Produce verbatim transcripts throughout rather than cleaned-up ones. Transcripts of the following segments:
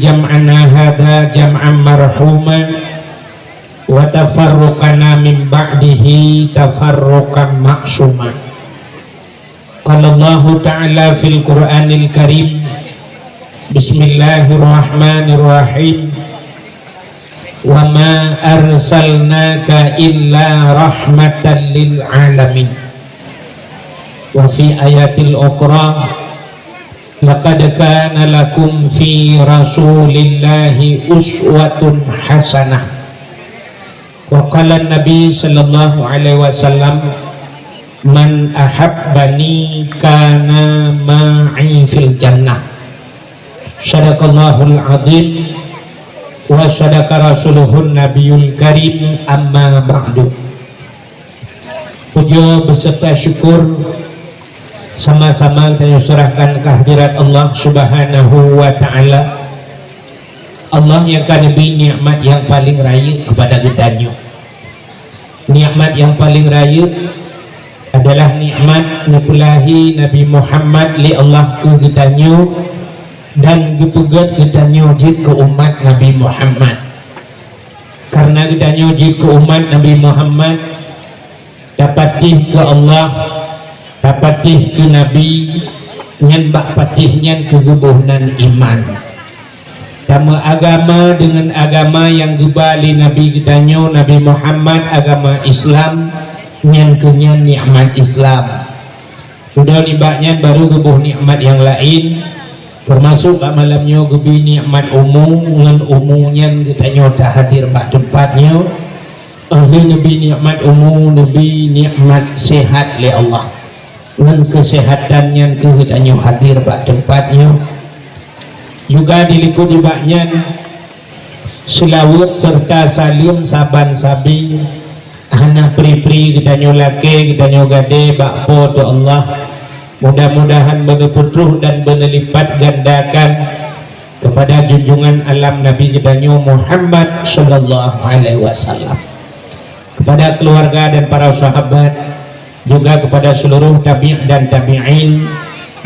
jam'ana hadza jam'an marhuma, wa tafarruqana min ba'dihi tafarruqan ma'suma. Qala Allahu ta'ala fil Qur'anil Karim, bismillahirrahmanirrahim, wa ma arsalnaka illa rahmatan lil alamin. Wa fi ayatil ukhra, laqad kana lakum fi Rasulillahi uswatun hasanah. Wa qala Nabi sallallahu alaihi wasallam, "Man ahabbani kana ma'i fil jannah." Sadaqallahul azim wa sadaqa rasuluhun nabiyul karim, amma ba'du. Puja beserta syukur sama-sama geutanyoe serahkan kehadirat Allah Subhanahu wa Ta'ala. Allah nyang ka neubri nikmat nyang paleng rayeuk keupada geutanyoe. Nikmat nyang paleng rayeuk adalah nikmat neupeulahé Nabi Muhammad lé Allah keu geutanyoe dan geupeugét geutanyoe jeuet keu umat Nabi Muhammad. Kareuna geutanyoe jeuet keu umat Nabi Muhammad, tapatéh keu Allah, tapatéh keu Nabi, nyan bak patéh nyan keuh geuboh nan iman. Tameuagama deungon agama nyang geuba lé Nabi geutanyoe, Nabi Muhammad, agama Islam, nyan keuh nyan nikmat Islam. Dudoe nibak nyan barô geuboh nikmat nyang laén, teumasok bak malam nyoe geubri nikmat umu, ngon umu nyan geutanyoe tahadir bak teumpat nyoe. Óh lheueh neubri nikmat umu, neubri nikmat sehat lé Allah. Ngon keusehatan nyan keuh geutanyoe hadir bak teumpat nyoe. Juga dilikot nibak nyan, seulaweuet serta saleuem saban sabe hana pri-pri geutanyoe lakée, geutanyoe gadée bak Po teu Allah. Mudah-mudahan beuneupeutroh dan beuneulipatgandakan keupada junjungan alam Nabi geutanyoe Muhammad sallallahu alaihi wasallam, keupada keuluwarga dan para sahabat, juga keupada seuluruh tabi' dan tabi'in,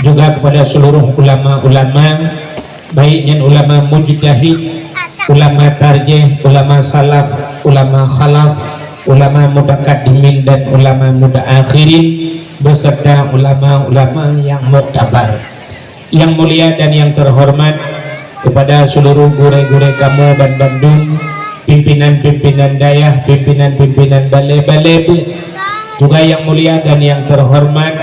juga keupada seuluruh ulama-ulama, baik nyan ulama mujtahid, ulama tarjih, ulama salaf, ulama khalaf, ulama mutakaddimin dan ulama mutaakhirin, beserta ulama-ulama nyang muktabar. Nyang mulia dan nyang teuhoreumat keupada seuluruh gurée-gurée kamoe banmandum, pimpinan-pimpinan dayah, pimpinan-pimpinan balée-balée beuet. Juga nyang mulia dan nyang teuhoreumat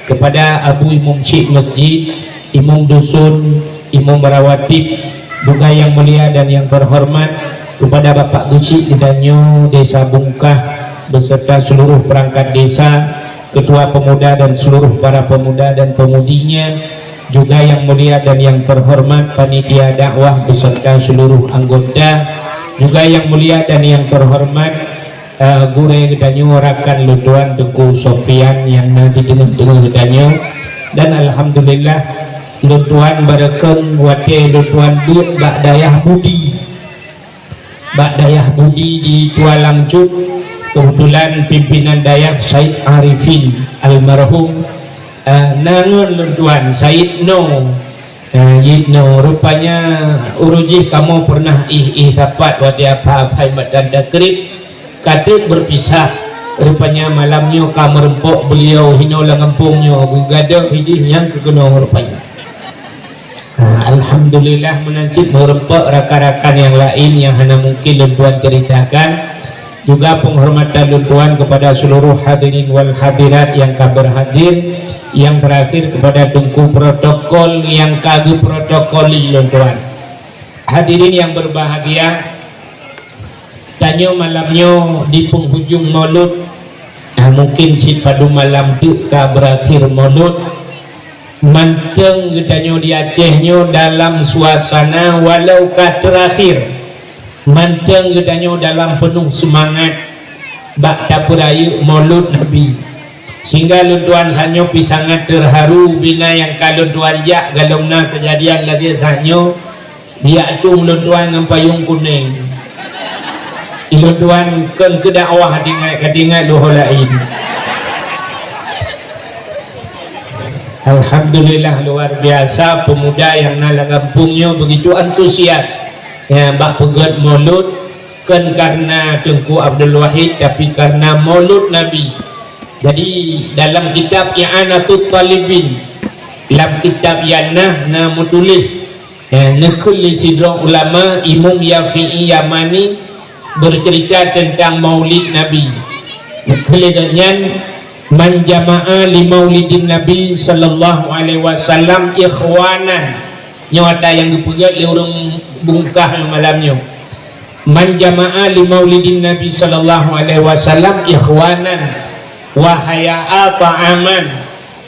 keupada Abu Imum Syik Masjid, Imum Dusun, Imum Rawatib, juga nyang mulia dan nyang teuhoreumat keupada Bapak Geuchik geutanyoe Desa Bungkah beserta seuluruh peurangkat desa, ketua pemuda dan seluruh para pemuda dan pemudinya, juga yang mulia dan yang terhormat panitia dakwah beserta seluruh anggota, juga yang mulia dan yang terhormat, eh, gurée geutanyoe, rakan lôn tuan Teungku Sofian nyang na di teungoh-teungoh geutanyoe. Dan alhamdulillah, lôn tuan barokon watée lôn tuan beuet bak dayah Budi. Bak dayah Budi di Tualang Cut, kebetulan pimpinan dayah Said Arifin almarhum, eh, na ngon lôn tuan Said No. Eh, Said No, rupanya uroe jih kamoe pernah ih-ih sapat watée apa-apa matan takrib, ka treb berpisah. Rupanya malam nyoe ka meureumpok beliau hinoe lam gampông nyoe, geugadôh idih nyang keukeunong rupanya. Ha, alhamdulillah, meunan cit meureumpok rakan-rakan nyang laén nyang hana mungkin lôn tuan ceritakan. Juga penghormatan lôn tuan kepada seluruh hadirin wal hadirat yang ka berhadir. Yang terakhir kepada teungku protokol nyang ka geuprotokoli lôn tuan. Hadirin yang berbahagia, tanyoe malam nyoe di penghujung Maulud, ah, mungkin cit padum malam teuk ka berakhir Maulud. Mantong geutanyoe di Aceh nyoe dalam suasana walau ka terakhir, mantong geutanyoe dalam penuh semangat bak tapeurayeuk Maulud Nabi. Sehingga lôn tuan sanyoe pih sangat terharu bina nyang ka lôn tuan jak galom na kejadian lagée sanyoe. Diak tueng lôn tuan ngon payong kunéng. Lôn tuan kon keu dakwah, ka teuingat, ka teuingat lôn ho laén. Alhamdulillah, luar biasa pemuda nyang na lam gampông nyoe begitu antusias, ya, bak peugét Maulud, kon karena Teungku Abdul Wahid, tapi karena Maulud Nabi. Jadi, dalam kitab I'anatut Talibin, lam kitab I'anah na meutuléh, eh, neukheun lé sidroe ulama, Imam Syafi'i Yamani, bercerita tentang Maulid Nabi. Neukheun lé gobnyan, "Man jama'a li Maulidin Nabi sallallahu alaihi wasallam ikhwanan." Nyoe ata nyang geupeugét lé ureuëng bungkah malam nyoe. "Man jama'a li Maulidin Nabi sallallahu alaihi wasallam ikhwanan wa haya'a ta'aman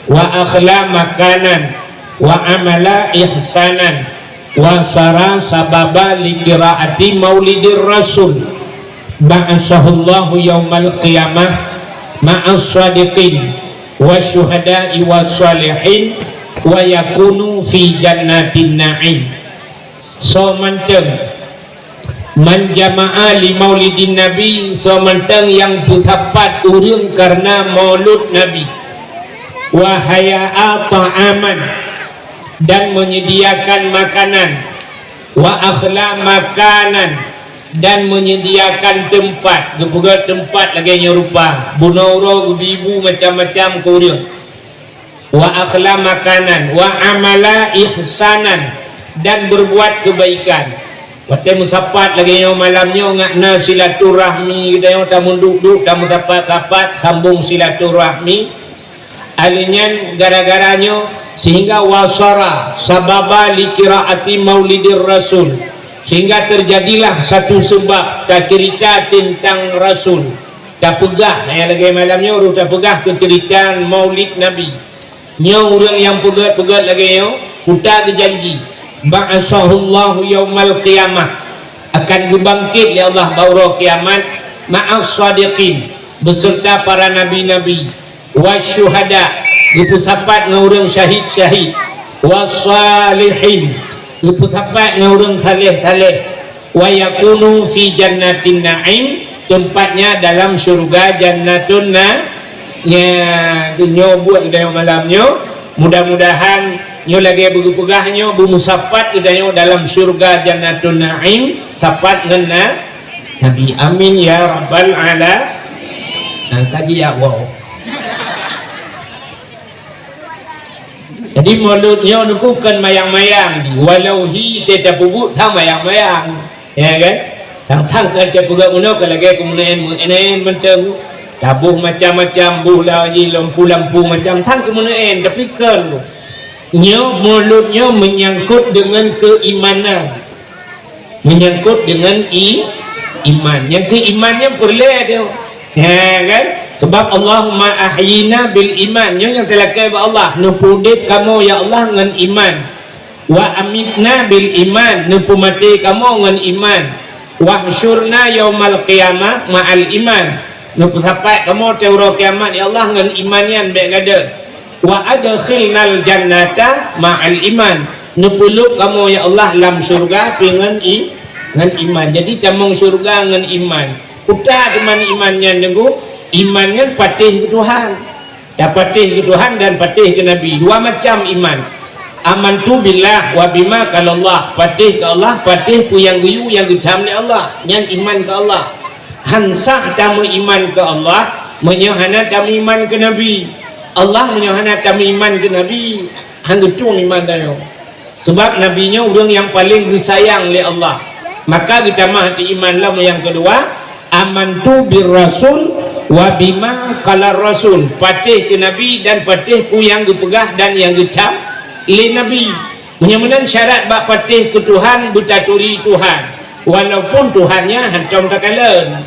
wa akhla makanan wa amala ihsanan wa sara sababa li qiraati maulidir rasul, ba'asahullahu yaumal qiyamah ma'as sadiqin wa syuhada'i was salihin wa yakunu fi jannatin na'im." Soe mantong, "Man jama'a li maulidin nabi", soe mantong nyang peusapat ureuëng karena maulud Nabi, "wa haya'a ta'aman", dan menyediakan makanan, "wa akhla makanan", dan menyediakan teumpat, geupeugét teumpat lagée nyoe rupa, bunoe uroe geubi-bu macam-macam keu ureuëng. "Wa akhla makanan, wa amala ihsanan", dan berbuat kebaikan. Watée meusapat lagée nyoe malam nyoe ngat na silaturahmi geutanyoe, tameuduk-duk, tameusapat-sapat, sambong silaturahmi. Aleuh nyan gara-gara nyoe sehingga wasara sababa li qiraati maulidir rasul, sehingga terjadilah satu sebab tacerita tentang Rasul. Tapeugah, nyang lagée malam nyoe rôh tapeugah keu ceurita maulid Nabi. Nyoe ureuëng nyang peugét-peugét lagée nyoe, kuta geujanji, "Ba'asahullahu yaumal qiyamah", akan geubangkét lé Allah bak uroe kiamat, "ma'as sadiqin", beserta para nabi-nabi, "wasyuhada", geupeusapat ngon ureuëng syahid-syahid, "wassalihin", geupeusapat ngon ureuëng saleh-saleh, "wa yakunu fi jannatin na'im", tempatnya dalam syurga Jannatun Na-, nya, nyoe buet geutanyoe malam nyoe. Mudah-mudahan nyoe lagée beugeupeugah nyoe beumeusapat geutanyoe dalam syurga Jannatun Na'im, sapat ngon Na-, Nabi. Amin ya rabbal ala-, nah, kaji ya, wow. Jadi, maulud nyoe nuku kon mayang-mayang, walau hi teuh tapeubuet sang mayang-mayang, ya kan? Sang-sang kon tapeugah meunoe ka lagée keumeunuen-meunen mantong, taboh macam-macam, boh lagi lampu-lampu macam sang keumeunuen, tapi kon. Nyoe maulud nyoe menyangkut dengan keimanan. Menyangkut dengan i-, iman. Nyang keu iman nyan peureulée teuh. Ha, kan? Sebab, "Allahumma ahyina bil iman." Nyoe nyang teulakée bak Allah. Neupeuudeb kamoe, ya Allah, ngon iman. "Wa amitna bil iman." Neupeumaté kamoe ngon iman. "Wahsyurna yaumal qiyamah ma'al iman." Neupeusapat kamoe teuh uroe kiamat, ya Allah, ngon iman nyan bék gadôh. "Wa adkhilnal jannata ma'al iman." Neupeulhok kamoe, ya Allah, lam syurga pih ngon i-, ngon iman. Jadi, tamong syurga ngon iman. Peue teuma iman nyan, Teungku? Iman nyan patéh keu Tuhan. Tapatéh keu Tuhan dan patéh keu Nabi. Dua macam iman. "Amantu billah wa bima qalallah." Patéh keu Allah, patéh peue nyang geuyue nyang geutham lé Allah. Nyan iman keu Allah. Han sah tameuiman keu Allah meunyoe hana tameuiman keu Nabi. Allah meunyoe hana tameuiman keu Nabi, han geutueng iman tanyoe. Sebab Nabi nyoe ureuëng nyang paleng geusayang lé Allah. Maka geutamah teuiman lom nyang keudua, "Amantu bir rasul wa bima qalar rasul." Patéh keu Nabi dan patéh peue nyang geupeugah dan nyang geutham lé Nabi. Meunyoe meunan syarat bak patéh keu Tuhan, beutaturi Tuhan, walaupun Tuhan nyan hántom takalon.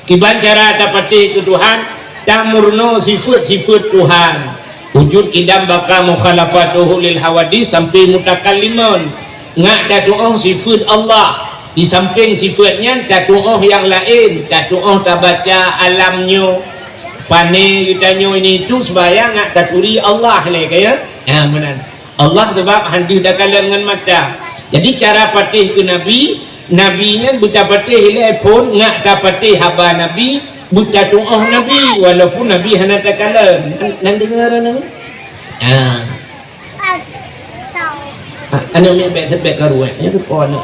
Kiban cara tapatéh keu Tuhan, tameurunoe sifeuet-sifeuet Tuhan. Wujud, qidam, baqa, mukhalafatuhu lil hawadits sampai mutakallimun. Ngat tatuoh sifeuet Allah. Di sampéng sifeuet nyan tatuoh nyang laén, tatuoh tabaca alam nyoe, pané geutanyoe ini itu, seumbahyang ngat taturi Allah lé, ka ya? Ha, meunan. Allah sebab han deuh takalon ngon mata. Jadi, cara patéh keu Nabi, Nabi nyan beutapatéh ilée phon, ngat tapatéh haba Nabi, beutatuoh Nabi, walaupun Nabi hana takalon. Nan, nan deungoe nyoe? Ha. Ha, aneuk miet bèk, bèk karu, eh. Ya, rupa aneuk.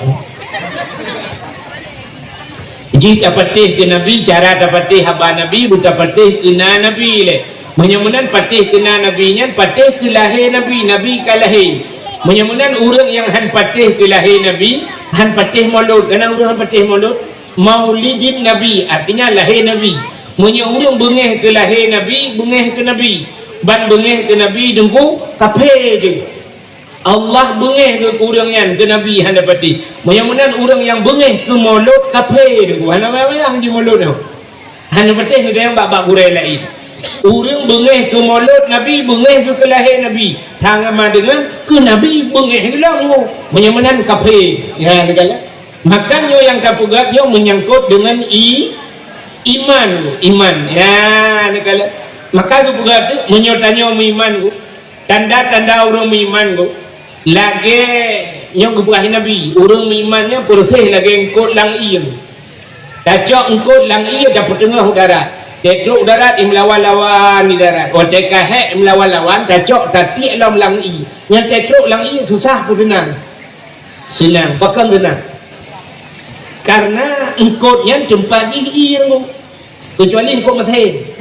Jih tapatéh keu Nabi, cara tapatéh haba Nabi, beutapatéh keu na Nabi lé. Meunyoe meunan patéh keu na Nabi nyan, patéh keu lahé Nabi, Nabi ka lahé. Meunyoe meunan ureueng nyang han patéh keu lahé Nabi, han patéh Molot. Kana ureueng han patéh Molot? Maulidin Nabi, artinya lahé Nabi. Meunyoe ureueng beungéh keu lahé Nabi, beungéh keu Nabi. Ban beungéh keu Nabi, Teungku, kafé jih. Allah beungéh keu ureueng nyan, keu Nabi hana patéh. Meunyoe meunan ureueng nyang beungéh keu Molot, kafé Teungku. Hana payah-payah jih Molot nyoe. Hana patéh neutanyong bak-bak gurèe laén. Ureueng beungéh keu Molot Nabi, beungéh keu, keu lahé Nabi. Sama deungon keu Nabi beungéh geuh lom. Meunyoe meunan kafé. Ya, neukalon. Maka nyoe nyang tapeugah nyoe meunyangkot deungon i-, iman, iman. Ya, neukalon. Maka geupeugah tu, meunyoe tanyoe meuiman ku, tanda-tanda ureueng meuiman ku, lagèe nyoe geupeugah Nabi, ureueng meuiman nyan peureuséh lagèe eungkot lam ié. Tacok eungkot lam ié, tapeuteungoh u darat. Tatrok u darat, imeulawan-lawan di darat. Watèe ka hék imeulawan-lawan, tacok, tatiek lom lam ié. Nyan tatrok lam ié susah peu seunang? Seunang, pakon seunang? Karena eungkot nyan teumpat jih ié, keucuali eungkot meusén.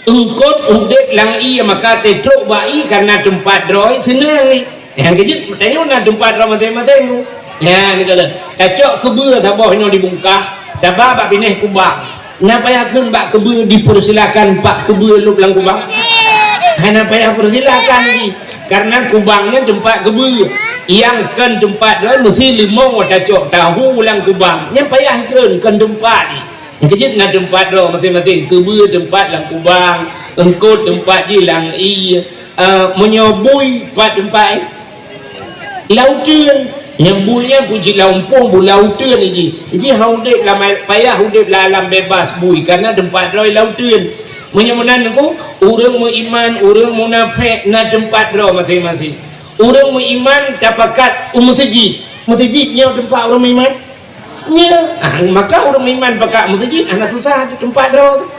Eungkot udép lam ié, maka tatrok bak ié karena teumpat droe seunang. Nyang keujeuet tanyoe na teumpat droe maséng-maséng. Nyan, neukalon. Tacok keubeue saboh nyoe dibungkah, taba bak binéh kubang. Na payah kheun bak keubeue dipersilakan pak keubeue lôb lam kubang? Hana payah persilakan lagi. Karena kubang nyan teumpat keubeue. Nyang kon teumpat droe meusti leumo tacok tahu lam kubang. Nyan payah kheun kon teumpat jih. Nyang keujeuet na teumpat droe maséng-maséng. Keubeue teumpat lam kubang, eungkot teumpat jih lam ié. Ah, meunyoe bui pat teumpat, eh? Lam uteuen. Nyang bui nyan pun cit lam umpung, bu lam uteuen jih. Jih han udép lam, payah udép lam alam bebas bui, karena teumpat droe lam uteuen. Meunyoe meunan Teungku, ureueng meuiman, ureueng munafék na teumpat droe maséng-maséng. Ureueng meuiman tapakat u meuseujid. Meuseujid nyoe teumpat ureueng meuiman? Nyoe. Ah, maka ureueng meuiman pakat meuseujid, hana susah teumpat droe.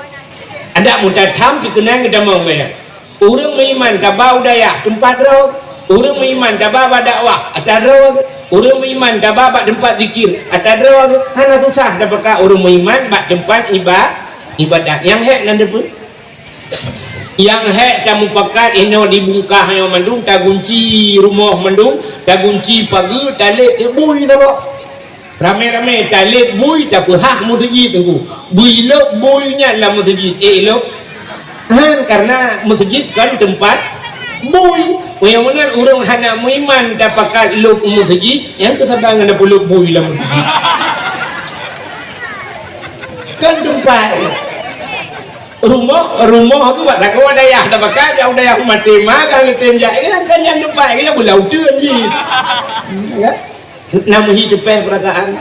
Adak meutathan dikeunong geutamong baya. Ureueng meuiman taba u dayah, teumpat droe. Ureueng meuiman taba bak dakwah, atra droe. Ureueng meuiman taba bak teumpat zikir, atra droe. Hana susah tapakat ureueng meuiman bak teumpat iba-, ibadat. Nyang hék nan deupeu. Nyang hék tamupakat inoe dibungkah nyoe mandum, tagunci rumoh mandum, tagunci pageue, talét bui saboh. Ramé-ramé talét bui tapeuhah meuseujid Teungku. Bui lôb bui nyan lam meuseujid. Eh, lôb. Han, karena meuseujid kon teumpat bui. Nyang meunan ureueng hana meuiman tapakat lôb u meuseujid, nyang keusaban ngon tapeulob bui lam meuseujid. Kon teumpat. Rumoh, rumoh tu bak sagoe dayah, tapakat jak u dayah maté ma ka leutem jak. Kan nyan teumpat, kan nyan beu lam uteuen jih. Ya? Na meuhi teupeh peurasaan.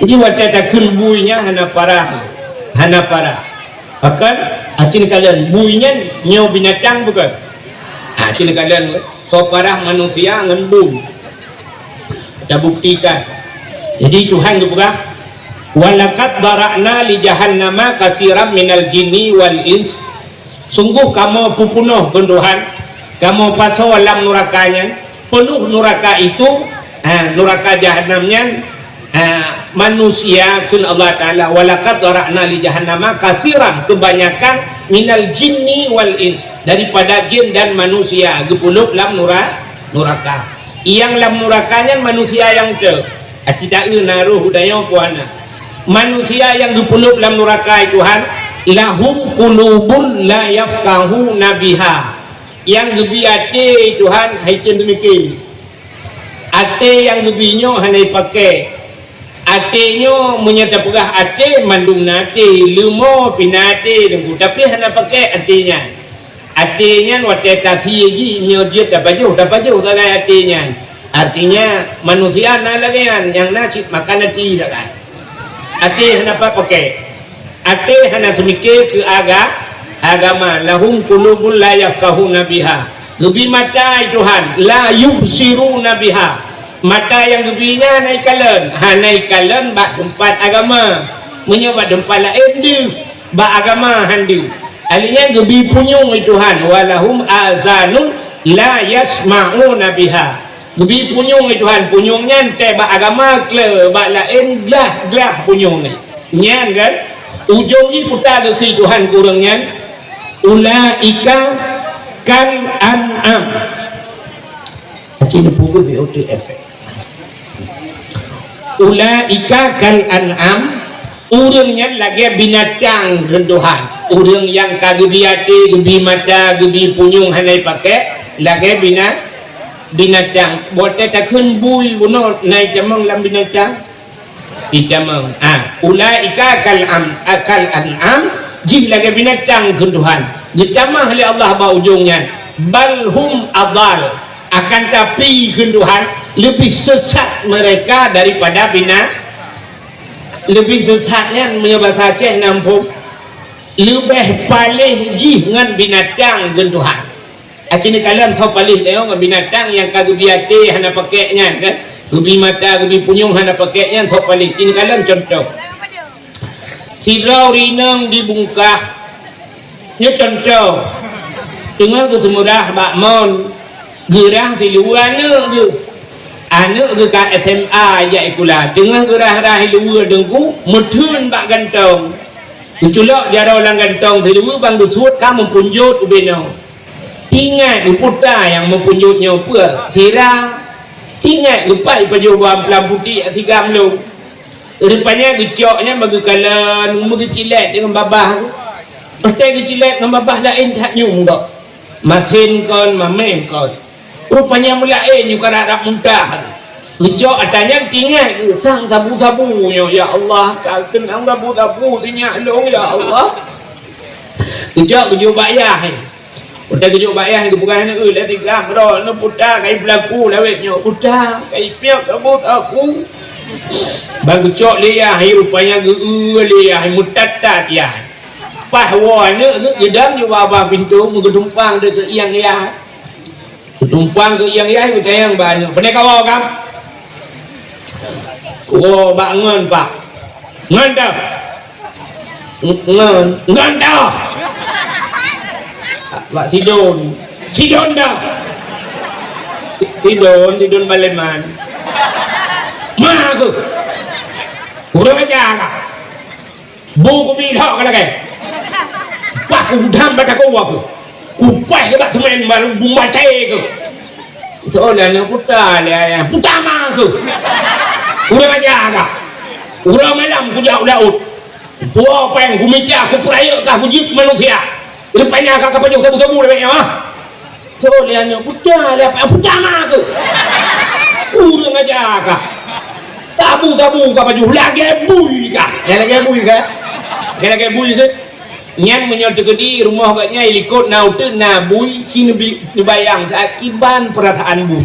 Jadi watèe takheun bui nyan hana parah. Hana parah. Pakon, aci neukalon bui nyan nyoe binatang bukon? Aci neukalon soe parah manusia ngon bui. Tabuktikan. Jadi Tuhan geupeugah, "Walaqad dzara'na li jahannama katsiran minal jinni wal ins." Sungguh kamoe peupunoh keu Tuhan, kamoe pasoe lam nuraka nyan, peunoh nuraka itu, ha, nuraka jahanam nyan, ha, manusia kheun Allah Taala, "Walaqad dzara'na li jahannama katsiran," kebanyakan, "minal jinni wal ins," daripada jin dan manusia geupeulob lam nura-, nuraka. Nyang lam nuraka nyan manusia nyang teu. Aci taeu na roh udayoe puana. Manusia nyang geupeulob lam nuraka, Tuhan, "lahum qulubun la yafqahuna biha." Nyang geubri até, Tuhan, hai cen teumiké. Até nyang geubri nyoe hana jipaké. Até nyoe meunyoe tapeugah até, mandum na até, leumo pih na até, Teungku, tapi hana paké até nyan. Até nyan watèe tasie jih, nyoe jeuet tapajoh, tapajoh sagai até nyan. Artinya, manusia na lagèe nyan, nyang na cit makan até sagai. Até hana pat paké. Até hana seumiké keu aga-, agama. "Lahum qulubun la yafqahuna biha." Geubri mata, Tuhan, "la yubsiruna biha." Mata nyang geubri nyan hana jikalon, hana jikalon bak teumpat agama. Meunyoe bak teumpat laén deuh, bak agama han deuh. Ahli nyan geubi punyueng lé Tuhan, "Walahum azanun la yasma'una biha." Geubi punyueng lé Tuhan, punyueng nyan teuh bak agama, kle bak laén, glah-glah punyueng nyan. Nyan kan, ujong jih peue geukheun Tuhan keu ureuëng nyan, "Ulaika kal an'am." Aci neupeubuet B O T efek. "Ulaika kal an'am," ureuëng nyan lagée binatang kheun Tuhan. Ureuëng nyang ka geubi até, geubi mata, geubi punyueng hana jipakék, lagée bina-, binatang. Boh teuh takheun bui bunoe na jitamong lam binatang? Jitamong. Ah, "Ulaika kal am-, kal an'am," jih lagée binatang kheun Tuhan. Geutamah lé Allah bak ujong nyan. "Bal hum adal." Akan tapi, kheun Tuhan, leubeh sesat mereka daripada bina-, leubeh sesat nyan, meunyoe basa Aceh na muphom, leubeh paléh jih ngon binatang, kheun Tuhan. Aci neukalon soe paléh teuh ngon binatang nyang ka geubi até hana pakék nyan, kan? Geubi mata, geubi punyueng hana pakék nyan, soe paléh. Ci neukalon cuntoh. Sidroe ureuëng inong di Bungkah, nyoe cuntoh, teungoh geuseumeurah bak mon, geurah siluweue aneuëk geuh. Aneuëk geuh ka S M A jak sikula, teungoh geurah-rah siluweue teungku, meutheun bak gantong. Geuculok jaroe lam gantong siluweue ban geusuet ka meupunjot ubé noe. Tingat geuputa nyang meupunjot nyoe peue? Sira. Tingat geupat jipajoh bak amplam putéh sigam lom. Rupanya geucok nyan bak geukalon, meugeucilét deungon babah tu. Watée geucilét ngon babah laén that nyum gob. Masin kon, mameng kon. Rupanya meulaén nyoe ka rab-rab muntah. Geucok ata nyan tingat geuh sang sabu-sabu nyoe, "Ya Allah, ka keunong sabu-sabu sinyak lôn, ya Allah." Geucok geujok bak yah. Watée geujok bak yah, geupeugah aneuk, "Eu, lé tigam droe, neuputa kai peulaku lawét nyoe, puta kai piep sabu-sabu." Ban geucok lé yah, rupanya geu-eu lé yah, meutat-tat yah. Paih woe aneuk geuh geudong ju babah pintoe, meugeutumpang deungon ieng yah. Geutumpang keu ieng yah, geutanyong bak aneuk, "Pane kawoe kam?" "Kuwoe bak ngon, Pak." "Ngon dah?" "Ngon." "Ngon dah?" "Bak Sidon." "Sidon dah?" "Si-, Sidon, Sidon Baleman." "Ma keuh?" "Kurang aja kah?" Bu kubi lhok ka lagée. Pah kudam bak takue aku. Kupaih keu bak semen baru bumbatai keuh. Soe lé aneuk puta lé ayah. Puta ma keuh. Ureuëng aja kah. Uroe malam kujak u laôt. Puwoe péng kumita kupeurayeuk kah kujieb manusia. Rupanya ka kapajoh sabu-sabu lé nyoe. Soe lé aneuk puta lé apa puta ma keuh. Ureuëng aja kah. Sabu-sabu kapajoh lagée bui kah. Nyang lagée bui kah. Lagée-lagée bui keuh. Nyan meunyoe teukeudi rumoh gobnyan likot na uteuen na bui, ci neubi-, neubayang sakiban peurasaan bui.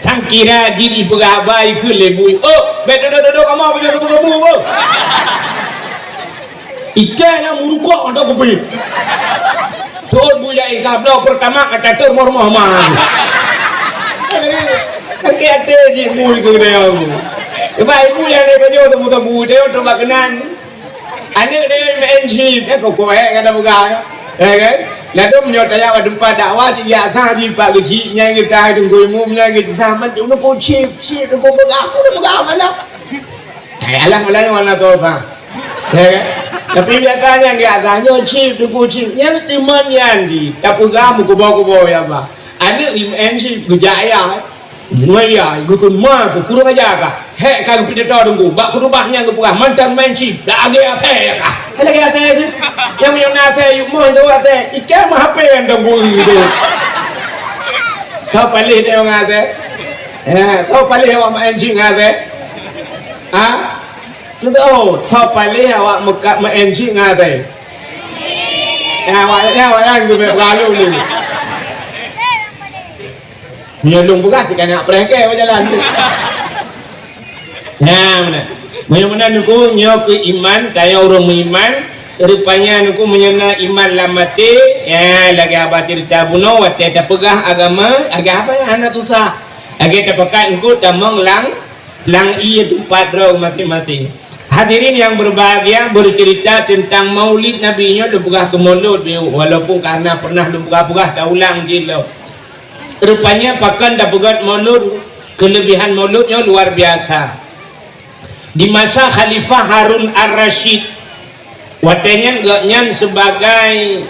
Sangkira jih jipeugah haba ikheun lé bui, "Oh, bék dudoe-dudoe kamoe beujeuet sabu-sabu, oh!" Ikai na meurukok atau kupi. Tuan bui dai ka bloe peurtama ka tatur rumoh-rumoh ma. Sakét até jih bui keu dayah. Ibai bui nyang lé bajoe teumeu-teumeu dayah teuma keunan. Aneuk dayah main chip, eh, kok kuék ka tapeugah. Eh, kan? Ladom nyoe tayang bak teumpat dakwah, cit jak sah jih pak keuchik, nyang geutai teungku imum, nyang geutai sah, man, teungku chip, chip, teungku peugah, aku dah peugah mana? Eh, alang-alang mana tu sah? Eh, kan? Tapi biasanya geutai sah, nyoe chip, teungku chip, nyan teuma nyan jih, tapeugah meukubo-kubo ya bah. Aneuk I M N chip, geujak ya. Ngon ya, geukheun ma keuh, kureueng aja kah. Hék ka geupidato teungku, bak khutubah nyan geupeugah, mantong main chip, lagée asée kah. Lagée asée tu. Nyang meunyoe na asée yue moh tu asée, ikai meuhapé nyan teungku tu. Soe paléh teuh ngon asée? Ya, soe paléh awak main chip ngon asée? Ha? Beutôi, soe paléh awak meuka-, main chip ngon asée? Ya, awak, ya, awak nyan geubek lalu ni. Meunyoe lôn peugah, cit ka na preh kée bak jalan tu. Nah, meunan. Meunyoe meunan Teungku, nyoe keuh iman, tanyoe ureuëng meuiman, rupanya Teungku meunyoe na iman lam até, ya, lagée haba ceurita bunoe, watée tapeugah agama, lagée haba nyang hana susah. Lagée tapakat Teungku tamong lam, lam ié teumpat droe maséng-maséng. Hadirin yang berbahagia, bercerita tentang Maulid Nabi nyoe lôn peugah keu Maulud, walaupun karena pernah lôn peugah-peugah, taulang jih lom. Rupanya pakon tapeugét Maulud, kelebihan Maulud nyoe luar biasa. Di masa Khalifah Harun Ar-Rasyid, watée nyan gobnyan sebagai,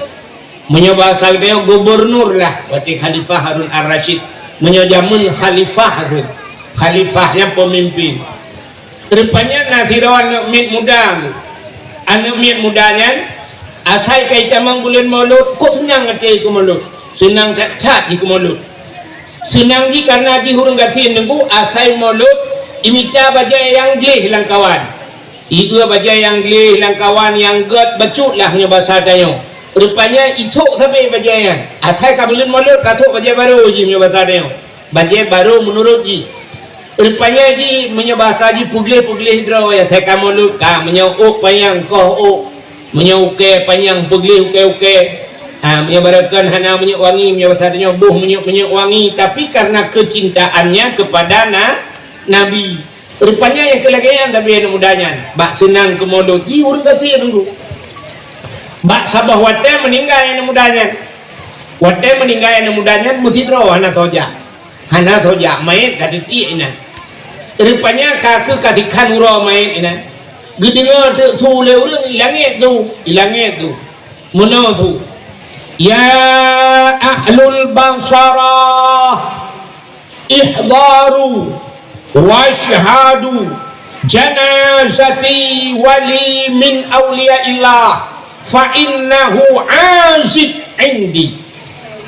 meunyoe bahasa geutanyoe, gubernur lah, watée Khalifah Harun Ar-Rasyid. Meunyoe jameun khalifah tu, khalifah nyan pemimpin. Rupanya na sidroe aneuk miet muda. Aneuk miet muda nyan asai ka itamong buleuen Maulud, kok seunang até keu Maulud. Seunang that-that jih keu Maulud. Seunang jih karena jih ureuëng gasien teungku, asai Maulud imita bajée nyang gleh lam kawan. Ieu bajée nyang gleh lam kawan nyang gét bacut lah nyoe basa tanyoe. Rupanya isok sabe bajée nyan. Asai ka buleuen Maulud ka sok bajée barô jih nyoe basa tanyoe. Bajée barô meunurot jih. Rupanya jih meunyoe basa jih peugleh-peugleh droe, ya, asai ka Maulud ka, meunyoe ôk panyang koh ôk, meunyoe ukée panyang peugleh ukée-ukée. Ha, meunyoe barokon hana minyeuk wangi, meunyoe basa tanyoe boh minyeuk-minyeuk wangi, tapi karena kecintaannya kepada na-, Nabi. Rupanya nyang keu lagée nyan sabe aneuk muda nyan, bak seunang keu Maulud jih ureuëng gasien teungku. Bak saboh watée meuninggai aneuk muda nyan. Watée meuninggai aneuk muda nyan meusidroe hana soe jak. Hana soe jak, manyét ka teutiek inan. Rupanya ka kheueh ka tikhan uroe manyét inan. Geudeungoe teuk su lé ureuëng, i langét su, i langét su. Meunoe su, "Ya ahlul Basarah, ihdaru wasyhadu janazati wali min auliyaillah, fa innahu aziz indi."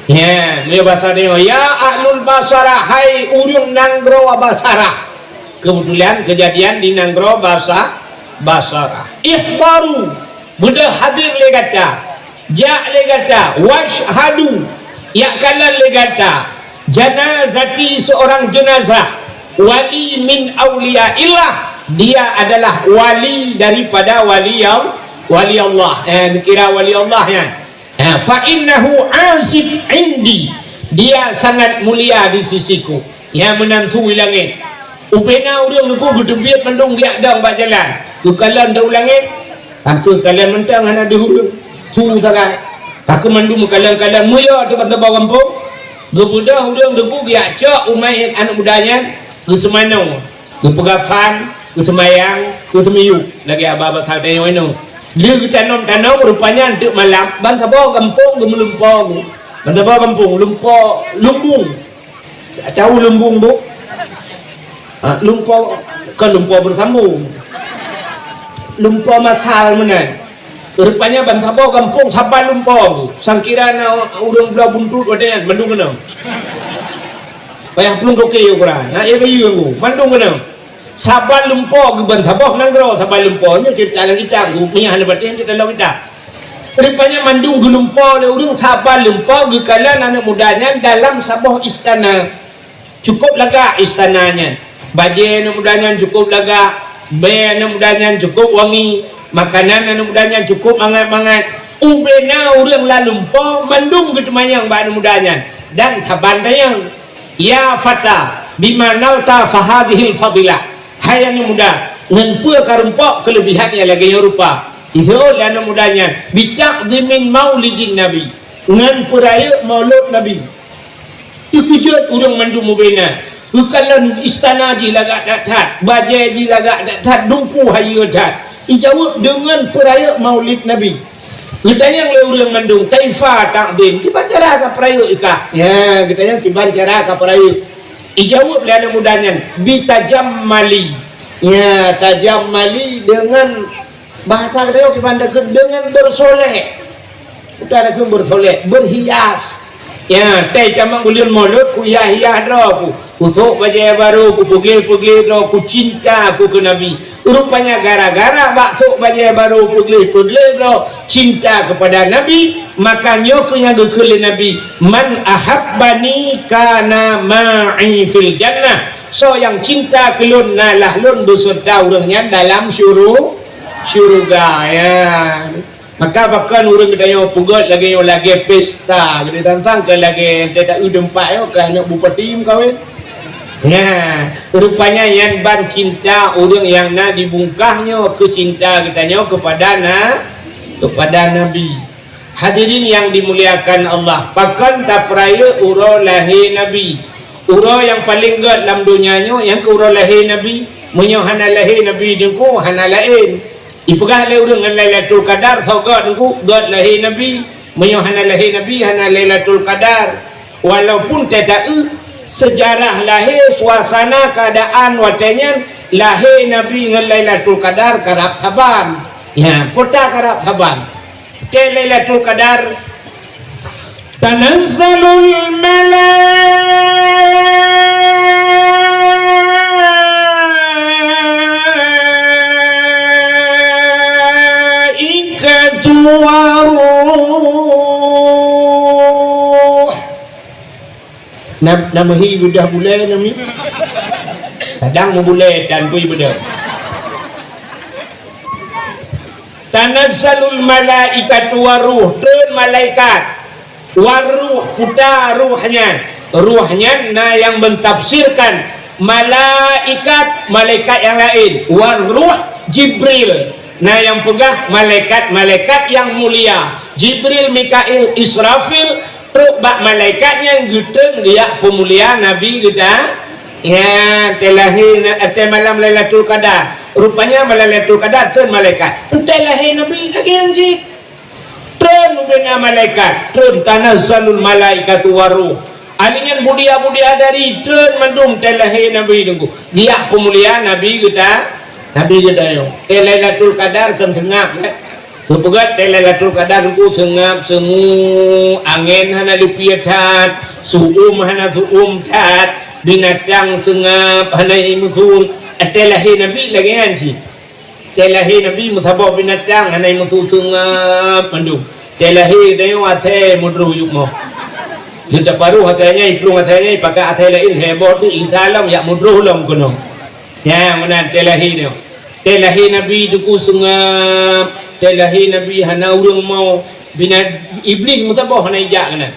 Ya, meunyoe basa tanyoe, "Ya ahlul Basarah, hai ureuëng nanggroe Basarah." Kebetulan kejadian di nanggroe Basa-, Basarah. "Ihdaru, beudôh hadir lé gata, jak lé gata, wasyhadu, yak kalon lé gata, janazati, seorang jenazah, wali min auliyaillah, dia adalah wali daripada wali Al-, wali Allah." Eh, dikira wali Allah nyan. Ha, "fa innahu aziz indi." Dia sangat mulia di sisiku. Nyang meunan su i langét. Ubena ureuëng teungku geuteubiet mandum geujak dong bak jalan. Geukalon dong u langét. Ka kheueh kalon mantong hana deuh ureuëng. Su sagai. Ka kheueh mandum meukalon-kalon, meuyue teuk ban saboh gampông. Geubeudôh ureuëng teungku geujak cok u manyét aneuk muda nyan, geuseumanoe. Geupeugah fan, geuseumayang, geuseumiyueb lagée haba-haba sabe nyoe. Lheueh geutanom-tanom, rupanya teuk malam, ban saboh gampông geumeulumpo. Ban saboh gampông, lumpo, lumbung. Tahu lumbung, Bu? Ha, lumpo, kon lumpo beusambông. Lumpo masal meunan. Rupanya ban saboh gampông saban lumpo. Sangkira na ureuëng bloe buntut watée nyan, mandum keunong. Payah plueng toke ukuran. Na, eh, bayeue, Bu. Mandum keunong. Saban lumpo geuban saboh nanggroe, saban lumpo nyoe cerita lam kitab, geupeugah hana patéh cerita lam kitab. Rupanya mandum geulumpo lé ureuëng, saban lumpo geukalon aneuk muda nyan dalam saboh istana. Cukup lagak istana nyan. Bajée aneuk muda nyan cukup lagak, bée aneuk muda nyan cukup wangi, makanan aneuk muda nyan cukup mangat-mangat. Ubena ureuëng lam lumpo mandum geuteumanyong bak aneuk muda nyan dan saban tanyong. "Ya fata, bima nalta fahadhil fadilah." Hai aneuk muda, ngon peue ka rumpok keulebihan nyang lagée nyoe rupa? Ijaweueb lé aneuk muda nyan, "Bita'dhimin maulidin Nabi." Ngon peurayeuk maulud Nabi. Teukeujot ureuëng mandum ubena. Geukalon istana jih lagak that-that, bajée jih lagak that-that, dumpeue hayeue that. Ijaweueb deungon peurayeuk maulid Nabi. Geutanyong lé ureuëng mandum, "Kaifa ta'dhim?" Kiban cara ka peurayeuk ikah? Ya, geutanyong kiban cara ka peurayeuk. Ijaweueb lé aneuk muda nyan, "Bitajammali." Ya, tajammali deungon bahasa geutanyoe kiban takheun deungon bersolek. Bukan takheun bersolek, berhias. Ya, teutamong buleuen Maulud, kuhias-hias droe ku. Kusok bajée barô, kupeugléh-peugléh droe, kucinta ku keu Nabi. Rupanya gara-gara bak sok bajée barô, peugléh-peugléh droe, cinta kepada Nabi, maka nyoe keuh nyang geukheun lé Nabi, "Man ahabbani kana ma'i fil jannah." Soe nyang cinta keu lôn, na lah lôn beuseureuta ureuëng nyan dalam syuru-, syuruga. Ya. Maka pakon ureuëng geutanyoe peugét lagée nyoe lagée pesta, geutanyoe tantang keu lagée teuta eu teumpat nyoe keu aneuk bupati meukawen. Nah, rupanya nyan ban cinta ureuëng nyang na di bungkah nyoe keu cinta geutanyoe keupada na-, keupada Nabi. Hadirin yang dimuliakan Allah, pakon tapeurayeuk uroe lahé Nabi? Uroe nyang paleng gét lam donya nyoe nyang keuh uroe lahé Nabi. Meunyoe hana lahé Nabi Teungku, hana laén. Ipeugah lé ureuëng ngon Lailatul Qadar, soe gét Teungku? Gét lahé Nabi. Meunyoe hana lahé Nabi, hana Lailatul Qadar. Walaupun teuta eu seujarah lahé, suasana keuadaan watée nyan, lahé Nabi ngon Lailatul Qadar karab saban. Ya, peue ta karab saban. Tée Lailatul Qadar, tanazzalul malaikatu waruh. Nam-, nameuhi beudah bulée nami. Kadang meubulée dan bui beudah. Tanazzalul malaikatu waruh, treun malaikat. Waruh, peue ta ruh nyan. Ruh nyan na nyang mentafsirkan malaikat, malaikat nyang laén. Waruh Jibril, na nyang peugah malaikat-malaikat nyang mulia. Jibril, Mikail, Israfil, trok bak malaikat nyan geutreun geujak peumulia Nabi geuta. Ya, tée lahé na-, tée malam Lailatul Qadar. Rupanya malam Lailatul Qadar treun malaikat. Tée lahé Nabi lagée nyan cit. Treun ubena malaikat, treun tanazzalul malaikatu waruh. Ali nyan budia-budia dari treun mandum tée lahé Nabi Teungku. Geujak peumulia Nabi geuta, Nabi geutanyoe. Tée Lailatul Qadar kan seungab, eh. Teupeugah tée Lailatul Qadar Teungku seungab, seungue, angén hana leupie that, su'um hana su'um that, binatang seungab hana imeusueng. Tée lahé Nabi lagée nyan cit. Tée lahé Nabi meusaboh binatang hana imeusueng seungab mandum. Tée lahé tanyoe asai mudroh yup moh. Leuta paruh asai nyan, iplueng asai nyan, ipakat asai laén, heboh tu isa lom yak mudroh lom keunoe. Nyang meunan tée lahé nyoe. Tée lahé Nabi Teungku seungab, tée lahé Nabi hana ureuëng mo, bina Iblih meusaboh hana ijak keunan.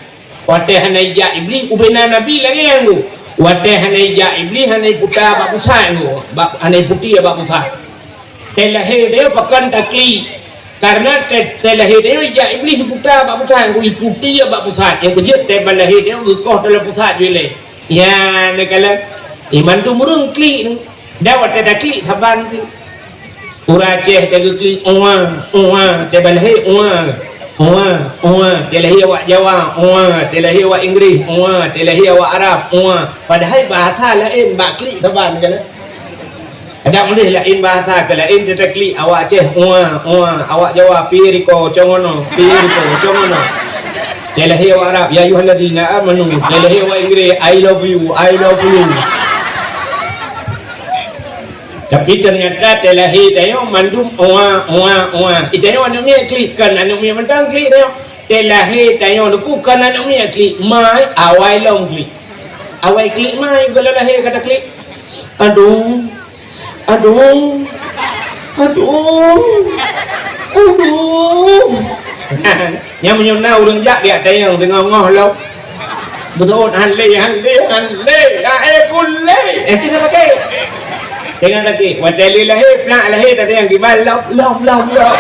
Watée hana ijak Iblih, ubena Nabi lagée nyan tu. Watée hana ijak Iblih, hana iputa bak pusat tu, bak, hana iputi bak pusat. Tée lahé tanyoe pakon taklik. Karena tée, tée lahé tanyoe ijak Iblih iputa bak pusat tu, iputi bak pusat. Nyang keujeuet tée ban lahé tanyoe geukoh dalam pusat ju ilée. Nyan neukalon, iman tu murung klik tu. Dan watée taklik saban tu. Ureuëng Aceh teugeuklik, "Ua, ua," teubalhé, "Ua, ua, ua," teubalhé awak Jawa, "Ua," teubalhé awak Inggris, "Ua," teubalhé awak Arab, "Ua." Padahai bahasa laén bak klik saban kan. Kadang ulih laén bahasa keu laén teutaklik, awak Aceh, "Ua, ua," awak Jawa, "Pi riko, congono, pi riko, congono." Teubalhé awak Arab, "Ya ayyuhalladzina amanu," teubalhé awak Inggris, "I love you, I love you." Tapi teunyata teubalhé tanyoe mandum ua, ua, ua. Itanyoe aneuk miet klik, kon aneuk miet mantong klik tanyoe. Teubalhé tanyoe Teungku kon aneuk miet klik, mai awai lom klik. Awai klik mai, goh lom lahé ka taklik. Aduh. Aduh. Aduh. Aduh. Nyan meunyoe na ureuëng jak geujak tanyong teungoh-ngoh lom. Beutôi han lé, han lé, han lé. Ka, eh, pun lé. Eh, tinggai lagée. Tinggai lagée. Watée lé lahé, plak lahé, tatanyong kiban lom, lom, lom, lom.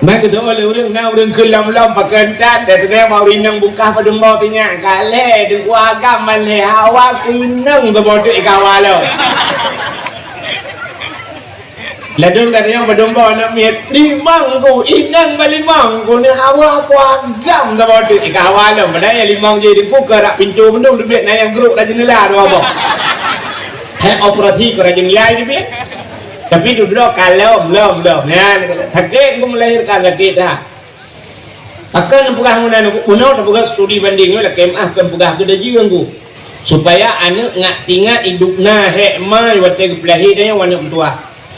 Meukeudeh lé ureuëng na ureuëng keu lom-lom pakon that, dan teungoh bak ureuëng inong bungkah padum boh tinyak. Ka lé, deuh agam ban lé, hawa keu inong teuboh teuk ikawa lom. Ladôm gata nyang padum boh aneuk miet, limong ku, inong ba limong ku, ni hawa ku agam saboh teuk, ikawa lom. Padahai nyang limong jih Teungku keu rak pintoe mandum teubiet, na nyang grok lam jeundela dua boh. Hai operasi keu rak jeundela teubiet. Tapi dudoe ka lom, lom, lom. Nyan, sakét ku melahirkan, sakét that. Pakon peugah meunan, bunoe tapeugah studi banding nyoe lakée meuah kon peugah keu dajeueng ku. Supaya aneuk ngat tingat idupna hék ma watée geupeulahé tanyoe aneuk meutuwah.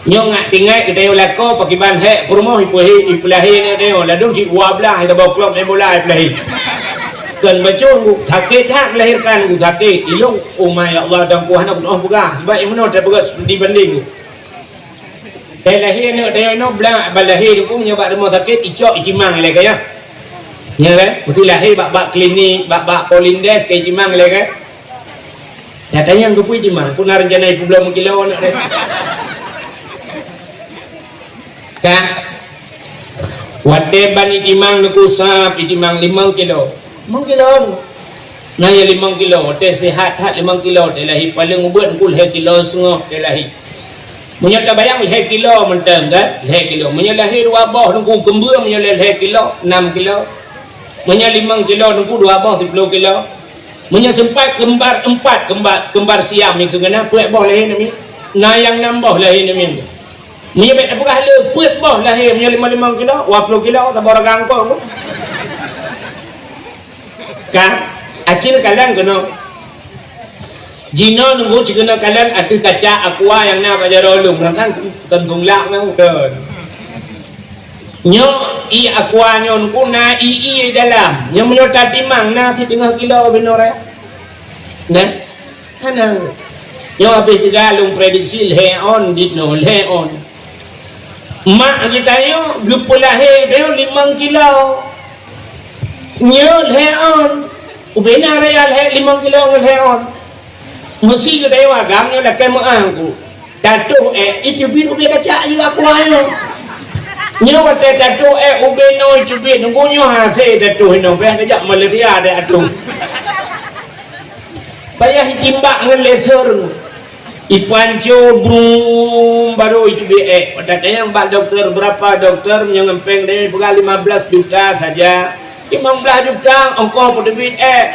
Nyoe ngat tingat geutanyoe lakoe pakiban hék peurumoh ipeulahé, ipeulahé aneuk tanyoe ladôm cit dua blaih saboh klub main bola ipeulahé. Kon bacut ku, sakét that melahirkan ku, sakét. Ilong, oh my Allah, dan ku hana kunoh peugah. Sebab nyang meunoe tapeugah studi banding ku. Teuh lahé aneuk tanyoe inoe blang, ban lahé Teungku nyoe bak rumoh sakét, icok itimang ilée kayah. Nyan kan? Beutôi lahé bak-bak klinik, bak-bak Polindes, ka itimang lé kan? Tatanyong keupeue itimang, peue na rencana ipeubloe meukilo aneuk teuh. Ka? Watèe ban itimang neukusab, itimang limong kilo. Limong kilo. Na nyang limong kilo, watèe sehat that limong kilo, watèe lahé paleng ubit teungku lhèe kilo seungoh watèe lahé. Meunyoe tabayang lhèe kilo mantong kan, lhèe kilo. Meunyoe lahé dua boh teungku keumbeueng, meunyoe lhèe kilo, nam kilo. Meunyoe limong kilo teungku dua boh siplôh kilo. Meunyoe seumpat keumbar empat, keumbar, keumbar Siam nyan keuh na peuet boh lahé namiet. Na nyang nam boh lahé namiet. Meunyoe bèk tapeugah le peuet boh lahé, meunyoe limong-limong kilo, dua ploh kilo, saboh ragam kong. Ka, aci neukalon keunoe. Jinoe nunggu cikeunoe kalon ateueh kaca aqua nyang na bak jaroe lôn, nyan kan kon gulak nyan kon. Nyoe ié aqua nyoe nunggu na ié-ié dalam. Nyoe meunyoe tatimang na siteungoh kilo binoe raya. Nah, hana. Nyoe habéh teuga lôn prediksi lhèe on dit nyoe, lhèe on. Mak geutanyoe geupeulahé geutanyoe limong kilo. Nyoe lhèe on. Ubena raya lhèe limong kilo ngon lhèe on. Meusi geutanyoe agam nyoe lakèe meu'ah ku. Tatoh èk, iteubiet ubé kaca ié aqua nyoe. Nyoe watèe tatoh èk ubé noe iteubiet, nunggu nyoe hasé tatoh inoe, bèk tajak Malaysia deh ateuh. Payah itimbak ngon laser. Ipanco brum baru iteubiet èk. Watèe tanyong bak dokto, berapa dokto, nyang empeng deh peugah lima belas juta saja. Lima belas juta ongkoh peuteubiet èk.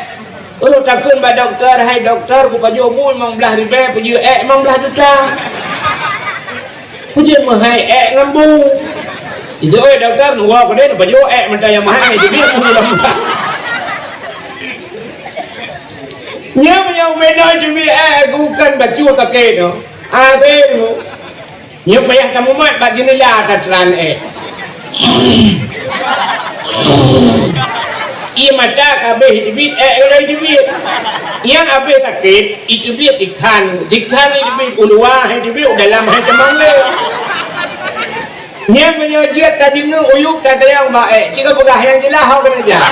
Ureueng takheun bak dokto, "Hai dokto, kupajoh bu lima belas ribèe, peujeuet èk lima belas juta." Peujeuet meuhai èk ngon bu. Ijak, "Oi dokto, nyoe keude pajoh èk mantong nyang meuhai, jadi bu lima belas." Nyoe meunyoe ubé noe jeuet èk, bukan bacut kaki tu. Habéh tu. Nyoe payah tamumat bak jeundela tateuran èk. Ié mata ka habéh iteubiet, èk ka lheueh iteubiet. Nyang habéh sakét, iteubiet ikan. Ikan iteubiet u luwa, hai iteubiet u dalam, hai teumang lé. Nyan meunyoe jeuet tadeungoe uyueb tatanyong bak èk, cit ka peugah nyang jeulaih ho keuneuk jak.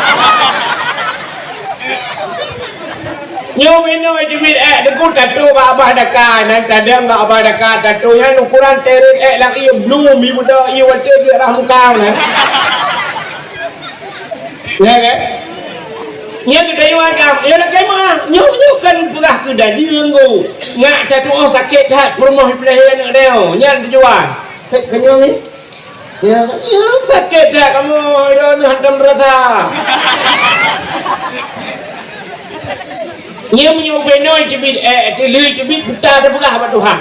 Nyoe meunoe jeuet èk, deungon tatoh bak babah daka, nan tadong bak babah daka tatoh nyan ukuran teret èk lam ié blum, ié buda, ié watèe jeuet rah muka nyan. Ya kan? Nyan geutanyoe agam, ya lakèe meu'ah. Nyoe, nyoe kan peugah keu daging tu. Ngak tatu'oh sakét that, peurumoh ipeulahé aneuk tanyoe. Nyan tujuan. Sakét keu nyoe ni? Ya kan? Ya, sakét that kamoe, droeneuh hantom rasa. Nyoe meunyoe ubé noe teubiet, eh, teubiet buta teupeugah bak Tuhan.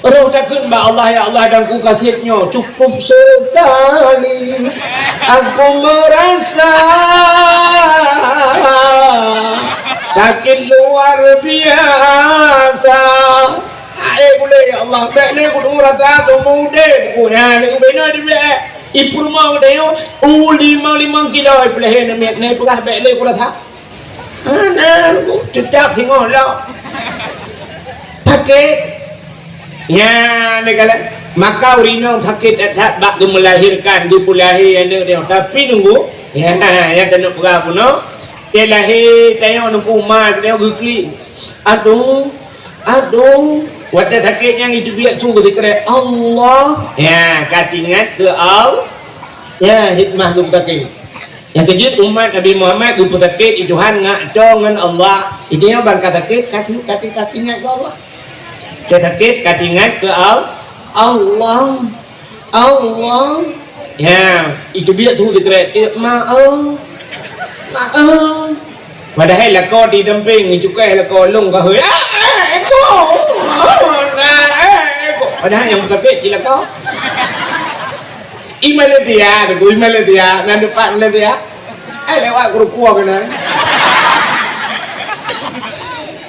Roh takheun bak Allah, "Ya Allah, dan ku kasih nyoe cukup sekali aku merasa sakit luar biasa." Hai gulé, "Ya Allah, bèk lé kudeungoe rasa tumu udép ku nyan, ubé noe teubiet." Ipurumoh udép nyoe, u limong-limong kilo ipeulahé namiet, nyan ipeugah bèk lé kurasa. Hana, teutap singoh lom. Sakét. Nyan, neukalon. Maka ureueng inong sakét that-that bak geumeulahérkan, geupeulahé aneuk nyoe. Tapi nunggu, nyan, nyan keuneuk peugah bunoe. Watèe lahé tanyoe nunggu ma tanyoe geuklik. Aduh, aduh. Watèe sakét nyan iteubiet su geusikrek, "Allah." Nyan, ka teuingat keu Al-, nyan, hikmah geupeusakét. Nyang keujeuet umat Nabi Muhammad geupeusakét di Tuhan ngak toe ngon Allah. Di tanyoe ban ka sakét, ka ti-, ka ti-, ka teuingat keu Allah. Ka sakét, ka teuingat keu Al-, Allah. Allah. Ya, iteubiet su sikrek, "Maaf. Maaf." Padahai lakoe di dampéng, cukai lakoe lôn ka hôi. Ah, ah, eko. Ah, ah, eko. Padahai nyang sakét cit lakoe. I Malaysia, Teungku, i Malaysia, na teumpat Malaysia. Eh, lewat keurukua keunan.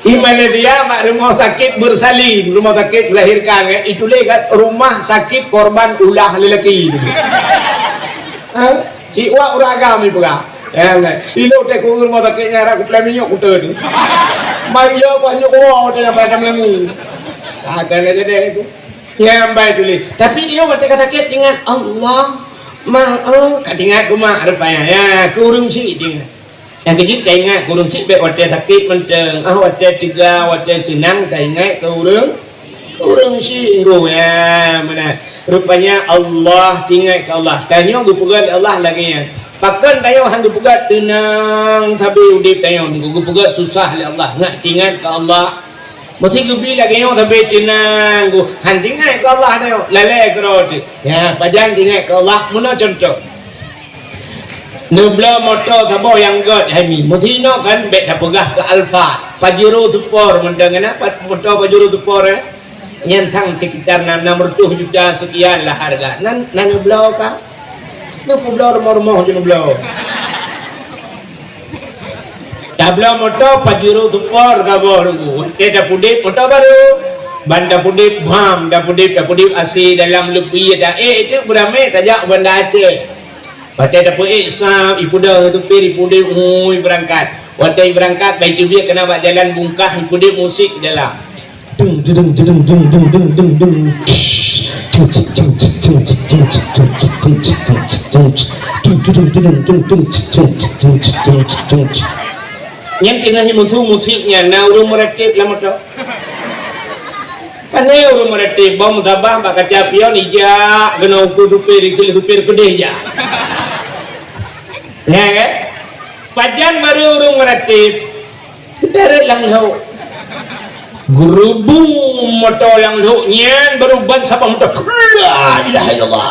I Malaysia, bak rumah sakit bersalin, rumah sakit melahirkan, eh, ituléh kat rumah sakit korban ulah lelaki. Ha? Cik wak ureueng agam ipeugah. Ya, nah. Ilo teh ku rumah sakit nyan, ku peulai minyeuk kuteun. Mai yo banyak orang teh yang pada melemu. Ada lagi deh itu. Nyang bai tuléh. Tapi dia watèe ka sakét ingat Allah, Mak, oh, ka teuingat keu mak rupanya. Ya, keu ureueng syiek teuingat. Nyang keujeuet taingat keu ureueng syiek bèk watèe sakét mantong, ah, watèe teuga, watèe seunang taingat keu ureueng, keu ureueng syiek. Ya, meunan. Rupanya Allah, teuingat keu Allah. Tanyoe geupeugah lé Allah lagèe nyan. Pakon tanyoe han geupeugah teunang sabe udép tanyoe, geupeugah susah lé Allah. Ngat teuingat keu Allah. Meusti geubi lagèe nyoe sabe teunang, han teuingat keu Allah tanyoe, lalè keudroe teuh. Ya, pajan teuingat keu Allah, meunoe cuntoh. Neubloe moto saboh nyang göt hai mi. Meusti inoe kan bèk tapeugah keu Alphard. Pajero Sport mantong, na pa-, moto Pajero Sport, eh? Nyan sang sekitar enam, enam ratus juta sekian lah harga. Nan, nan neubloe ka? Neubloe rumoh-rumoh je neubloe. Tabloe moto Pajero Sport saboh Teungku. Watèe tapudép moto barô. Ban tapudép, bam, tapudép, tapudép A C dalam leupie dah. Eh, itu beuramé tajak Banda Aceh. Watèe tapeuék sab, ipeudeuh supir, ipudép, ui, beurangkat. Watèe ibeurangkat, ban iteubiet keunan bak jalan bungkah, ipudép musik di dalam. Dung, dung, dung, dung. Nyan teungoh imusu musik nyan, na ureueng meuratéb lam moto. Pane ureueng meuratéb, bom sabah bak kaca pion ijak keunoe ukeue supir, dikeue supir keudeh ijak. Nyan kan? Pajan barô ureueng meuratéb, teutarek lam lhok. Geurubung moto lam lhok nyan, barô ban sabah moto. La ilaha illallah.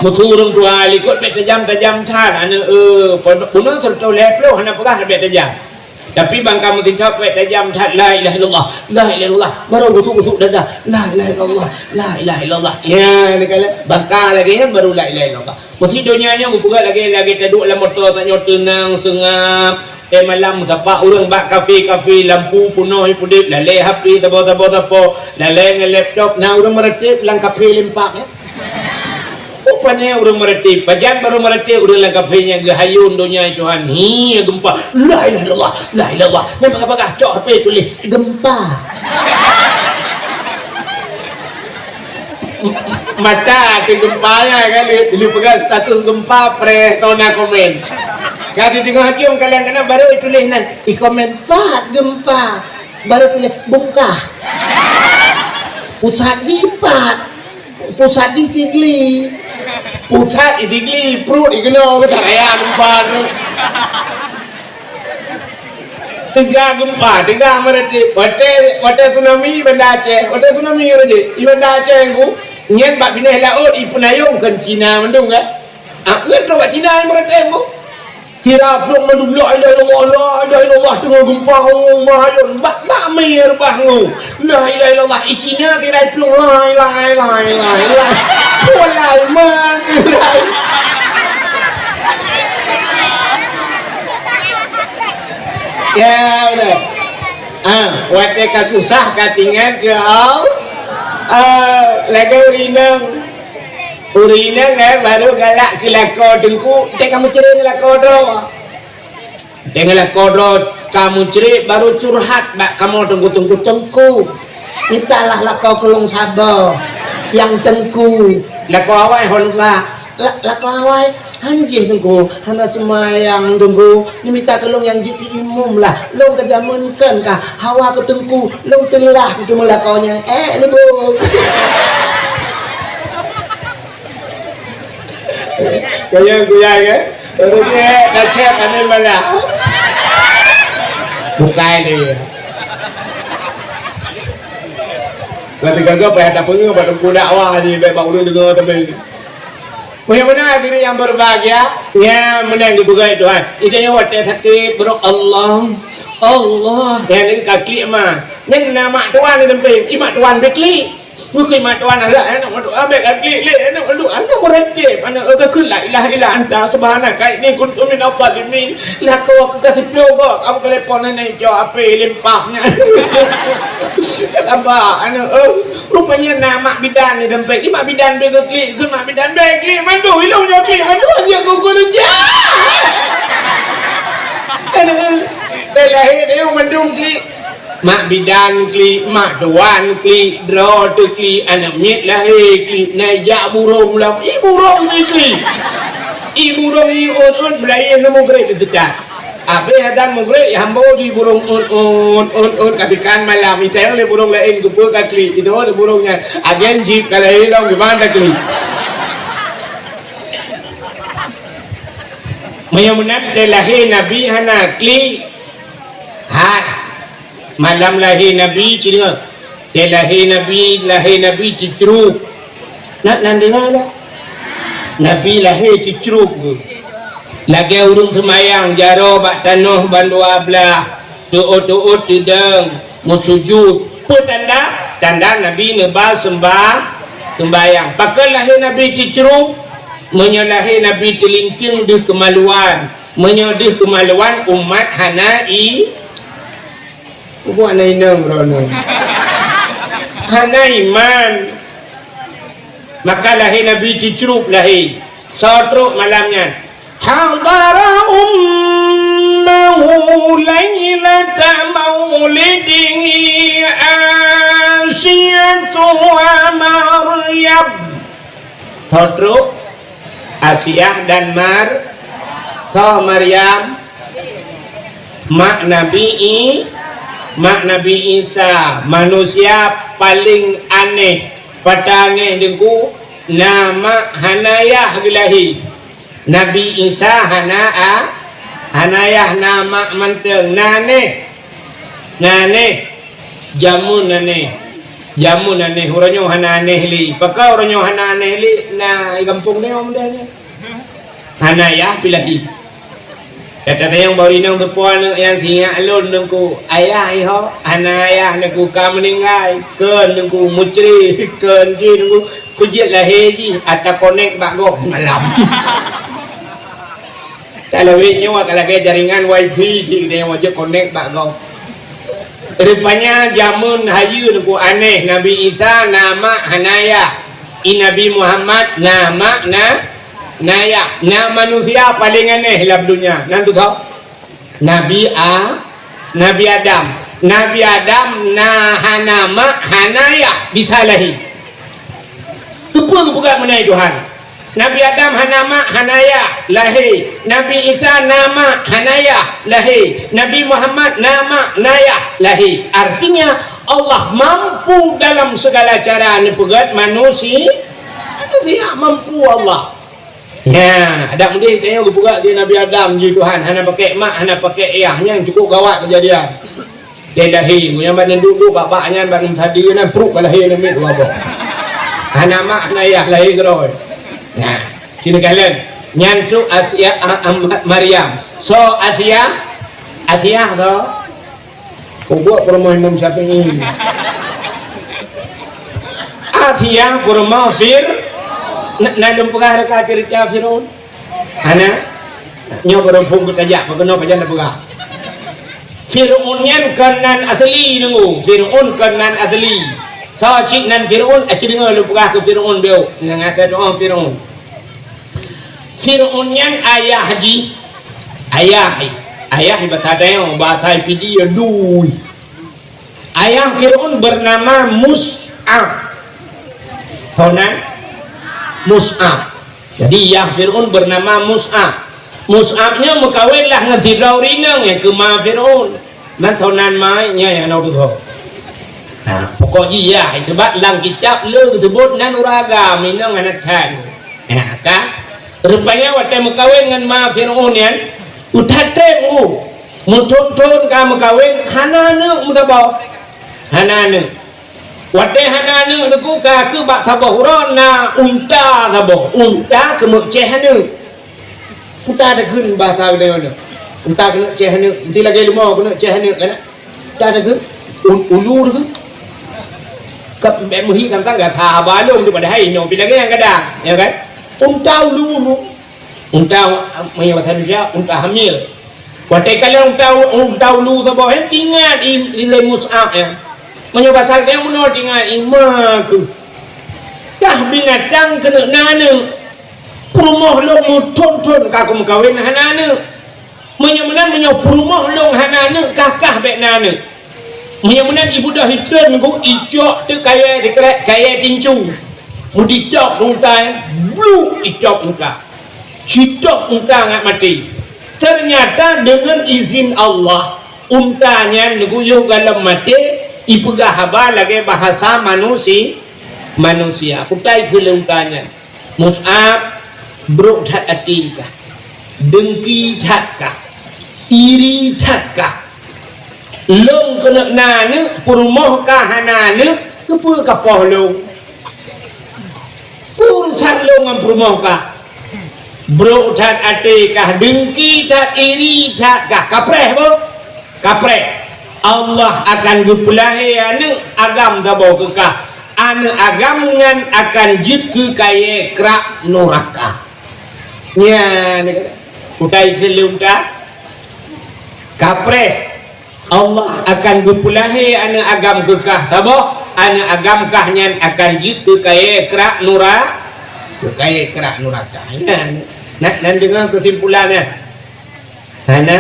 Meusu ureueng tuha likot bèk tajam-tajam that, aneuk, eh, pondok bunoe seureutôh lhèe ploh hana peugah bèk tajam. Tapi bangka meutingkat peuet tajam that, la ilaha illallah, la ilaha illallah. Barô gusuk-gusuk dada, la ilaha illallah, la ilaha illallah. Ya, ni kala bangka lagèe nyan baru la ilaha illallah. Meusti donya nyoe geupeugah lagèe, lagèe taduek lam moto tanyoe teunang seungab. Eh, malam tapak ureueng bak kafe-kafe, lampu peunoh ipudép, lalè H P saboh-saboh sapo, lalè ngon laptop, na ureueng meuratéb lam kafe limpak, ya. Rupanya ureueng meuratéb, pajan barô meuratéb ureueng lam kafe nyan geuhayôn donya Tuhan. Hi, gempa. La ilaha illallah, la ilaha illallah. Nyan bagah-bagah cok H P tuléh gempa. Mata teugempa nyan kan, lé, lé peugah status gempa, preh, tona komen. Ka dideungoe hakim kadang-kadang barô ituléh nan, ikomen pat gempa, barô tuléh bungkah. Pusat jipat. Pusat di Sigli. Pusat di Sigli, pruet di keunoe, beutaraya lupa tu. Teuga gempa, teuga meuratéb. Watèe, watèe tsunami Banda Aceh, watèe tsunami meuratéb. Di Banda Aceh ku, nyan bak binéh laôt, ipeunayong kan Cina mandum kan. Ah, nyan trok bak Cina meuratéb ku. Kira plueng mandum, la ilaha illallah, la ilaha illallah, teungoh gempa, oh, mahayôn, bak, bak mi reubah ngu. La ilaha illallah, i Cina kira plueng, lai, lai, lai, lai, lai. Walai, man, lai. Ya, udah. Ah, watèe ka susah, ka teuingat keu Allah. Ah, lagèe ureueng inong. Ureueng inong, eh, barô galak keu lakoe teungku, teuka meucré lakoe droe. Deungon lakoe droe ka meucré, barô curhat bak kamoe teungku, teungku, teungku. Mitalah lakoe keu lôn saboh nyang teungku. Lakoe awai hon ba, la-, lakoe awai, han jih teungku, hana seumayang teungku. Neumita keu lôn nyang jeuet keu imum lah. Lôn ka jameun kon ka hawa keu teungku, lôn teulah keu teuma lakoe nyan. Eh, leubeh. Goyang-goyang, eh? Ureueng nyan ka cèt aneuk malah. Bukai lé. Lati gaga payah tapeungeut bak teungku dakwah jih, bèk bak ureueng deungoe teumé. Mulia-mulia hadirin yang berbahagia, ya, meunan geupeugah Tuhan. Itu nyoe watèe sakét, bro, Allah, Allah. Ya, ni ka klik ma. Nyan na mak tuan di teumpat, i mak tuan bèk klik. Bukon mak tuan, alah, aneuk mandum, ah, bèk ka klik lé, aneuk mandum, aneuk meuratéb, aneuk, eh, ka kheun la ilaha illa anta subhanaka inni kuntu minadh dhalimin. Lakoe ka siploh goe, kamoe telepon nenek jok H P limpah nyan. Tambah, aneuk, eh, rupanya na mak bidan di teumpat. I mak bidan bèk ka klik, kheun mak bidan, bèk klik mandum, ilôn jok klik mandum, anjing kuku leuja. Aneuk, eh, lahé dia mandum klik. Mak bidan klik, mak tuan klik, droe teu klik, aneuk miet lahé klik, na jak burông lam, i burông teu klik. I burông i ôt-ôt, meulayeue neu mugreb teutat. Abéh azan mugreb, i hambo di burông ôt-ôt, ôt-ôt, ka dikan malam, iteueng lé burông laén, keupeue ka klik, iteueng lé burông nyan, agen jip ka lahé lom, di ban ka klik. Meunyoe meunan, teu lahé Nabi hana klik, hai. Malam lahé Nabi, ci deungoe. Teu lahé Nabi, lahé Nabi teucruk. Na, na deungoe dak? Nabi lahé teucruk geuh. Lagèe ureueng seumayang jaroe bak tanoh bandua blah, teuôt-teuôt teudong, meusujut. Peue tanda? Tanda Nabi neuba seumbah-, seumbahyang. Pakon lahé Nabi teucruk? Meunyoe lahé Nabi teulinteung deuh keumaluan, meunyoe deuh keumaluan umat hana i-, Bubuet na inong droeneuh. Hana iman. Maka lahé Nabi teucruk lahé. Soe trok malam nyan? Hadara ummahu lailata maulidihi Asiyatu wa Maryam. Soe trok? Asiah dan Mar-, soe Maryam? Mak Nabi I-, mak Nabi Isa, manusia paléng aneh. Pat angèh Teungku, na mak hana yah geulahé. Nabi Isa hana a-, hana yah, na mak mantong, na aneh. Na aneh. Jameun aneh. Jameun aneh, uroe nyoe hana aneh lé. Pakon uroe nyoe hana aneh lé? Na i gampông nyoe muda nyoe. Hana yah pih lahé. Kadang-kadang baru inong teupeue aneuk nyang sinyak lôn Teungku. Ayah iho, hana ayah Teungku, ka meuninggai. Kheun Teungku, mucre, kheun jih Teungku. Kujeuet lahé jih, ata konek bak gob semalam. Ka lawét nyoe ka lagèe jaringan wifi cit, nyang wajéb konek bak gob. Rupanya jameun hayeue Teungku aneh, Nabi Isa na mak hana yah. I Nabi Muhammad na mak na, na yah. Na manusia paléng aneh lam donya. Nan tu tho? Nabi A-, Nabi Adam. Nabi Adam na hana mak, hana yah, bisa lahé. Keupeue geupeugah meunan Tuhan? Nabi Adam hana mak, hana yah, lahé. Nabi Isa na mak, hana yah, lahé. Nabi Muhammad na mak, na yah, lahé. Artinya, Allah mampu dalam segala cara neupeugèt manusi-, manusia mampu Allah. Nya, adak meudeh tanyoe geupeugah di Nabi Adam ji Tuhan, hana pakèk mak, hana pakèk yah, nyan cukup gawat keujadian. Lé lahé, nyang ban duek-duek bak-bak nyan, ban sadeue nyan, pruet bak lahé namiet dua boh. Hana mak, hana yah, lahé keudroe. Nah, sinoe kalon. Nyan tu Asia, a, a, Maryam. Soe Asia? Asia soe? Peubuet peurumoh Imam Syafi'i. Asia peurumoh Fir-, na, na lôn peugah reka cerita Fir'aun? Hana? Nyoe baru phon geutajak, pakon pajan na peugah. Fir'aun nyan kon nan asli Teungku. Fir'aun kon nan asli. Soe cit nan Fir'aun? Aci deungoe lôn peugah keu Fir'aun biôh. Nyang ata doa Fir'aun. Fir'aun nyan ayah jih, ayah, ayah bahasa Daeng, bahasa Pidie, dui. Ayah Fir'aun bernama Mus'ab. Tonan Mus'ab. Jadi, yah Fir'aun bernama Mus'ab. Mus'ab nyoe meukawen lah ngon sidroe ureueng inong nyang keu ma Fir'aun. Man tonan mai nyan nyang na tutoe. Nah, pokok jih yah, sebab lam kitab le geuseubut nan ureueng agam, inong hana that. Nah, ka. Rupanya watèe meukawen ngon ma Fir'aun nyan, uthatem u. Meuthon-thon ka meukawen, hana aneuk meusaboh. Hana aneuk. Watèe hana aneuk Teungku, ka keuh bak saboh uroe na unta saboh. Unta keuneuk ceh aneuk. Unta takheun bahasa geutanyoe nyoe. Unta keuneuk ceh aneuk. Enti lagèe leumo keuneuk ceh aneuk, kan? Unta takheun. Un-, ulu takheun. Ka bèk meuhi tantang gata haba lôn tu padahai nyoe pih lagèe nyang gadang, ya kan? Unta ulu-ulu. Unta, meunyoe bahasa Indonesia, unta hamil. Watèe kalon unta, unta ulu saboh, eh, teuingat i, i lé Mus'ab, eh. Meunyoe bahasa geutanyoe meunoe teuingat i ma keuh. Kah binatang keuneuk na aneuk. Peurumoh lôn meuthon-thon ka kumeukawen hana aneuk. Meunyoe meunan, meunyoe peurumoh lôn hana aneuk, kah-kah bèk na aneuk. Meunyoe meunan ibeudôh itreun ngon icok teuh kayèe dikrek, kayèe tincu. Meuditôk unta, bluk itôk unta. Citôk unta ngat maté. Teunyata deungon izin Allah, unta nyan neuguyôh galom maté, ipeugah haba lagèe bahasa manusi-, manusia. Kutai keu lé unta nyan. Mus'ab, brok that até kah? Deungki that kah? Iri that kah? Lôn keuneuk na aneuk, peurumoh kah hana aneuk, keupeue kapoh lôn? Peue urusan lôn ngon peurumoh kah? Brok that até kah, deungki that, iri that kah? Kapreh boh? Kapreh. Allah akan geupeulahé aneuk agam saboh keu kah. Aneuk agam nyan akan jeuet keu kayèe krak nuraka. Nyan, kutai keu lôn kah? Kapreh. Allah akan geupeulahé aneuk agam keu kah saboh, aneuk agam kah nyan akan jeuet keu kayèe krak nura-, keu kayèe krak nuraka. Nyan, nan, nan deungö keusimpulan nyan. Hana?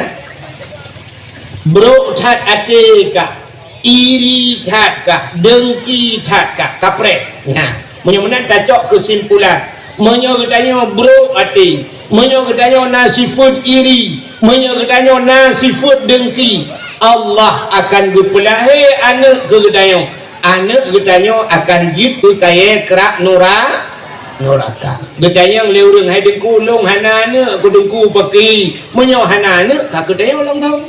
Brok that até kah, iri that kah, deungki that kah, kapreh. Nyan. Meunyoe meunan tacok keusimpulan, meunyoe geutanyoe brok até, meunyoe geutanyoe na sifeuet iri, meunyoe geutanyoe na sifeuet deungki, Allah akan geupeulahé aneuk keu geutanyoe. Aneuk geutanyoe akan jeuet keu kayèe krak nura-, nuraka. Geutanyong lé ureueng, "Hai Teungku, lôn hana aneuk," kheun Teungku, "pakri." Meunyoe hana aneuk, ka geutanyoe lom thon.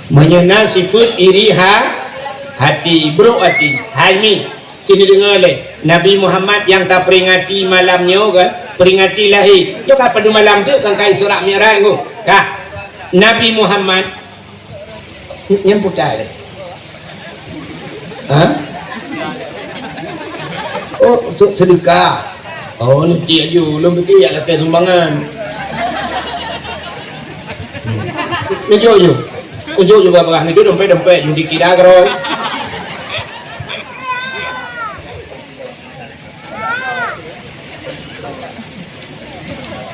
Meunyoe na sifeuet iri ha-, hati, brok hati, hai mi. Sini deungö lé, Nabi Muhammad nyang taperingati malam nyoe kan, peringati lahé. Nyoe ka padum malam teuk kan ka Isra Mi'raj nyoe. Kah, Nabi Muhammad, nyang putai lé. Ha? Oh, se-, sedekah. Oh, nanti aju, lôn pikir yak lakée sumbangan. Nyoe ju. Ujuk ju barang-barang nyoe dompet-dompet ju dikira keurôi.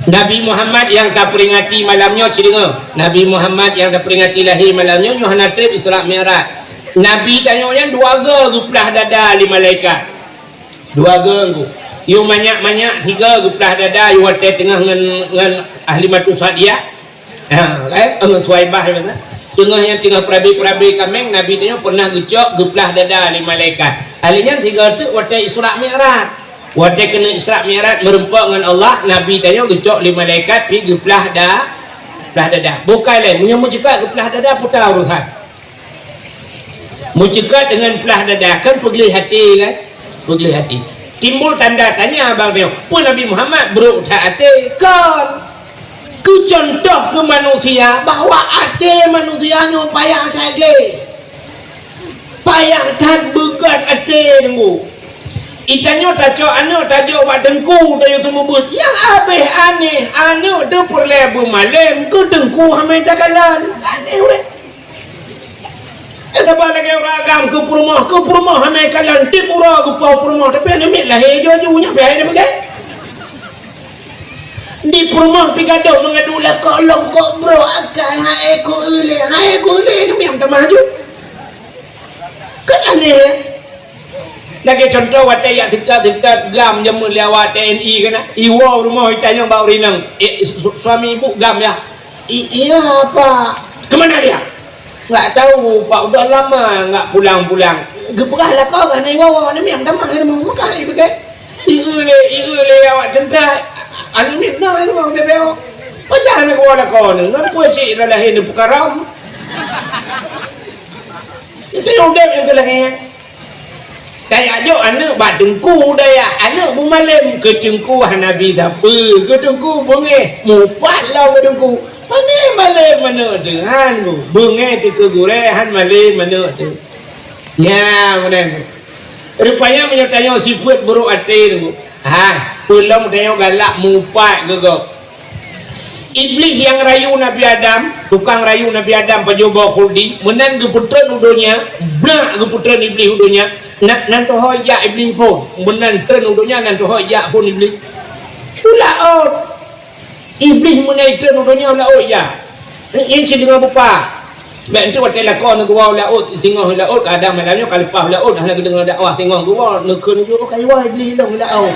Nabi Muhammad nyang taperingati malam nyoe, ci deungö. Nabi Muhammad nyang taperingati lahé malam nyoe, nyoe hana treb Isra Mi'raj. Nabi tanyoe nyan dua goe geuplah dada lé malaikat. Dua goe ngon. Yôh manyak-manyak sigoe geuplah dada, yôh watée teungoh ngon, ngon Halimatu Sa'diyah. Ha, kan? Ngon Suwaibah, ya kan? Teungoh nyan teungoh peurabe-peurabe kaméng, Nabi tanyoe pernah geucok geuplah dada lé malaikat. Ahli nyan sigoe teuk watée Isra Mi'raj. Watée keuneuk Isra Mi'raj meureumpok ngon Allah, Nabi tanyoe geucok lé malaikat pi geuplah da-, plah dada. Bukai lé, meunyoe meuceukat geuplah dada, peue urusan. Meuceukat deungon plah dada, kan peugleh até kan? Peugleh até. Timbul tanda tanya bak tanyoe, peue Nabi Muhammad brok that até? Kon! Keu cuntoh keu manusia bahwa até manusia nyoe payah that gleh. Payah that beugat até nunggu. Itanyoe tacok aneuk tajok bak teungku, tanyoe seumeubeuet. Nyang abéh aneh, aneuk teuh peureulée beumalém, keu teungku hana takalon. Aneh ureuëng. Eh, saban lagée ureuëng agam keu peurumoh, keu peurumoh hana kalon, tiep uroe geupoh peurumoh, tapi aneuk miet lahé ju-ju nyan pih hai peugah. Di peurumoh pih gadôh meungadu lakoe lôn kok brok akai, hai ku ulée, hai ku ulée, aneuk miet tamah ju. Kan aneh, ya? Lagée cuntoh watée jak seukat-seukat gam jameun lé awak T N I keunan, iwoe rumoh itanyong bak ureueng inong, "Eh, su-, suami ibu gam ya?" "I-, iya, Pak." "Kemana dia?" "Nggak tahu, Pak, udah lama nggak pulang-pulang." Geupeugah lakoe geuh na iwoe, aneuk miet tamah i rumoh, meukat i pike. Ieu lé, ieu lé awak teuntèe. Aneuk miet na i rumoh bebeo. Pacah aneuk woe lakoe nyoe, ngon peue cit na lahé neupeukara. Itu udeb nyang keu lahé. Tajak jok aneuk bak teungku dayah, aneuk beumalém keu teungku hana bi sapeue, keu teungku beungéh mupat lom keu teungku. Pane malém aneuk teuh han ku, beungéh teuh keu gurée han malém aneuk teuh. Nyan meunan. Rupanya meunyoe tanyoe sifeuet buruk até teungku, ha, peulom tanyoe galak mupat keu gob. Iblih nyang rayu Nabi Adam, tukang rayu Nabi Adam pajoh boh khuldi, meunan geupeutreun u donya, brak geupeutreun Iblih u donya, na-, nan teuhôi jak Iblih phon, meunan treun u donya nan teuhôi jak phon Iblih. U laôt. Iblih meunan treun u donya u laôt jak. Nyan cit deungon beupah. Bèk enteuk watèe lakoe neuh geuwoe u laôt, singoh u laôt, kadang malam nyoe ka leupah u laôt, hana geudeungoe dakwah singoh geuwoe, neukheun jih, "Oh, ka iwoe Iblih lôn u laôt."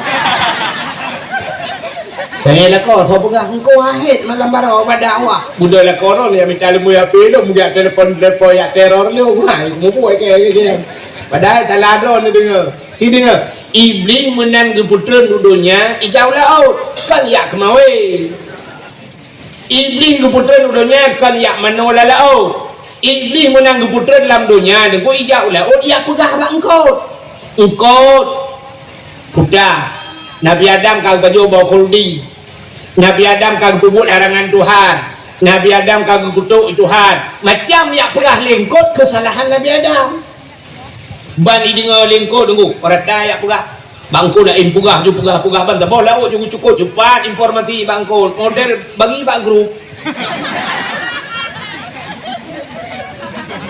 Tanyong lakoe, soe peugah engkau hahét malam baroe bak dakwah. Beudôh lakoe droe nyang mita leumui H P lôn, jak telepon-telepon, jak teror lôn. Hai, mubuet keu, keu, keu. Padahai salah droe neudeungoe. Ci deungoe, Iblih meunan geupeutreun u donya, ijak u laôt, kon jak keumawé. Iblih geupeutreun u donya kon jak manoe lam laôt. Iblih meunan geupeutreun lam donya, deungon ijak u laôt, ijak peugah bak eungkôt. Eungkôt, peugah, Nabi Adam ka geupajoh boh khuldi. Nabi Adam ka geupeubuet larangan Tuhan. Nabi Adam ka geukutôk Tuhan. Macam jak peugah lé eungkôt keusalahan Nabi Adam. Ban jideungoe lé eungkôt, deungoe, rata jak peugah. Bak eungkôt laén peugah ju, peugah-peugah ban saboh laôt ju geucukôp, ju pat informasi bak eungkôt. Model bagi bak grup.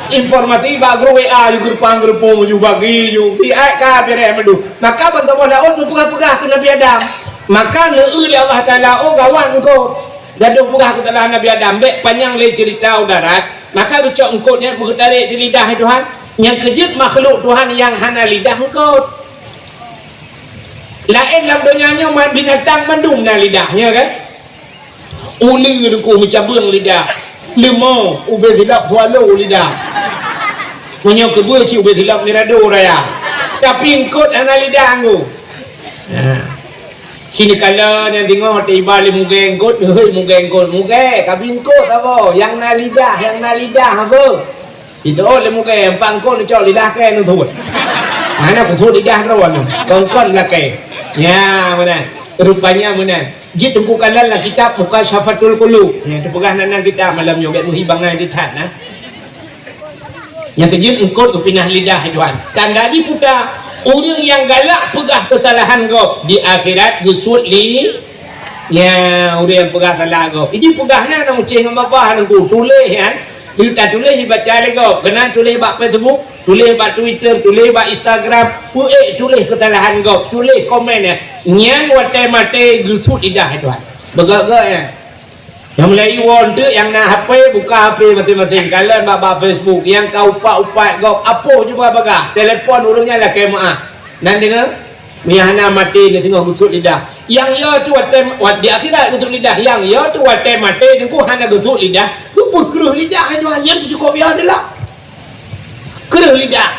Informasi bak grup W A ju geureupang-geureupông ju bagi ju. Siat ka beureh meudôh. Maka ban saboh laôt neupeugah-peugah keu Nabi Adam. Maka neueu lé Allah Taala, oh gawat eungkôt. Gadoh peugah keusalahan Nabi Adam. Bèk panyang lé ceurita u darat. Maka geucok eungkôt nyan meugeutarék di lidah Tuhan. Nyang keu jeuet makhluk Tuhan nyang hana lidah eungkôt. Laén lam donya nyoe ma-, binatang mandum na lidah, nya kan? Uleue deuku meucabeueng lidah. Leumo ubé silop swallow lidah. Meunyoe keubeue cit ubé silop mirado raya. Tapi eungkôt hana lidah ngô. Nah. Sini kala nyang deungoe teuiba lé mugée eungkôt, hei mugée eungkôt, mugée, kabi eungkôt saboh, nyang na lidah, nyang na lidah apa? Itu, oh, lé mugée, empat eungkôt neucok lidah kèe neuthôt. Hana kuthôt lidah droe nyoe. Kon-kon lakèe. Nya, meunan. Rupanya meunan. Jeuet teungku kalon lam kitab Mukasyafatul Qulub. Nya, teupeugah nan, nan kitab malam nyoe, bèk meuhi bangai di that, nah. Nyang keujeuet eungkôt geupinah lidah, hai Tuhan. Tanda jiputa, ureueng nyang galak peugah keusalahan gob di akhirat geusuet li-, nya, ureueng nyang peugah salah gob. Iji peugah nyan na mucéh ngon babah nunggu tuléh nyan. Di tatuléh ibaca lé gob, keunan tuléh bak Facebook, tuléh bak Twitter, tuléh bak Instagram, peuék tuléh keusalahan gob, tuléh komen nyan. Nyan watèe maté geusuet lidah, hai Tuhan. Beugöt-göt nyan. Nyang mulai iwoe eunteuk nyang na H P, buka H P maséng-maséng, kalon bak, bak Facebook, nyang ka upat-upat gob, apoh cuba bagah, telepon ureueng nyan lakèe meu'ah. Nan deungoe, meunyo hana maté neuh teungoh geusuet lidah. Nyang yo teuh watèe, wat-, di akhirat geusuet lidah, nyang yo teuh watèe maté teungku hana geusuet lidah, geupeukreueh lidah nyan, nyan teuh cukôp yo teuh lah. Kreueh lidah.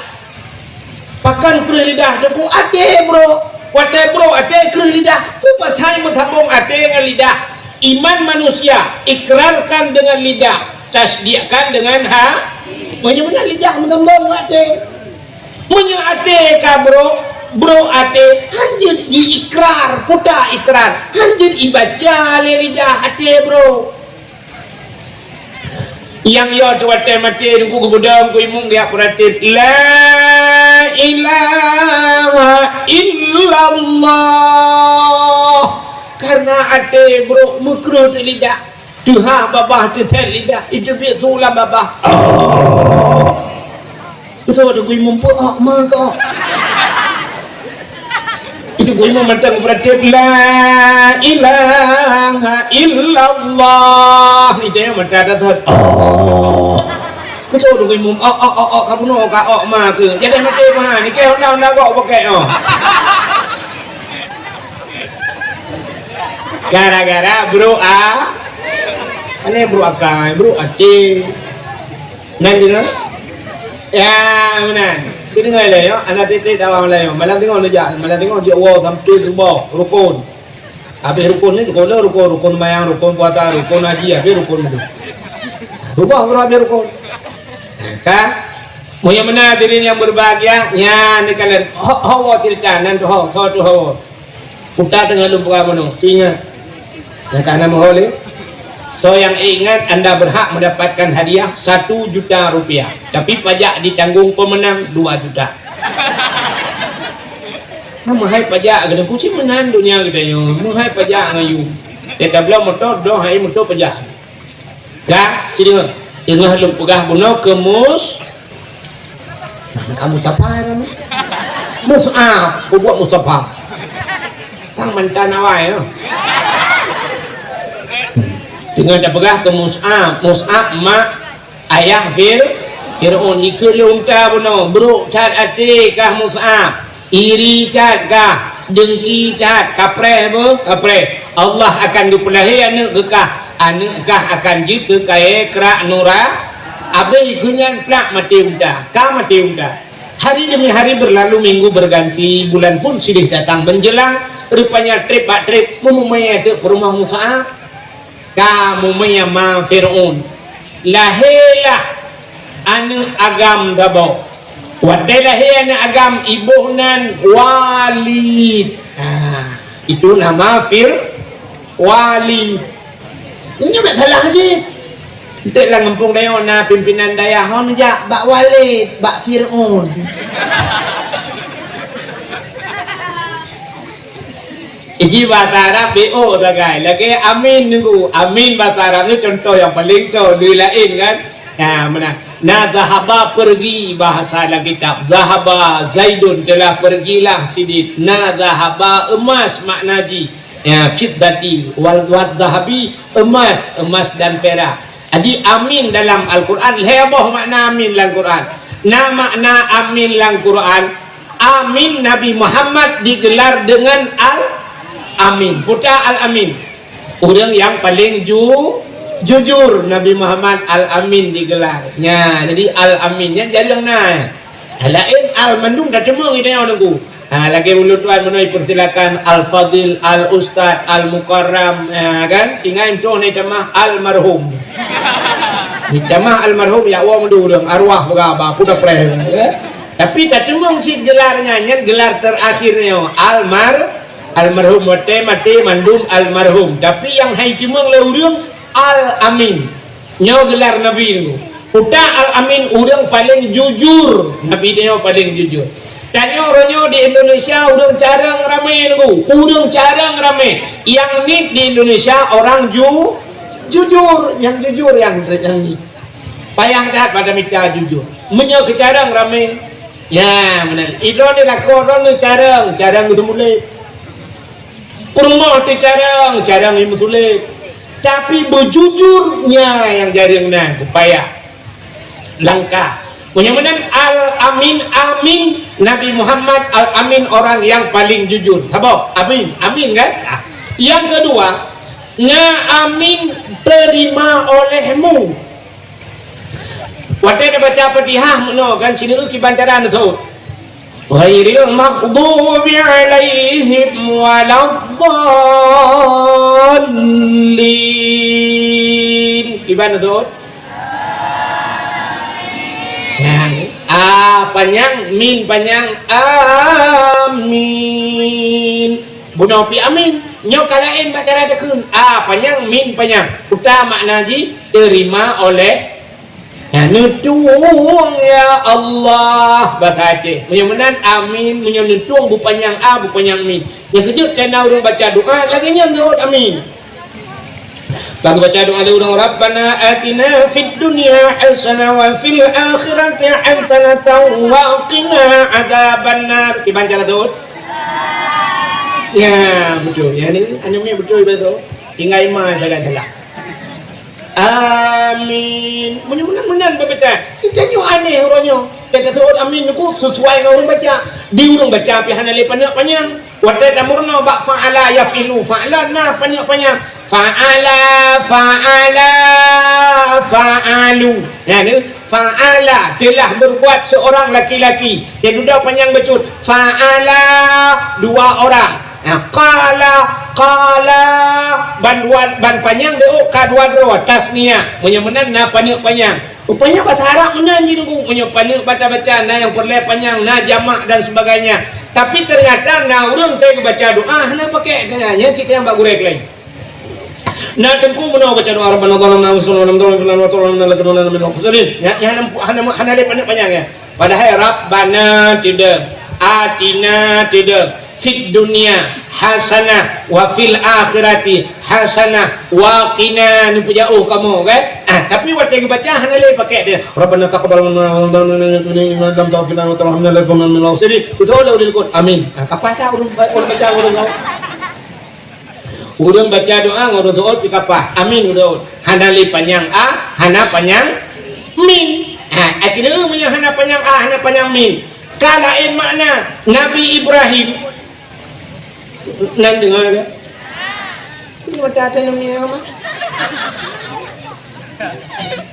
Pakon kreueh lidah teungku? Até brôk. Watèe brôk até kreueh lidah. Peue pasai meusambông até ngon lidah? Iman manusia ikrarkan dengan lidah, tasdikkan dengan ha-, meunyoe meunan lidah meusambông ngon até. Meunyoe até ka brôk, brôk até, hanjeuet jiikrar, peue ta ikrar, hanjeuet ibaca lé lidah até brôk. Nyang yo teuh watèe maté teungku geubeudôh keu imum geujak peuratéb, "La ilaha illallah." Karena até brôk meukreueh teuh lidah, teuhah babah teusét lidah, iteubiet su lam babah. Oh. Itu ada gui mumpuk, oh, ma kok. Itu gui mantong beuratéb, "La ilaha illallah." Ni dia mata dah tu. Oh. Itu ada gui mum, oh, oh, oh, oh, kamu no, ka, oh, ma ke. Jadi mati mah, ni ke honda, honda kok pakai, oh. Gara-gara brôk a-, aneh brôk akai, brôk até. Nan deungoe? Ya, meunan. Ci deungoe lé nyoe, aneuk tieb-tieb dakwah malam nyoe. Malam teungoh neujak, malam teungoh jeuet woe sampai suboh, rukon. Habéh rukon ni, rukon le rukon, rukon seumayang, rukon puasa, rukon haji, habéh rukon tu. Suboh baru habéh rukon. Kan? Meunyoe meunan hadirin yang berbahagia, nyan ni kalian, ho, ho, cerita, nan tu ho, so tu ho. Utak teungoh lôn peugah bunoe, ingat. Nyang ka na meuhôi lé. Soe nyang ingat, anda berhak mendapatkan hadiah satu juta rupiah. Tapi pajak ditanggung pemenang dua juta. Nah, meuhai pajak keunan, kucing meunan donya geutanyoe. Meuhai pajak ngon yum. Dia tabloe moto, doh hai moto pajak. Ka, ci deungoe. Teungoh lôn peugah bunoe keu Mus-, nah, ka Mustafa ya, Ram? Mus'ab, peubuet Mustafa. Tang mantan awai, ya. Teungoh tapeugah keu Mus'ab, Mus'ab mak Ayah Fir, Fir'aun ikheun lé unta bunoe, brok that até kah Mus'ab, iri that kah, dengki that, kapreh beuh, kapreh. Allah akan geupeulahé aneuk keu kah, aneuk kah akan jeuet keu kayée krak nura, abéh keu nyan plak maté unta, ka maté unta. Hari demi hari berlalu, minggu berganti, bulan pun silih datang menjelang, rupanya trép bak trép meumumé teuk peurumoh Mus'ab. Ka meumé ma Fir'aun. Lahé lah aneuk agam saboh. Watée lahé aneuk agam, iboh nan Walid. Ha, itu nama Fir-, Walid. Nyoe bèk salah jih. Enteuk lam gampông tanyoe na pimpinan dayah hon jak bak Walid, bak Fir'aun. Iji bahasa Arab B O sagai. Lagée amin nunggu. Amin bahasa Arab nyoe contoh nyang paleng toe, leuen laén kan. Nah, meunan. Na zahaba pergi, bahasa lam kitab. Zahaba Zaidun, telah pergilah Sidin. Na zahaba emas makna jih. Ya, fiddati wal, wal zahabi, emas, emas dan perak. Jadi amin dalam Al-Quran, lhée boh makna amin lam Quran. Na makna amin lam Quran, amin Nabi Muhammad digelar dengan Al-Amin. Peue ta Al-Amin? Ureuëng nyang paleng ju-, jujur, Nabi Muhammad Al-Amin digelar. Nya, jadi Al-Amin nyan jareueng na. Laén al mandum tateumeung di tanyoe Teungku. Ha, lagée ulôn tuan meunoe ipeursilakan Al-Fadil, Al-Ustaz, Al-Mukarram, ha, kan? Tinggai entoh na itamah Almarhum. Itamah Almarhum, ya Allah, mandum ureuëng arwah beugaba, peue ta preh, ya. Tapi tateumeung cit gelar nyan, nyan gelar terakhir nyoe, Almar-, Almarhum. Watée maté mandum Almarhum. Tapi nyang hai teumeung lé ureuëng Al-Amin. Nyoe gelar Nabi nyoe. Utak Al-Amin ureuëng paleng jujur. Nabi nyoe paleng jujur. Tanyoe uroe nyoe di Indonesia ureuëng carông ramé nyoe. Ureuëng carông ramé. Nyang nit di Indonesia orang ju-, jujur. Nyang jujur nyang, nyang nit. Payah that bak mita jujur. Meunyoe keu carông ramé, ya, meunan. Idroe ni lakoe droe ni carông, carông geuteumeulét. Peurumoh teucarông, carông nyang meutuléh. Tapi beujujur nyan nyang jareueng na, beupayah. Langkah. Meunyoe meunan Al-Amin, amin, Nabi Muhammad Al-Amin orang yang paling jujur. Saboh, amin, amin kan? Ah. Yang kedua, na amin terima olehmu. Watée neubaca Fatihah meunoe kan, sineuk kiban cara neuseuôt. Ghairil maghdubi alaihim waladdallin. Kiban neuseuôt? Nah, a panyang, min panyang, amin. Bunoe pi amin. Nyoe ka laén bak cara takheun. A panyang, min panyang. Peue ta makna jih, terima oleh. Nah, neutueng ya Allah, bahasa Aceh. Meunyoe meunan amin, meunyoe neutueng beupanyang a, beupanyang min. Nyang keujeuet kana ureuëng baca doa, lagée nyan seuôt amin. Bak baca doa lé ureuëng, "Rabbana atina fid dunya hasanah wa fil akhirati hasanah wa qina adzabannar." Kiban cara seuôt? Ya, beutôi. Ya ni, anu ni beutôi beutôi. Tinggai ma salah-salah. Amin. Meunyoe meunan-meunan beubaca. Kita nyoe aneh uroe nyoe. Kita seuôt amin nyoe sesuai ngon ureuëng baca. Di ureuëng baca pi hana lé paneuk panyang. Watée tameurunoe bak fa'ala yaf'ilu, fa'lan na paneuk panyang. Fa'ala, fa'ala, fa'alu. Ya ni, fa'ala telah berbuat seorang laki-laki. Dia dudoe panyang bacut. Fa'ala dua orang. Ha, qala, qala, ban dua, ban panyang di ôk ka dua droe, tasniah. Meunyoe meunan na paneuk panyang. Rupanya bahasa Arab meunan jih Teungku. Meunyoe paneuk baca-baca, na nyang peureulée panyang, na jamak dan sebagainya. Tapi ternyata na ureuëng teuh baca doa hana pakai, hana, nyan cit nyang bak gurée keulayi. Na Teungku meunoe baca doa, "Rabbana zalamna anfusana wa lam taghfir lana wa tarhamna lanakunanna minal khasirin." Ya, ya, hana, hana, hana lé paneuk panyang ya. Padahai Rabbana teudong, atina teudong, fid dunya hasanah wa fil akhirati hasanah wa qina, neupeujauh kamoe kan? Ah, tapi watée geubaca hana lé pakai dia. Rabbana taqabbal minna innaka antal samiul alim wa tub alaina innaka antas tawwabur rahim. Beutôi lah ulil kot. Amin. Ah, kapah tak ureuëng, ureuëng baca ureuëng kau? Ureuëng baca doa ngon ureuëng seuôt pi kapah. Amin ureuëng seuôt. Hana lé panyang a, hana panyang. Min. Ha, artinya meunyoe hana panyang a, hana panyang min. Ka laén makna Nabi Ibrahim. Nan deungoe ka? Ini mata ata nami ama.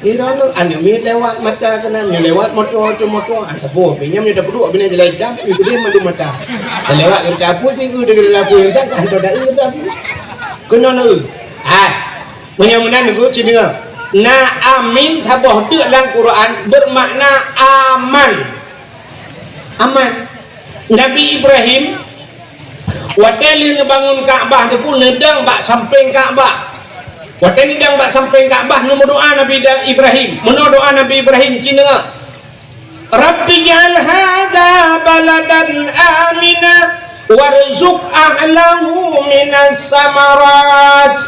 Ira lo anu mi lewat mata kena mi lewat motor tu motor. Ah, saboh, pinyam ni dah peuduek bina jalan hitam, mi gede madu mata. Dah lewat kereta api, mi gede kereta api, entah kah, dah dah kereta api. Kena na. Ah. Meunyoe meunan Teungku, ci deungoe. Na amin saboh teuk lam Quran beumakna aman. Aman. Nabi Ibrahim, watée lheueh neubangun Ka'bah Teungku, neudong bak sampéng Ka'bah. Watée neudong bak sampéng Ka'bah, neumeudoá Nabi Da-, Ibrahim. Meunoe doá Nabi Ibrahim, ci deungoe. Rabbij'al hadza baladan amina warzuq ahlahu minas samarat.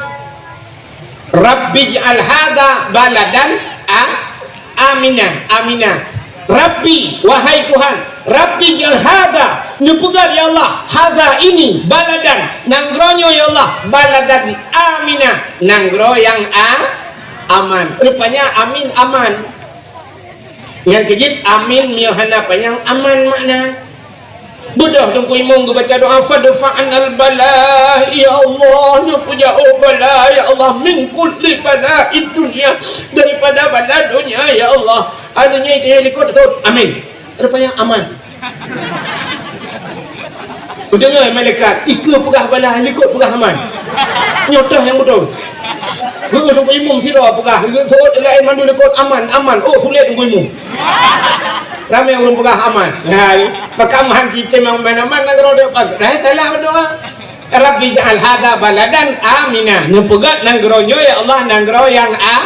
Rabbij'al hadza baladan a-, amina, amina. Rabbi, wahai Tuhan, Rabbij'al hadza, neupeugah ya Allah, hadza ini, baladan, nanggroe nyoe ya Allah, baladan amina, nanggroe nyang a-, aman. Rupanya amin aman. Nyang keujeuet amin meunyoe hana panyang aman makna. Beudôh Teungku Imum geubaca doa, "Fadfa'nal bala, ya Allah, neupeujauh bala, ya Allah, min kulli bala'id dunya, daripada bala donya, ya Allah." Adonya itu yang likot, amin. Rupanya aman. Kudeungoe malaikat, ikeue peugah bala, likot peugah aman. Nyoe toh nyang beutôi. Geuh Teungku Imum sidroe peugah, geuh seuôt laén mandum likot aman, aman. Oh, sulet Teungku Imum. Ramé ureuëng peugah aman. Nah, pakon aman cicém aman-aman nanggroe dek pageue. Dah salah berdoa. Rabbi ja'al hadza baladan amina. Neupeugah nanggroe nyoe, ya Allah, nanggroe nyang a-,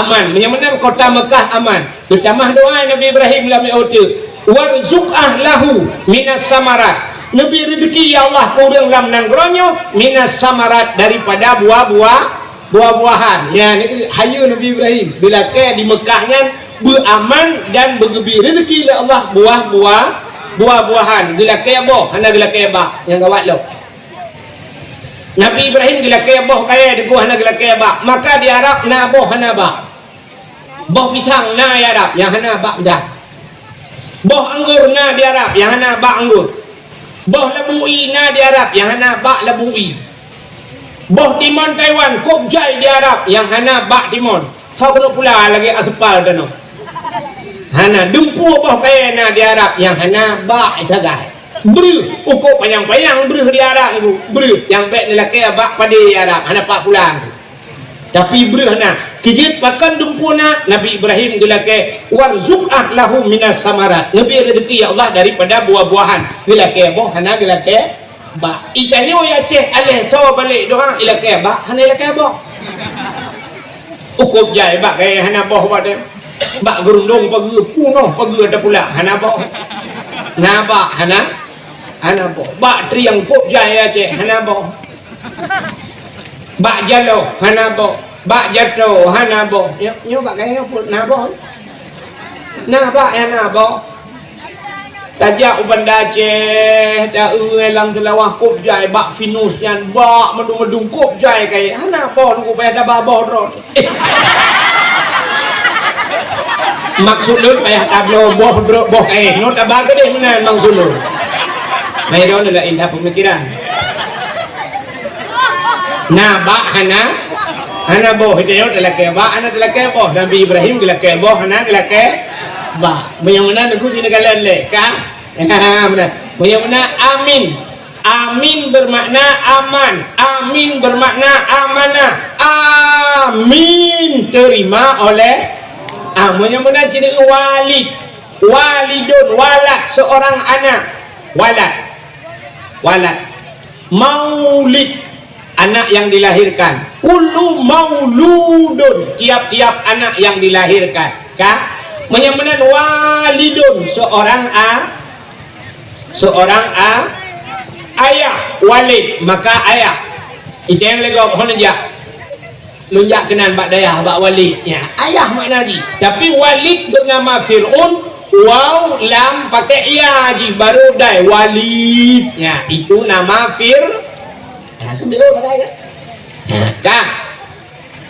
aman. Meunyoe meunan kota Mekah aman. Geutamah doa Nabi Ibrahim lam ié teuk, "Warzuq ahlahu minas samarat." Neubri rezeki, ya Allah, keu ureuëng lam nanggroe nyoe minas samarat, daripada buah-buah, buah-buahan. Nyan, hayeue Nabi Ibrahim. Geulakée di Mekah nyan beuaman dan beugeubri rezeki lé Allah buah-buah, buah-buahan. Geulakée boh, hana geulakée bak. Nyang gawat lom. Nabi Ibrahim geulakée boh kayée, Teungku, hana geulakée bak. Maka di Arab na boh hana bak. Boh pisang na di Arab nyang hana bak pisang. Boh anggô na di Arab nyang hana bak anggô. Boh labu ie na di Arab nyang hana bak labu ie. Boh timon Taiwan kôb jai di Arab nyang hana bak timon. Soe keuneuk pula lagée aspal tanoh. Hana dumpeue boh kayée na di Arab nyang hana bak sagai. Breuh, uko panyang-panyang breuh di Arab tu. Breuh, nyang bék neulakée bak padé di Arab, hana bak pula tu. Tapi breuh na, keujeuet pakon dumpeue na, Nabi Ibrahim geulakée, "Warzuq ahlahu minas samarat." Neubri rezeki, ya Allah, daripada buah-buahan. Geulakée boh, hana geulakée bak. Itanyoe ya Aceh, aléh soe balek doa, ilakée bak, hana ilakée boh. Ukôb jai bak kayée hana boh bak dem. Bak geurundong pageue, punoh pageue tapula, hana boh. Na bak, hana, hana boh. Bak trieng kôb jai ya Aceh, hana boh. Bak jaloh hana boh, bak jato hana boh. Nyoe, nyoe bak kayée pun na boh. Na bak nyang na boh. Tajak u Banda Aceh, ta-eu lam Seulawah kôb jai bak Finus nyan, bak meudung-meudung kôb jai kayée. Hana boh, Teungku, payah taba boh droe. Maksud lôn payah tabloe boh droe, boh kayée. Nyoe taba keudeh meunan maksud lôn. Nah, droe laén that peumikiran. Na bak hana, hana boh. Itu nyoe talakée bak, hana talakée boh. Nabi Ibrahim geulakée boh, hana geulakée bak. Meunyoe meunan Teungku sineukala lé, ka? Meunan. Meunyoe meunan amin. Amin bermakna aman. Amin bermakna amanah. Amin, terima oleh. Ah, meunyoe meunan cit walid. Walidun, walad, seorang anak. Walad. Walad. Maulid, anak yang dilahirkan. Kullu mauludun, tiap-tiap anak yang dilahirkan. Ka? Meunyoe meunan walidun, seorang a-, seorang a-, ayah, walid, maka ayah. Iteng lé gob, hon jak. Lôn jak keunan bak dayah, bak Walid. Ya, ayah makna jih. Tapi Walid bernama Fir'aun, waw, lam, pakai ya jih, baru dai, Walid. Ya, itu nama Fir-, ya, kan? Ya, kan?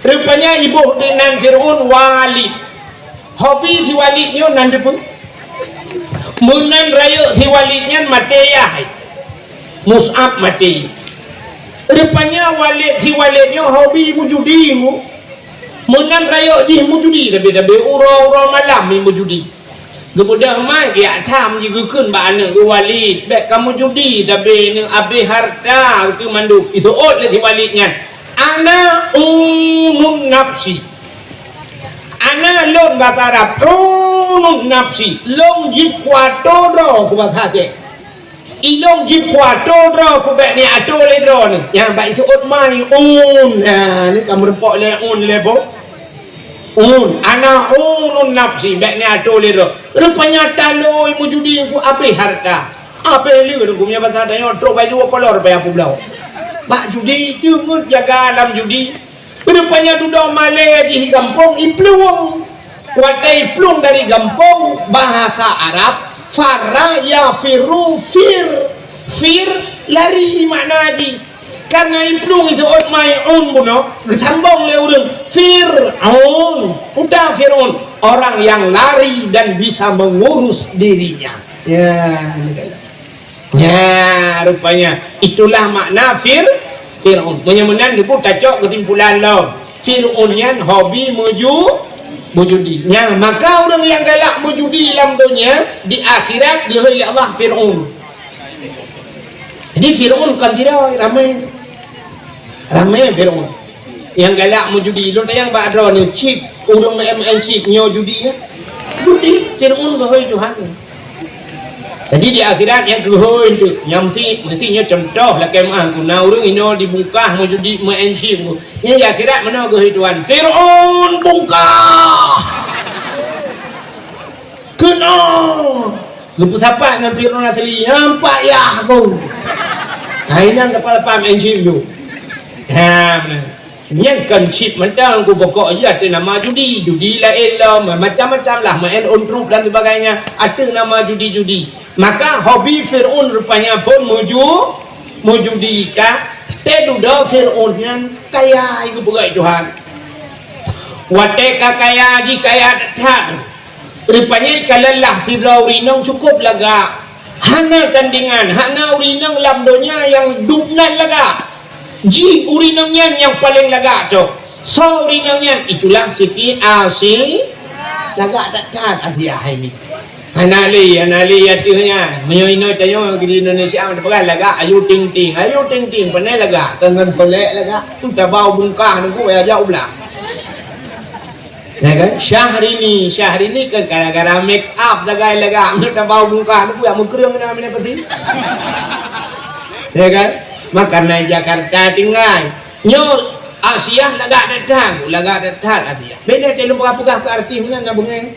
Rupanya iboh nan Fir'aun Walid. Hobi si Walid nyoe nan teupeue? Meunan rayeuk si Walid nyan maté yah. Mus'ab maté. Rupanya Walid si Walid nyoe hobi meujudi nyoe. Meunan rayeuk jih meujudi, tapi-tapi uroe-uroe malam jih meujudi. Geubeudôh mai geujak tham jih geukheun bak aneuk geuh Walid, "Bèk kamoe judi, tapi neuabéh hareuta keu mandum." Iseuôt lé si Walid nyan, "Ana unun nafsi." Ana lôn basa Arab, unun nafsi, lôn jipuato droe keu basa Aceh. Ilôn jipuato droe keu bèk neuato lé droeneuh. Nyan bak iseuôt mai un. Ha, ni ka meurumpok lé un lé boh. Un, ana unun nafsi, bèk neuato lé droe. Rupanya taloe meujudi keu abéh hareuta. Abéh lé, geumeunyoe basa tanyoe trok baju kolor payah peubloe. Bak judi, teungeut jaga lam judi. Rupanya dudoe malèe jih gampông iplueng. Watèe iplueng dari gampông, bahasa Arab, farra yafirru fir. Fir, lari makna jih. Karena iplueng iseuôt mai un bunoe, geusambong lé ureueng Fir'aun. Uta Fir'aun, orang yang lari dan bisa mengurus dirinya. Ya, ini kan. Nya, rupanya itulah makna Fir-, Fir'aun. Meunyoe meunan, neubu tacok keusimpulan lom. Fir'aun nyan hobi meuju-, meujudi. Nya, maka ureueng nyang galak meujudi lam donya, di akhirat geuhôi lé Allah Fir'aun. Jadi Fir'aun kon sidroe, ramé. Ramé Fir'aun. Nyang galak meujudi, lôn tanyong bak droeneuh, chip, ureueng maén-maén chip, nyoe judi, ya? Judi, Fir'aun geuhôi Tuhan. Jadi di akhirat nyang geuhôi tu, nyang meusti, meusti nyoe contoh lakèe meu'ah tu, na ureueng inoe dibungkah meujudi maén chip. Nyan di akhirat meunoe geuhôi Tuhan, Fir'aun bungkah! Keunoe! Geupeusapat ngon Fir'aun asli, "Nyan pat yah aku." Hai nyan kepala pam N G O. Ha, meunan. Nyan kon chip mantong ku pokok jih ateueh nama judi. Judi laén lom, macam-macam lah, main on trup dan sebagainya. Ateueh nama judi-judi. Maka hobi Fir'aun rupanya pun muju-, mujudi ka. Teududoe Fir'aun nyan kaya, iku peugah Tuhan. Watèe ka kaya jih kaya that-that. Rupanya ka leulah sidroe ureueng inong cukôp lagak. Hana tandingan, hana ureueng inong lam donya nyang dub nan lagak. Jih ureueng inong nyan nyang paleng lagak cok. Soe ureueng inong nyan? Itulah Siti Asi-, lagak that-that Asiah hai mi. Hana lé, hana lé ateueh nyan. Meunyoe inoe tanyoe di Indonesia, peugah lagak Ayu Ting Ting. Ayu Ting Ting, panai lagak. Kon ngon solek lagak. Tu tabau bungkah nunggu, ya jak u blah. Ya kan? Syahrini, Syahrini kan gara-gara make up sagai lagak, nyoe tabau bungkah, nyoe buyak meukreueng na mina peti. Ya kan? Maka na Jakarta tinggai. Nyoe Asiah lagak that-that, lagak that-that Asiah. Beda teuh lôn peugah-peugah keu artis meunan na beungèh.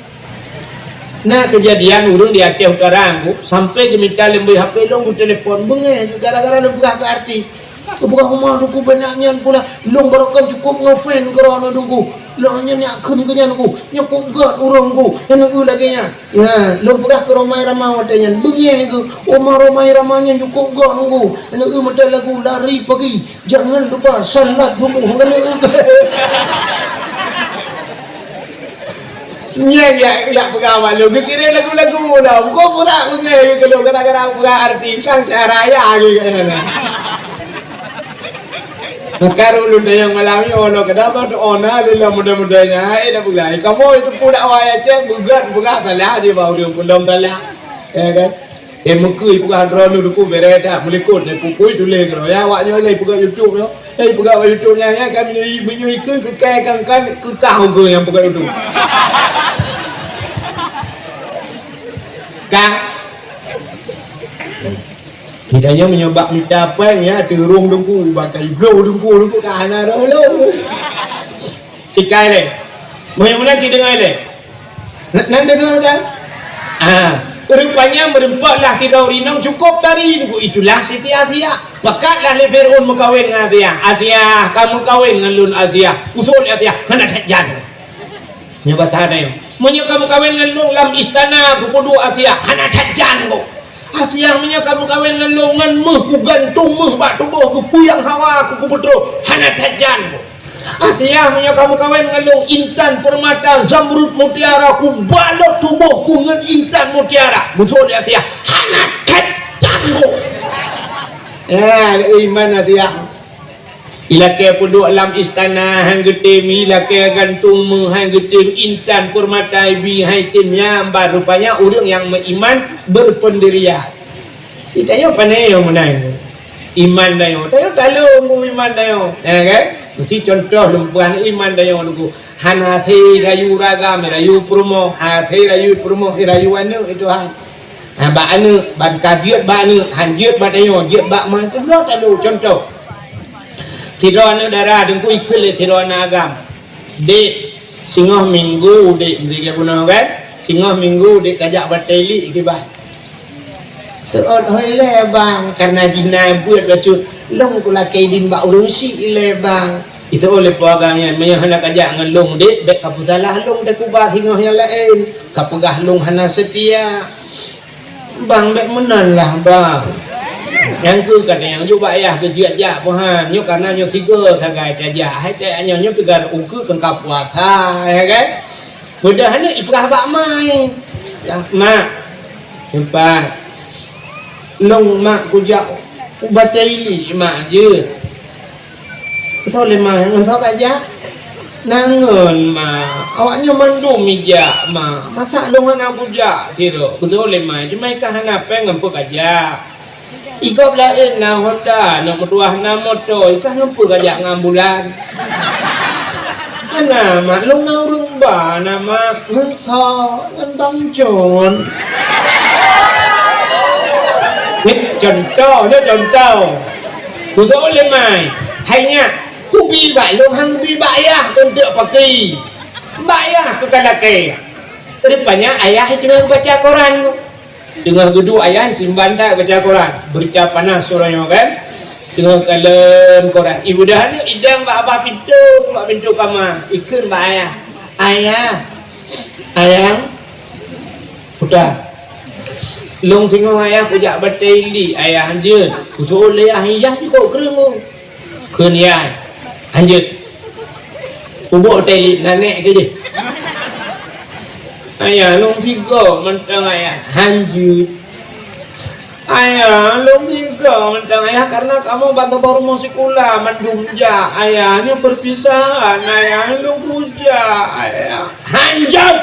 Na keujadian ureueng di Aceh Utara, sampai geumita lôn bri H P lôn, geutelepon beungèh gara-gara lôn peugah keu artis. Geupeugah, "Uma, Teungku, bèk nak nyan pula. Lôn baroekon cukôp ngefans keu droeneuh, Teungku. Lôn nyan jak kheun keu nyan, Teungku. Nyoe cukôp gèt ureueng, Teungku. Nyan eu lagèe nyan." Ya, lôn peugah keu Rhoma Irama watèe nyan. Beungèh geuh, "Uma, Rhoma Irama nyan cukôp gèt, Teungku. Nyan eu mantong lagu Lari Pagi. Jangan lupa salat subuh." Nyan eu. Nyan jak, jak peugah bak lôn, geukirém lagu-lagu lom. Kon pura beungèh keu lôn gara-gara peugah artis, kan cara raya lagèe nyan. Maka ulôn tanyong malam nyoe, lôn keudroe doa na lé lôn muda-muda nyan, hai dak peugah. Kamoe teupeue dakwah Aceh, beugat peugah salah jih bak ureueng peundong salah. Ya kan? Eh, meukeue peugah droeneuh Teungku bèrèh that, meulikot, eh, pupui tuléh keudroe. Ya, awak nyoe lé peugah YouTube nyoe. Eh, peugah bak YouTube nyan, ya, kan meunyoe, meunyoe ikheun keu kèe kan, kan, keu kah ukeue nyang peugah YouTube. Kah? Kita nyoe meunyoe bak mita pèng, ya, teurông Teungku, bak kai bloe Teungku, Teungku ka hana roh lom. Cikai lé. Meunyoe meunan ci deungoe lé. Nan deungoe kan? Ah, rupanya meureumpok lah sidroe ureueng inong cukôp tari, itulah Siti Asiah. Peukat lah lé Fir'aun meukawen ngon Asiah. "Asiah, ka meukawen ngon lôn Asiah." Usul Asiah, "Hana that jan." Nyoe basa nyoe. "Meunyoe ka meukawen ngon lôn lam istana, geupeuduek Asiah, hana that jan kok." Asiah, "Meunyoe ka meukawen ngon lôn ngon méuh, kugantong méuh bak tuboh, geupuyang hawa, ku, kupeutroh, hana that jan kok." Asiah, meunyoe kamoe kawén ngon lôn, intan, peurmata, zamrud, mutiara, kubalot tuboh ku ngon intan mutiara. Beutôi di Asiah, hana that canggoh. Eh, iman Asiah. Ilakée peuduek lam istana han geutem, ilakée gantung meuh han geutem, intan peurmata ibi han item, nyan bah rupanya ureuëng nyang meuiman beupendirian. Di tanyoe pane nyang meunan. Iman tanyoe, tanyoe taleueng iman tanyoe. Ya kan? Meusti contoh lôn peugah iman tanyoe nunggu. Hana hase rayu ragam, rayu peurumoh, hase rayu peurumoh, rayu aneuëk itu han. Ha, bak aneuëk, ban ka jeuet bak aneuëk, han jeuet bak tanyoe, jeuet bak ma, itu bloe talu contoh. Sidroe aneuëk dara teungku ikheun lé sidroe aneuëk agam. Dek, singoh minggu dek meusiga bunoe kan? Singoh minggu dek tajak batée ilik kiban. Seuôt hôi lé bang, karena jih na buet bacut, lôn kulakée idin bak ureuëng syiek ilée bang. Itu oleh peue agam nyan, meunyoe hana kajak ngon lôn dek, bék kapeusalah lôn teukuba singoh nyang laén, kapeugah lôn hana seutia. Bang, bék meunan lah bang. Nyang keu ka nyang jok bak ayah keu jijak-jak peuhan, nyoe karena nyoe sigoe sagai tajak, hai tajak nyoe, nyoe teuga ukeue keu ka puasa, ya kan? Padahai nyoe ipeugah bak mai. Ya, mak. Sempat. Lôn mak kujak u batée ilik mak jeuet. Beutôi lé ma, ngon soe kajak? Na ngon ma, awaknyoe mandum ijak ma. Masa lôn hana kujak sidroe? Beutôi lé ma, cuma ikah hana péng ngon peue kajak. Igob laén na Honda, na meutuah na moto, ikah ngon peue kajak ngon ambulan? Hana mak, lôn na ureuëng ba na mak, ngon soe, ngon Bang Jon. Nyoe contoh, nyoe contoh. Beutôi lé mai. Hai nyak, kubi bak lôn han bi bak ayah keu teuk paki. Bak ayah keu ka lakée. Rupanya ayah teungoh baca koran. Teungoh geuduek ayah simban that baca koran. Beurita panas uroe nyoe kan. Teungoh kalon koran. Ibu dah ni idang bak, bak pintoe, bak pintoe kama. Ikheun bak ayah. Ayah. Ayah. Udah. Lôn singoh ayah kujak batée ilik, ayah hanjeuet. Kutoh lé ayah, ayah jikok kreueng. Kheun yah. Hanjeuet. Ubok batée ilik, nanek keu jih. Ayah, lôn sigoe mantong ayah. Hanjeuet. Ayah, lôn sigoe mantong ayah, karena kamoe ban tabah rumoh sikula mandum jak. Ayah, nyoe perpisahan, ayah, lôn kujak, ayah. Hanjeuet!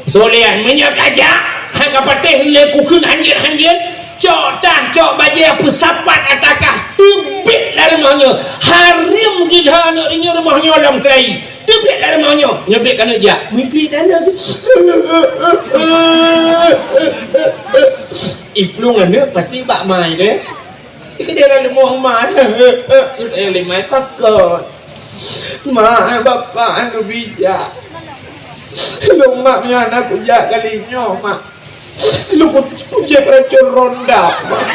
Solehan, meunyoe kajak, han kapatéh lé kukheun hanjeuet-hanjeuet, cok tah, cok bajée peusapat ata kah, teubiet lam rumoh nyoe. Hareuem geuh aneuk inyoe rumoh nyoe lom keulayi. Teubiet lam rumoh nyoe, nyoe biet keuneuk jak. Meubiet aneuk. Iplueng aneuk pasti bak mai deh. Keudeh lam rumoh ma, eh, eh, eh, lé mai pakot. Mak, bapak anu bijak. Lôn mak nyan aku jak kali nyoe, mak. Lôn ku-, kucek racun ronda, mak.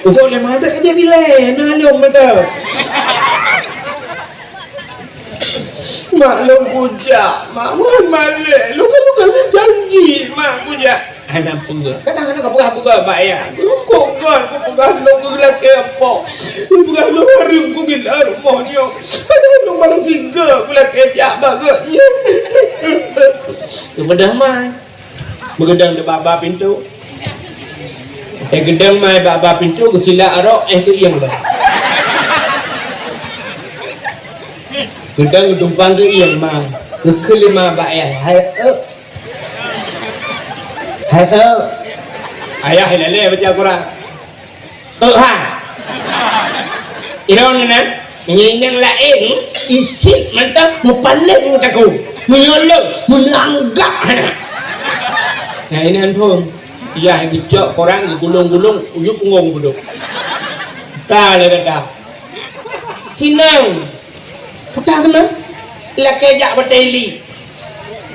Untuk lé mai tak jadi lé, na lôn betul. Mak lôn kujak, mak mohon malek. Lôn kan, lôn kan janji, mak kujak. Hana peugah. Kadang-kadang ka peugah-peugah bak ayah. Kok kan, kok peugah lôn keu lakée po. Peugah lôn hareuem kugila rumoh nyoe. Padahai lôn baru sigoe keu lakée jak bak gobnyan. Keupeugah mai. Meugeudong di bak-bak pintoe. Eh, geudong mai bak-bak pintoe, geusilak arok, eh, geuieng bah. Geudong geudumpang geuieng ma. Geukheun lé ma bak ayah, "Hai, euk." Hai, euk. Ayah ilée-lée baca Quran. Euk ha. Droeneuh na, meunyoe inong laén, isit mantong meupaléng takue. Meunyoe lôn, meuneuk anggab hana. Nah, inan phon. Yah geucok koran geugulong-gulong, u yup punggong budok. Ka lé gata. Sinong. Peugah keunoe. Lakée jak batée ilik.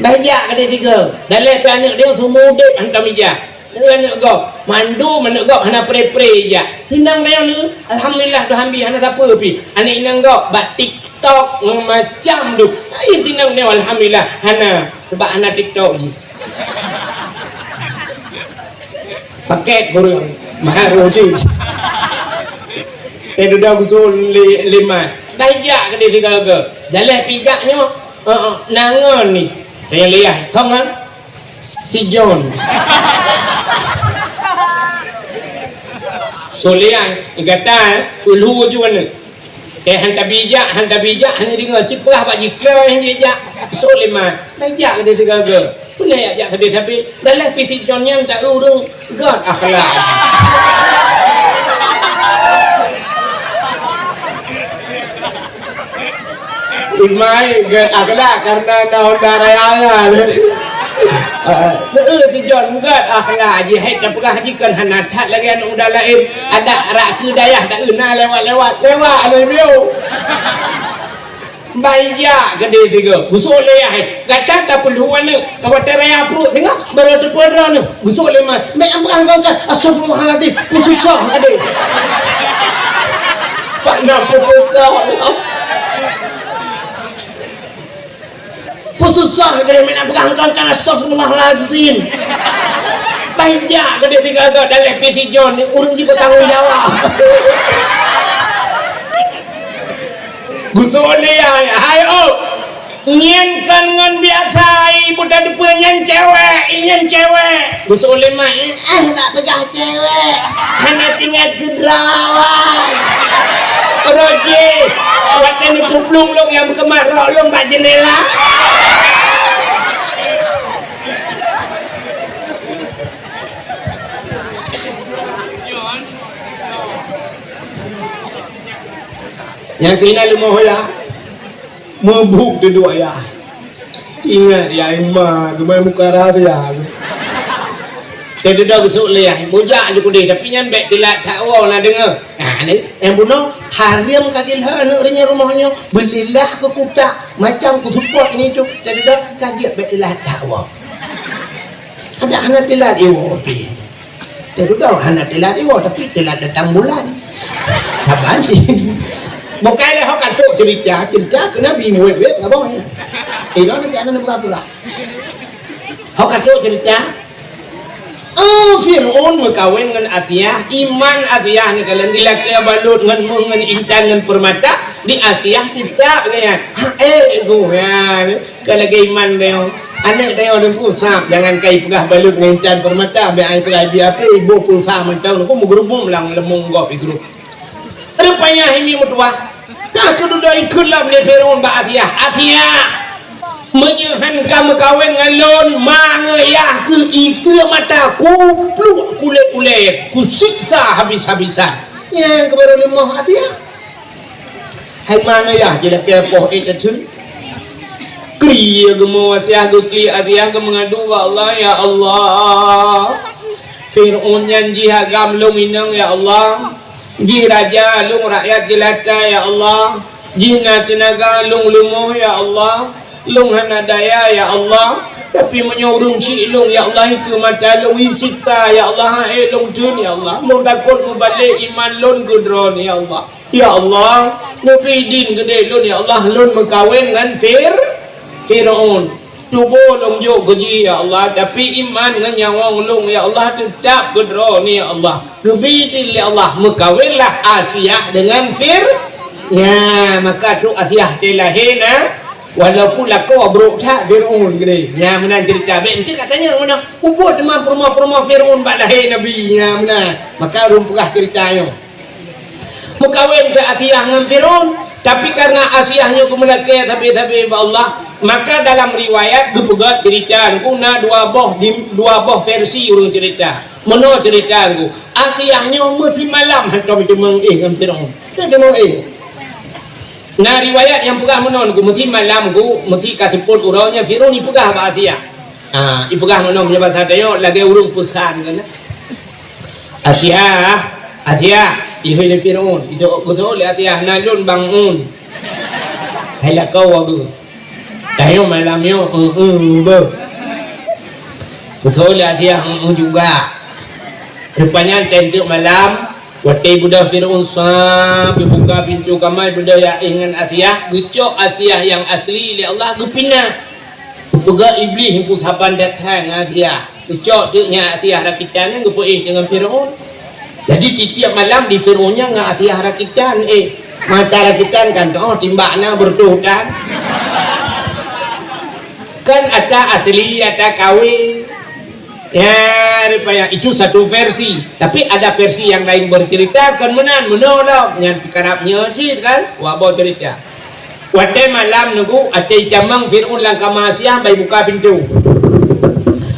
Bah jak keu tiga. Dalé pih aneuk dia seumeu udeb hantom ija. Aneuk gob, mandum aneuk gob hana pre-pre jak. Sinong tanyoe nyoe, alhamdulillah, Tuhan bi hana sapeue pih. Aneuk inong gob bak TikTok ngon macam tu. Hai sinong tanyoe, alhamdulillah, hana, sebab hana TikTok jih. Paket kureueng, mahar roh jih. Eh, dudoe gusok lé, lé mat. Bah ijak keudéh sigoe-goe. Daleh pih ijak nyoe. Heeh, na ngon ni. Tanya liah. Thong kan? Si John. Soleah, gata, eh, peulhu ju aneuk. Eh, han tabi jak, han tabi jak, hana deungoe. Cit peugah bak jikeu nyang jijak. Soleman, tajak keu sigoe-goe. Peue na jak sabe-sabe. Dalam pih si John nyan ta ureueng gét akhlak. Imai gét akhlak karena na Honda Raya nyan. Heeh, si John gét akhlak jih, hai tapeugah jih kon hana that lagèe aneuk muda laén. Adak rak keu dayah taeu na lewat-lewat, lewat aneuk bieu. Bah ijak keudéh sigoe, gusok lé yah, gata tapeulhu aneuk, ka watèe raya pruet singoh, barô teupeue droeneuh, gusok lé mat, bèk amprang gongkan, astagfirullahalazim, peususah keudéh. Pat na peususah. Peususah keudéh, bèk amprang gongkan, astagfirullahalazim. Bah ijak keudéh sigoe-goe, daleh pih si John, ureueng jih bertanggung jawab. Gusok lé hai, hai oh. Nyan kon ngon biasa, ibu tateupeue nyan cewek, nyan cewek. Gusok lé mat, eh, eh, tak peugah cewek. Hana tinggai keu drawai. Roji, watèe neupeuplong lôn nyang meukeumah rok lôn bak jeundela. Nyang keunan leumoh ya. Meubuet dudoe ya. Ingat ya, ima geumai muka raya. Teududoe geusok lé ya, bujak ju keudéh, tapi nyan bèk teulat that woe na deungoe. Nah, ni, nyang bunoe, hareuem ka jilheueh aneuk reunyoe rumoh nyoe, beulilah keu kutak, macam keu seupôt ini tu, teududoe ka jeuet bèk teulat that woe. Adak hana teulat iwoe pih. Teududoe hana teulat iwoe, tapi teulat datang bulan. Saban sih. Bukai lé ho ka trok cerita, cerita keu Nabi wet-wet abang ya. Eh, dah Nabi anak buka pula. Ho ka trok cerita. Oh, Fir'aun meukawen ngon Asiah, iman Asiah ni kalian dilakèe balut ngon meuh ngon intan ngon permata, di Asiah cipta nyan. Ha, eh, goh nyan. Ka lagèe iman tanyoe. Aneuk tanyoe Teungku sab, jangan kai peugah balut ngon intan permata, bèk ai peugah di api, iboh pulsa mantong, Teungku meugeurubum lam leumong gob igrub. Rupanya hai mi meutuwah, ka keududoe ikheun lom lé Fir'aun bak Asiah, "Asiah, meunyoe han ka meukawen ngon lôn, ma ngon yah keuh ikeue mata, kupluek kulét ulèe, kusiksa habis-habisan." Nyan keuh barô leumoh Asiah. Hai ma ngon yah jilakèe poh ék teuteuek. Krie geumo Asiah, geuklik Asiah, geumeungadu bak Allah, "Ya Allah, Fir'aun nyan jih agam lôn inong, ya Allah. Jih raja, lôn rakyat jeulata, ya Allah. Jih na teunaga, lôn leumoh, ya Allah. Lôn hana daya, ya Allah. Tapi meunyoe ureueng chik lôn, ya Allah, ikeue mata lôn, isiksa, ya Allah, han ék lôn theun, ya Allah. Lôn takot meubalek iman lôn keu Droeneuh, ya Allah." Ya Allah, neubri idin keudéh lôn, ya Allah, lôn meukawen ngon Fir-, Fir'aun. Tuboh lôn jok keu jih, ya Allah, tapi iman ngon nyawöng lôn, ya Allah, teutab keu Droeneuh, ya Allah. Geubri idin lé Allah, meukawenlah Asiah deungon Fir-, nya, maka trok Asiah teuh lahé na, walaupun lakoe brok that Fir'aun keudéh. Nya, meunan cerita. Bèk enteuk katanya meunan. Ubot teuma peurumoh-peurumoh Fir'aun bak lahé Nabi. Nya, meunan. Maka ulôn peugah cerita nyoe. Meukawen keu Asiah ngon Fir'aun, tapi karena Asiah nyoe geumeulakèe sabe-sabe bak Allah, maka dalam riwayat geupeugah cerita Teungku na dua boh di, dua boh versi ureueng cerita. Meunoe cerita Teungku, Asiah nyoe meusimalam hantom jimeu'éh ngon Fir'aun. Jimeu'éh. Na riwayat nyang peugah meunoe Teungku, meusimalam Teungku, meusi ka seupôt uroe nyan Fir'aun ipeugah bak Asiah. Ha, ipeugah meunoe meunyoe basa tanyoe lagèe ureueng peusan kan. Asiah, Asiah, ihôi lé Fir'aun, itu beutôi lé Asiah, na lôn bang un. Hai lakoe wagu. Tanyoe malam nyoe, eu, eu, beuh. Beutôi lé Asiah, eu, eu juga. Rupanya, teunteuk malam, watèe beudôh Fir'aun sab, geubuka pintoe kamar, beudôh ya ingat Asiah, geucok Asiah nyang asli lé Allah, geupinah. Geupeugah Iblih, "Peue saban that-that ngon Asiah." Geucok teuk nyan Asiah rakitan nyan geupeu'éh deungon Fir'aun. Jadi, tiep-tiep malam di Fir'aun nyan ngon Asiah rakitan, eh, mata rakitan kan, oh, timbak na beureutoh tan. Kan ata asli, ata kawé. Ya, rupanya itu satu versi. Tapi ada versi yang lain bercerita, kan meunan, meunoe lom. Nyan karab nyoe cit kan, wak boh cerita. Watée malam nunggu, watée itamong Fir'aun lam kama Asiah, bai buka pintoe.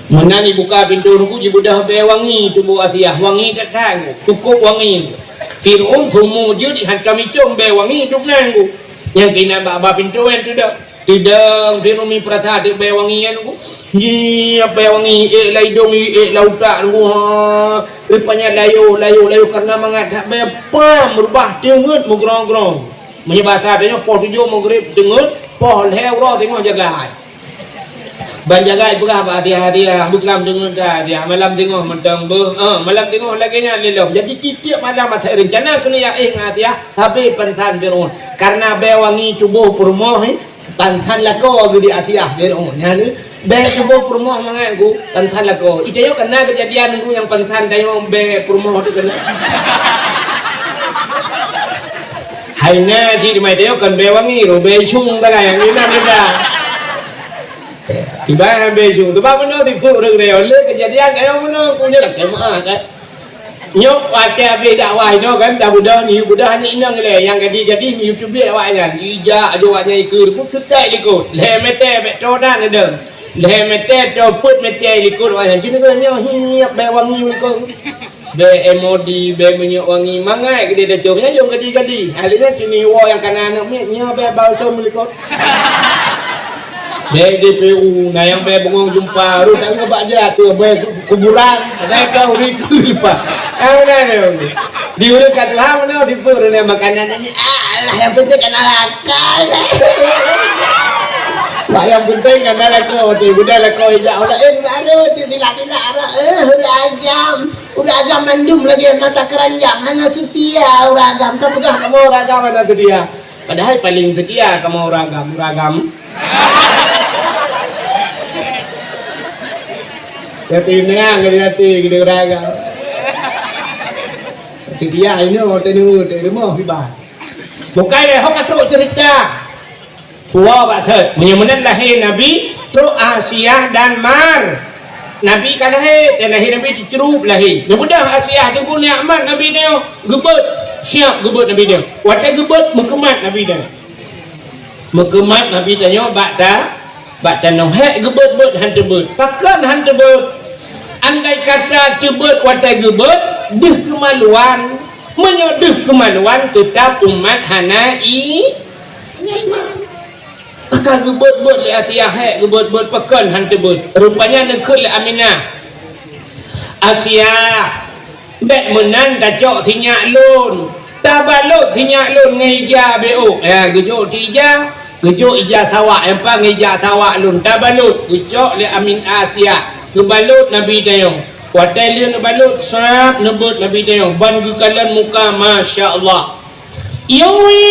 Meunan ibuka pintoe nunggu, jibeudôh bée wangi tuboh Asiah, wangi that-that, cukôp wangi. Fir'aun seumu jeuet hantom icong bée wangi dum nan nunggu. Nyang keunan bak ba pintoe nyan teudong. Teudong Fir'aun mi peurasa teuk bée wangi nyan nunggu. Nyi, bée wangi, ék lam idong, ék lam utak nunggu. Ha, rupanya layoh, layoh, layoh karena mangat that bée pam, meurubah teungeut meugrong-grong. Meunyoe basa tanyoe poh tujoh Maghrib teungeut, poh lhée uroe teungoh jagai. Ban jagai peugah bak hadiah-hadiah, beuklam teungeut ka hadiah, malam teungoh mantong beuh, eh, malam teungoh lagée nyan lé lom. Jadi tiep-tiep malam asai reuncana keuneuk jak éh ngon hadiah, sabe pansan Fir'aun. Karena bée wangi tuboh peurumoh, eh, pansan lakoe geuh di Asiah Fir'aun. Nyan, eh, Bée tuboh peurumoh mangat ku, pansan lakoe. Itanyoe kana keujadian ku nyang pansan tanyoe bée peurumoh tu kana. Hai na cit di mai tanyoe kan bée wangi, ro bée cung kana nyang inan kita. Tiba bée cung, tiba meunoe tipeue ureuëng tanyoe. Lé keujadian tanyoe meunoe ku nyoe dak meuah kan. Nyoe watée habéh dakwah inoe kan, tabeudôh, neuyue beudôh aneuk inong ilée, nyang gadih-gadih neuyue teubiet awaknyan. Ijak aju awaknyan ikeue, pun seutai likot. Lhée meuté bék toe dan neudeueng. Lhée meuté toe peuet meuté likot awaknyan. Cit nyoe hiep bée wangi likot. Bée M O D, bée minyeuk wangi, mangat geude tacok. Nyan nyang gadih-gadih. Ahli nyan cit nyoe woe nyang kana aneuk miet, nyoe bée balsam likot. Bée D P U, na nyang bée bungong jeumpa, rot tanggong bak jih ateueh bée kuburan, bée ka uri keue leupah. Ah, na, na, na. Di ureuëng ka tuha meunoe, di peue ureuëng makanan ini, alah, nyang penting kana lakal. Wah, nyang penting kana lakoe, di budak lakoe ijak orang laén baru, di tilak-tilak orang, eh, ureuëng agam. Ureuëng agam mandum lagée mata keranjang, hana seutia ureuëng agam. Ka peugah kamoe ureuëng agam hana seutia. Padahai paléng seutia kamoe ureuëng agam, ureuëng agam. Tapi meunang geuh hati geuh ureuëng agam. Tapi dia inoe teuneuk di rumoh iban. Bukai lé ho ka trok cerita. Puwoe bak thot. Meunyoe meunan lahé Nabi, trok Asiah dan Mar. Nabi ka lahé, dan lahé Nabi teucrueb lahé. Geubeudôh Asiah teungku nikmat Nabi nyoe, geubeuet, siab geubeuet Nabi nyoe. Watée geubeuet, meukeumat Nabi nyoe. Meukeumat Nabi tanyoe bak ta, bak tanoh. Hék geubeuet-beuet han teubeuet. Pakon han teubeuet? Andai kata teubeuet watée geubeuet, deuh keumaluan. Meunyoe deuh keumaluan, teutab umat hana i-, iman. Maka geubeuet-beuet lé Asiah, hék geubeuet-beuet pakon han teubeuet. Rupanya neukheun lé Aminah, "Asiah, bék meunan tacok sinyak lôn. Tabalot sinyak lôn ngon ija beuôk." Ya, geujok di ija, geujok ija sawak, nyang pa ngon ija sawak lôn. Tabalot, geucok lé Amin Asiah. Geubalot Nabi tanyoe. Watée lheueh neubalot, sab neubeuet Nabi tanyoe. Ban geukalon muka, masya Allah. Yui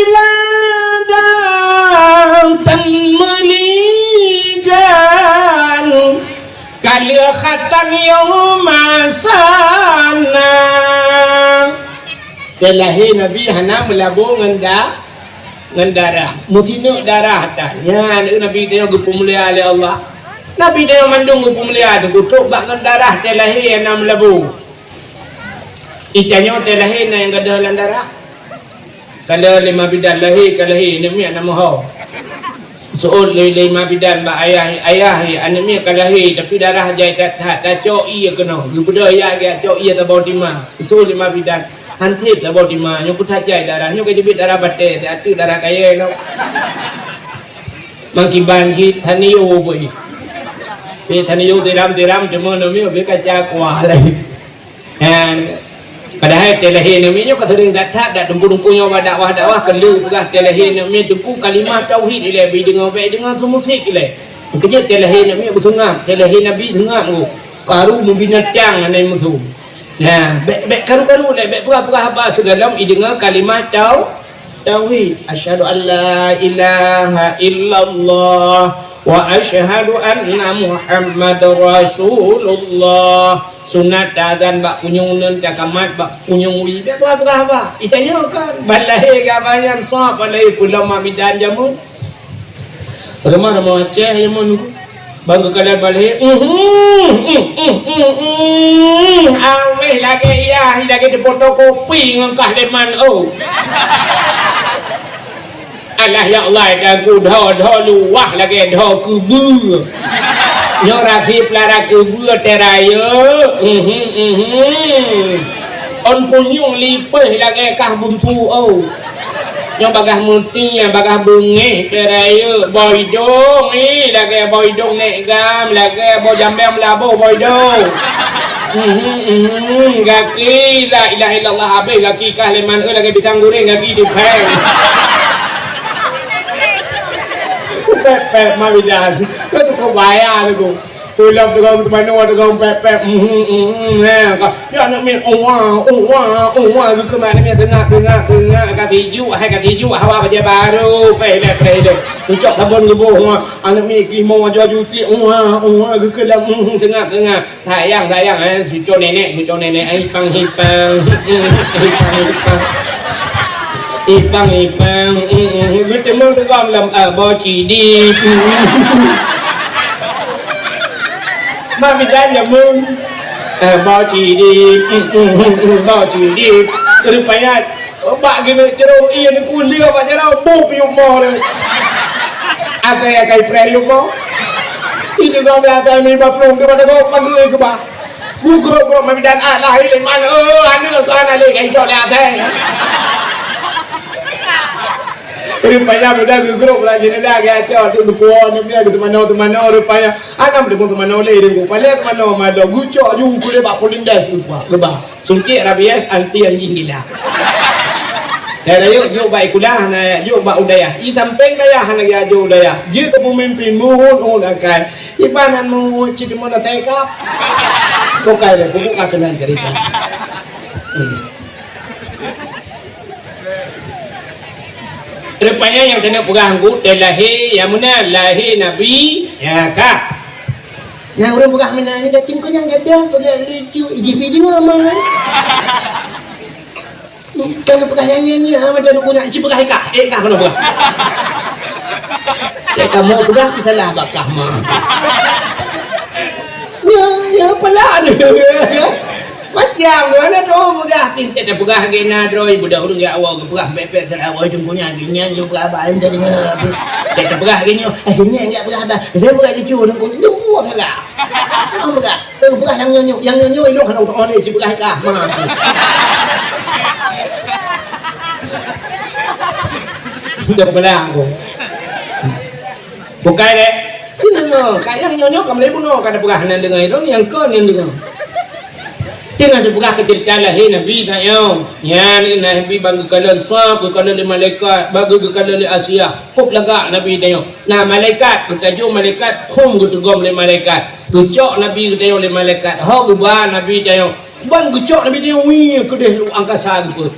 ladang tan meuligan, ka lheueh khatan yoh masana. Teulahé Nabi hana meulabô ngon da-, ngon darah. Meusineuk darah tan. Nyan Nabi tanyoe geupeumulia lé Allah. Nabi tanyoe mandum geupeumulia teukutok bak ngon darah teulahé hana meulabô. Itanyoe teulahé na nyang gadôh lam darah. Ka lheueh lé ma bidan lahé, ka lahé, aneuk miet na meuho. Seuôt lé, lé ma bidan bak ayah, "Ayah, aneuk miet ka lahé, tapi darah jai that-that, tacok ié keunoe." Geubeudôh jak, jak cok ié saboh tima. Seuôt lé ma bidan, "Han sép saboh tima, nyoe kuthat jai darah, nyoe ka jeuet darah batée, ateueh darah kayée lom." Mangkiban jih taniyô beuih. Pih taniyô tiram-tiram, teuma aneuk miet beuih kaca kuah lé. Nyan, padahai teulahé aneuk miet nyoe ka seuring that-that, dak teungku-teungku nyoe bak dakwah-dakwah keu lheueh peugah teulahé aneuk miet teungku kalimah tauhid ilée, beudeungoe bék deungoe seumusik ilée. Meukeujeuet teulahé aneuk miet beuseungab, teulahé Nabi seungab ngon karu meubinatang hana musoh. Nah, bék, bék karu-karu lé, bék peugah-peugah haba sigohlom ideungoe kalimah tau-, tauhid. Asyhadu an la ilaha illallah wa asyhadu anna Muhammadar Rasulullah. Sunat taazan bak punyueng uneuen, takamat bak punyueng wie. Bèk peugah-peugah haba. Itanyong kan, ban lahé geuh nyan, soe ban lahé, peulom mak bidan jameun. Rumoh-rumoh Aceh jameun. Ban geukalon ban lahé, uhh, uhh, uhh, uhh, uhh. Awéh lagèe yah, lagèe difotokopi ngon kah leman, oh. Alah ya Allah, dagu dho-dho luwah lagèe dho keubeue. Nyoe rakhé peulara keubeue teuh rayeuk. Mhm, mhm. Ôn punyueng lipéh lagèe kah buntu, oh. Nyoe bagaih meuti, bagaih beungéh teuh rayeuk. Boh idông, ih, lagèe boh idông nèk gam, lagèe boh jambèng meulaboh boh idông. Mhm, mhm. Gaki, la ilaha illallah, habéh gaki kah leman, eh, lagèe pisang goreng gaki dipèng. Pèp-pèp, mak bidan. Kau tu kau bayar tu. Peulom teugong teumanoe, teugong pèp-pèp. Mhm, mhm, eh, ka. Ya aneuk miet, uwa, uwa, uwa, geukheun aneuk miet teungak, teungak, teungak, ka tijuk, hai ka tijuk, hawa bajèe barô, pèh lé, pèh lé. Geucok sabon geuboh, uwa, aneuk miet geumoe aju-aju tiek, uwa, uwa, geukheun lam, mhm, teungak, teungak. Sayang, sayang, eh, cuco nenek, cuco nenek, eh, ipang, ipang. Ipang, ipang. Ipang, ipang. Mm, mm. Geuteumé teugom lam, eh, boh cidi. Mm, mm. Mak bidan jameun. Eh, boh cidi. Mm, mm, mm, mm. Boh cidi. Rupanya, bak geuneuk ceuroh ie neukuliah bak jaroe, boh piôh moh lé. Até akai preh piôh moh. Itu kau biasa lima puluh tu pada kau panggil ke bah. Geugrok-grok mak bidan, ah, lahé lé man, oh, aneuk keu aneuk lé, kai cok lé até. Rupanya budak geugrok lam jendela, geucok tu, dupo ni dia, geuteumanoe-teumanoe rupanya. Anam deungon teumanoe lé, deungon paleng teumanoe, mado geucok ju kulé bak polindes, lupa, geubah. Suntik rabies anti anjing gila. Dara yuk, yuk bak ikulah, na yuk bak udayah. I sampeng dayah, hana geujak ju udayah. Jeuet keu peumimpin, muhun-uhun akai. Iban nan meucit deungon na teka. Bukai deh, bubuka keunan cerita. Hmm. Rupanya nyang keuneuk peugah anggô teuh lahé, nyang meunan lahé Nabi, ya ka. Nah, ureueng peugah meunan, nyan dateng keu nyang gadôh, peugah lucu, ijih pi deungoe mah. Kan peugah nyang nyan, nyan, meunan dukun nyan, ci peugah ika, eh, ika keunoe peugah. Eh, kamoe peugah, salah bak kah mah. Ya, ya, pelan. Macam mana tu peugah, pintar dah peugah lagèe na droe, budak ureueng jak awak geupeugah bèk-bèk salah awak, cuma nyan, nyan, nyan, peugah abang, dah deungoe. Dah peugah lagèe nyoe, eh, nyan, jak peugah abang. Dia peugah lucu, ureueng nyan, nyan, salah. Orang peugah. Teupeugah nyang nyoe nyoe, nyang nyoe nyoe ilôn hana utang lé, sipeugah kah, ma. Udah peugah aku. Bukai deh. Deungoe, ka nyang nyoe nyoe ka mulai bunoe ka teupeugah hana deungoe ilôn, nyang kon nyang deungoe. Teungoh teupeugah keu ceurita lahé Nabi tanyoe. Nyan Nabi ban geukalon sab, geukalon lé malaikat, ban geukalon lé Asiah. Kôp lagak Nabi tanyoe. Na malaikat, geutajô malaikat, hom geuteugom lé malaikat. Geucok Nabi geutanyoe lé malaikat, ho geuba Nabi tanyoe. Ban geucok Nabi tanyoe, wih, keudeh lam angkasa geupeu.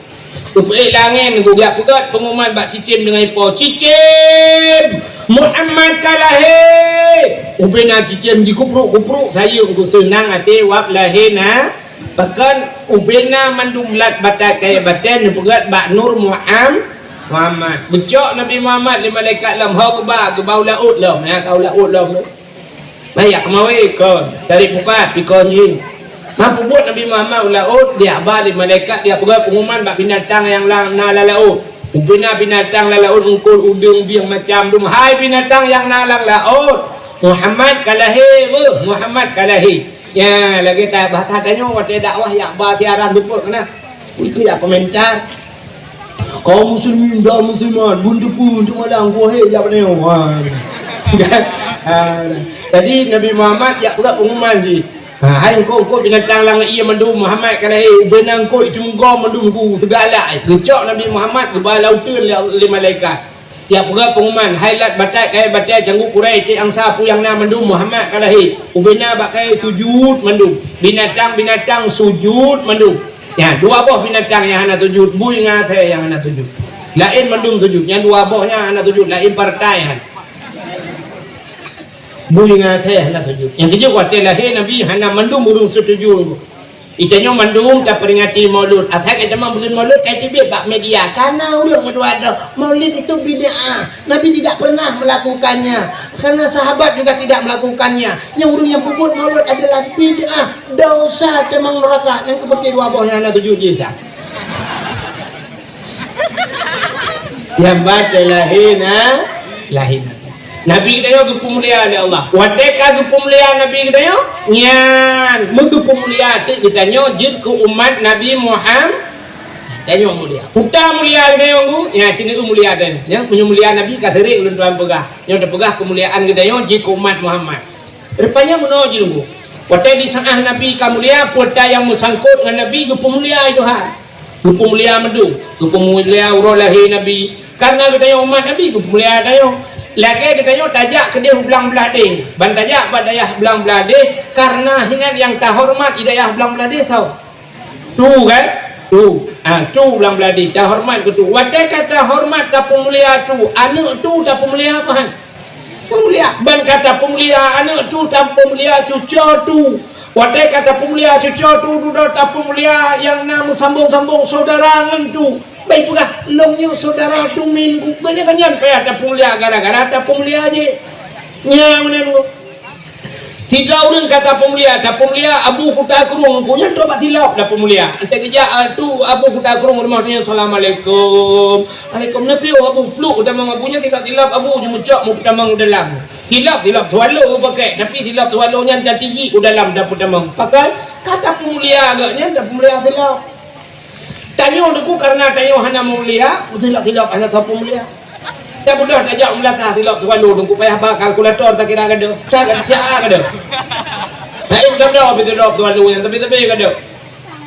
Geupeuék lam angén, geujak peugöt peunguman bak cicém deungon ipo, "Cicém, Muhammad ka lahé!" Ubena cicém jikupruk-kupruk sayeueng, geuseunang até wab lahé na. Pakon ubena mandum lat batat kayèe batèe neupeugöt bak Nur Muham-, Muhammad. Geucok Nabi Muhammad lé malaikat lom, ho geuba, geuba u laôt lom, ya, ka u laôt lom. Nah, jak keumawé kon, dari pukat, pi kon jih. Nah, peubuet Nabi Muhammad u laôt, geujak ba lé malaikat, geujak peugöt peunguman bak binatang nyang la-, na lam laôt. Ubena binatang lam laôt, eungkôt, udeueng, bieng, macam dum. Hai binatang nyang na lam laôt, Muhammad ka lahé, beuh, Muhammad ka lahé. Ya, lagèe ta-, bahasa tanyoe watèe dakwah jak ba siaran teupeu keunan. Itu jak komentar. Kaum muslimin dan muslimat, bun teupeu untuk malam, wahé jak beuneue. Ha. Ha. Jadi Nabi Muhammad jak peugah pengumuman jih. Ha, hai eungkôt-eungkôt binatang lam ié mandum, Muhammad ka lahé, ubena eungkôt, itu meugom mandum ku, teugalak. Geucok Nabi Muhammad geuba lam uteuen lé, lé malaikat. Jak peugah pengumuman, hai lat batat kayèe batèe canggu Quraisy, tiek angsa peue nyang na mandum, Muhammad ka lahé. Ubena bak kayèe sujut mandum. Binatang-binatang sujut mandum. Ya, dua boh binatang nyang hana sujut, bui ngon asèe nyang hana sujut. Laén mandum sujut, nyang dua boh nyan hana sujut, laén partai nyan. Bui ngon asèe hana setuju. Nyang keujeuet watèe lahé Nabi hana mandum ureueng setuju. Geutanyoe mandum taperingati Maulud. Asai geutanyoe buleuen Maulud ka teubiet bak media. Kana ureueng meutuah Maulid itu bid'ah. Nabi tidak pernah melakukannya. Karena sahabat juga tidak melakukannya. Nyang ureueng nyang peubuet Maulud adalah bid'ah, dosa, teumang neuraka. Nyang keu peuti dua boh nyang hana setuju jih. Nyang baca lahé na, lahé na. Nabi geutanyoe geupeumulia lé Allah. Watèe ka geupeumulia Nabi geutanyoe, nyan meugeupeumulia teuk geutanyoe jeuet keu umat Nabi Muhammad. Tanyoe mulia. Peue mulia geutanyoe ngon, nyan cit mulia tanyoe. Nyan meunyoe mulia Nabi ka sering ulôn tuan peugah. Nyoe tapeugah keumuliaan geutanyoe jeuet keu umat Muhammad. Rupanya meunoe jih lôn. Watèe di saát Nabi ka mulia, peue nyang meusangkot ngon Nabi geupeumulia lé Tuhan. Geupeumulia mandum, geupeumulia uroe lahé Nabi. Karena geutanyoe umat Nabi, geupeumulia tanyoe. Lagèe geutanyoe tajak keudéh u Blang Bladeh. Ban tajak bak dayah Blang Bladeh, karena hinan nyang tahoreumat di dayah Blang Bladeh soe? Tu kan? Tu. Ah, tu Blang Bladeh, tahoreumat keu tu. Watèe ka tahoreumat tapeumulia tu, aneuk tu tapeumulia peue han? Peumulia. Ban ka tapeumulia aneuk tu, tapeumulia cucoe tu. Watèe ka tapeumulia cucoe tu, dudoe tapeumulia nyang na meusambong-sambong syedara ngon tu. Bèk peugah, lôn nyoe syedara tu min ku. Banyak nyan payah tapeumulia gara-gara tapeumulia jih. Nyan meunan. Sidroe ureueng ka tapeumulia, tapeumulia Abu Kuta Krueng, ku nyan trok bak silop tapeumulia. Enteuk geujak, ah, tu Abu Kuta Krueng rumoh nyan, "Assalamualaikum." "Alaikum." "Neupiyôh Abu?" "Pluek tamong Abu nyan, silop-silop Abu jimeucok meupeutamong u dalam." Silop, silop swallow geupakèk, tapi silop swallow nyan tatijik u dalam tapeutamong. Pakon? Ka tapeumulia geuh nyan, tapeumulia silop. Tanyoe Teungku, karena tanyoe hana mulia, silop-silop hana soe peumulia. Tabeudôh tajak u meulasah silop swallow Teungku, payah ba kalkulator takira gadôh. Ka, ka, ka gadôh. Laén gadôh pih silop swallow nyan, tapi-tapi gadôh.